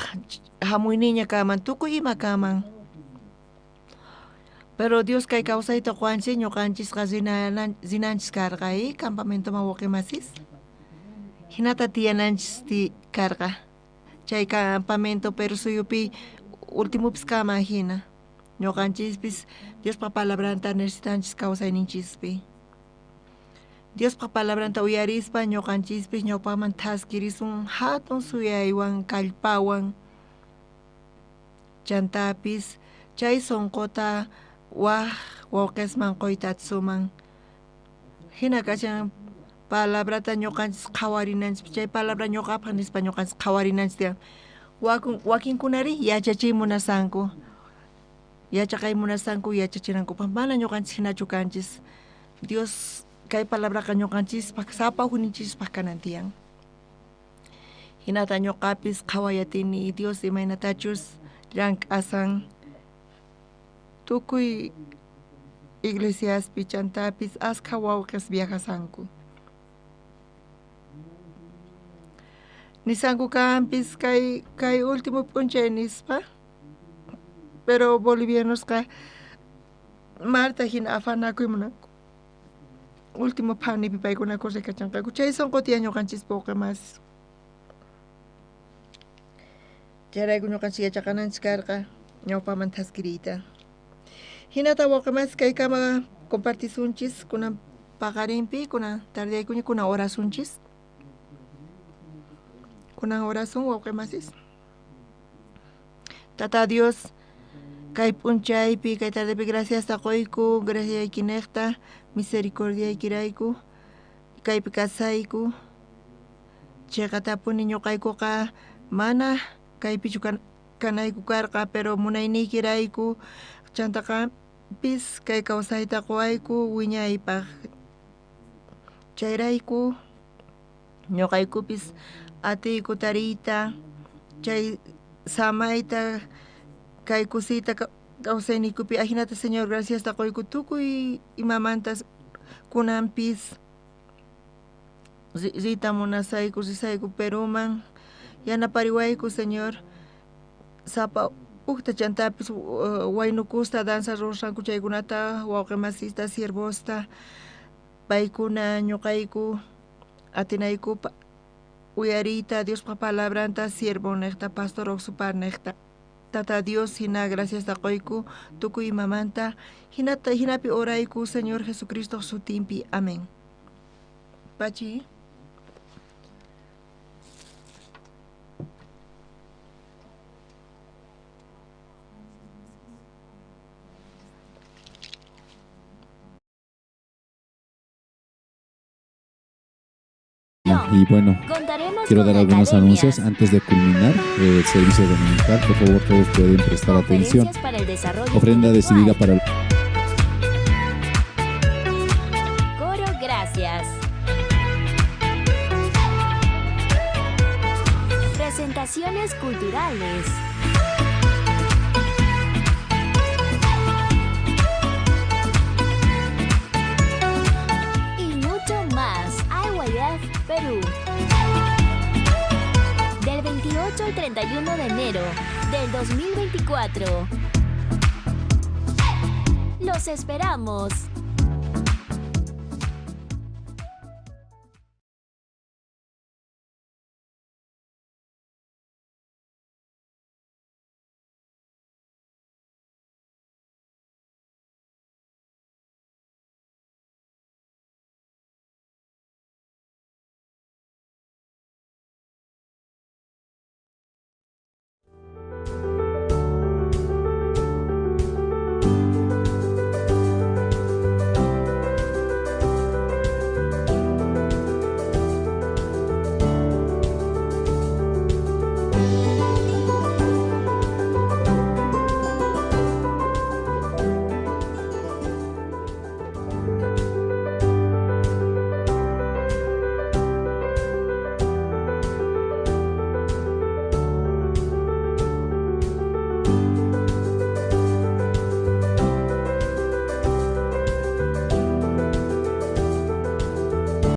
hamuyniña kaman, tukuy ima kaman. Pero Dios kay kawsayta quwanchik ñuqanchisqa rinanchis karqa, campamentoman wawqimasis. Hinata tiyananchis karqa. Chay campamento Perú suyupi ultimopis kaman hina. Ñuqanchispis Diospa palabranta necesitanchis kawsayninchispi. Diospa palabranta uyarispa ñuqanchispis ñawpaqman thaskirisun hatun suyaywan kallpawan. Chantapis chay sunquta waj wawqisman quyta atisunman. Hina kashan palabrata ñuqanchis qhawarinanchis, chay palabra ñuqapaq nispa ñuqanchis qhawarinanchis tiyan. Wakinkunari yachachiy munasanku. Yachaqay munasanku yachachinankupaq mana ñuqanchis hinachu kanchis. Dios kay palabraqa ñuqanchispaq sapa ujninchispaq kanan tiyan. Hinata ñuqapis qhawayatini Dios imaynatachus llank'asan tukuy iglesiaspi chantapis askha wawqis viajasanku. Nisanku kanpis kay último p'unchay nispa, pero bolivianosqa Marta hina afanakuy munanku. Último phanipi paykuna correcachanqaku. Chay sunqu tiyan ñuqanchispa wawqimasis. Chayrayku ñuqanchis yachaqananchis karqa ñawpaman thaskiriyta. Hinata wawqimasis kaykama compartisunchis kunan paqarinpi, kunan tardeykuña, kunan orasunchis. Kunan orasun wawqimasis. Tata Dios, kay p'unchaypi, kay tardepi graciasta quyku, graciaykinejta, misericordiaykirayku, kaypi kasayku. Chayqatapuni ñuqaykuqa mana kaypichu kanayku karqa, pero munayniykirayku chantaqapis kay kawsayta quwayku wiñaypaq. Chayrayku ñuqaykupis atiyku tariyta, chay samayta, kay kusiyta kawsayniykupi. Ajinata Señor graciasta quyku tukuy imamantas kunanpis riyta munasayku, risayku Peruman. Yanapariwayku Señor, sapa ujta chantapis waynukusta danza rurasqanku chaykunata, wawqimasista, siervosta, paykuna ñuqayku atinaykupa uyariyta Diospa palabranta, siervonejta, pastor Oxoparnejta. Tata Dios, hina gracias quyku tukuy imamanta, hinata hinapi orayku Señor Jesucristo sutinpi. Amén. Pachi. Y bueno, quiero dar algunos anuncios antes de culminar el servicio dominical. Por favor, todos pueden prestar atención. Ofrenda decidida para el... Coro, gracias. Presentaciones culturales. Y mucho más. IYF Perú. Del 28 al 31 de enero del 2024. ¡Los esperamos!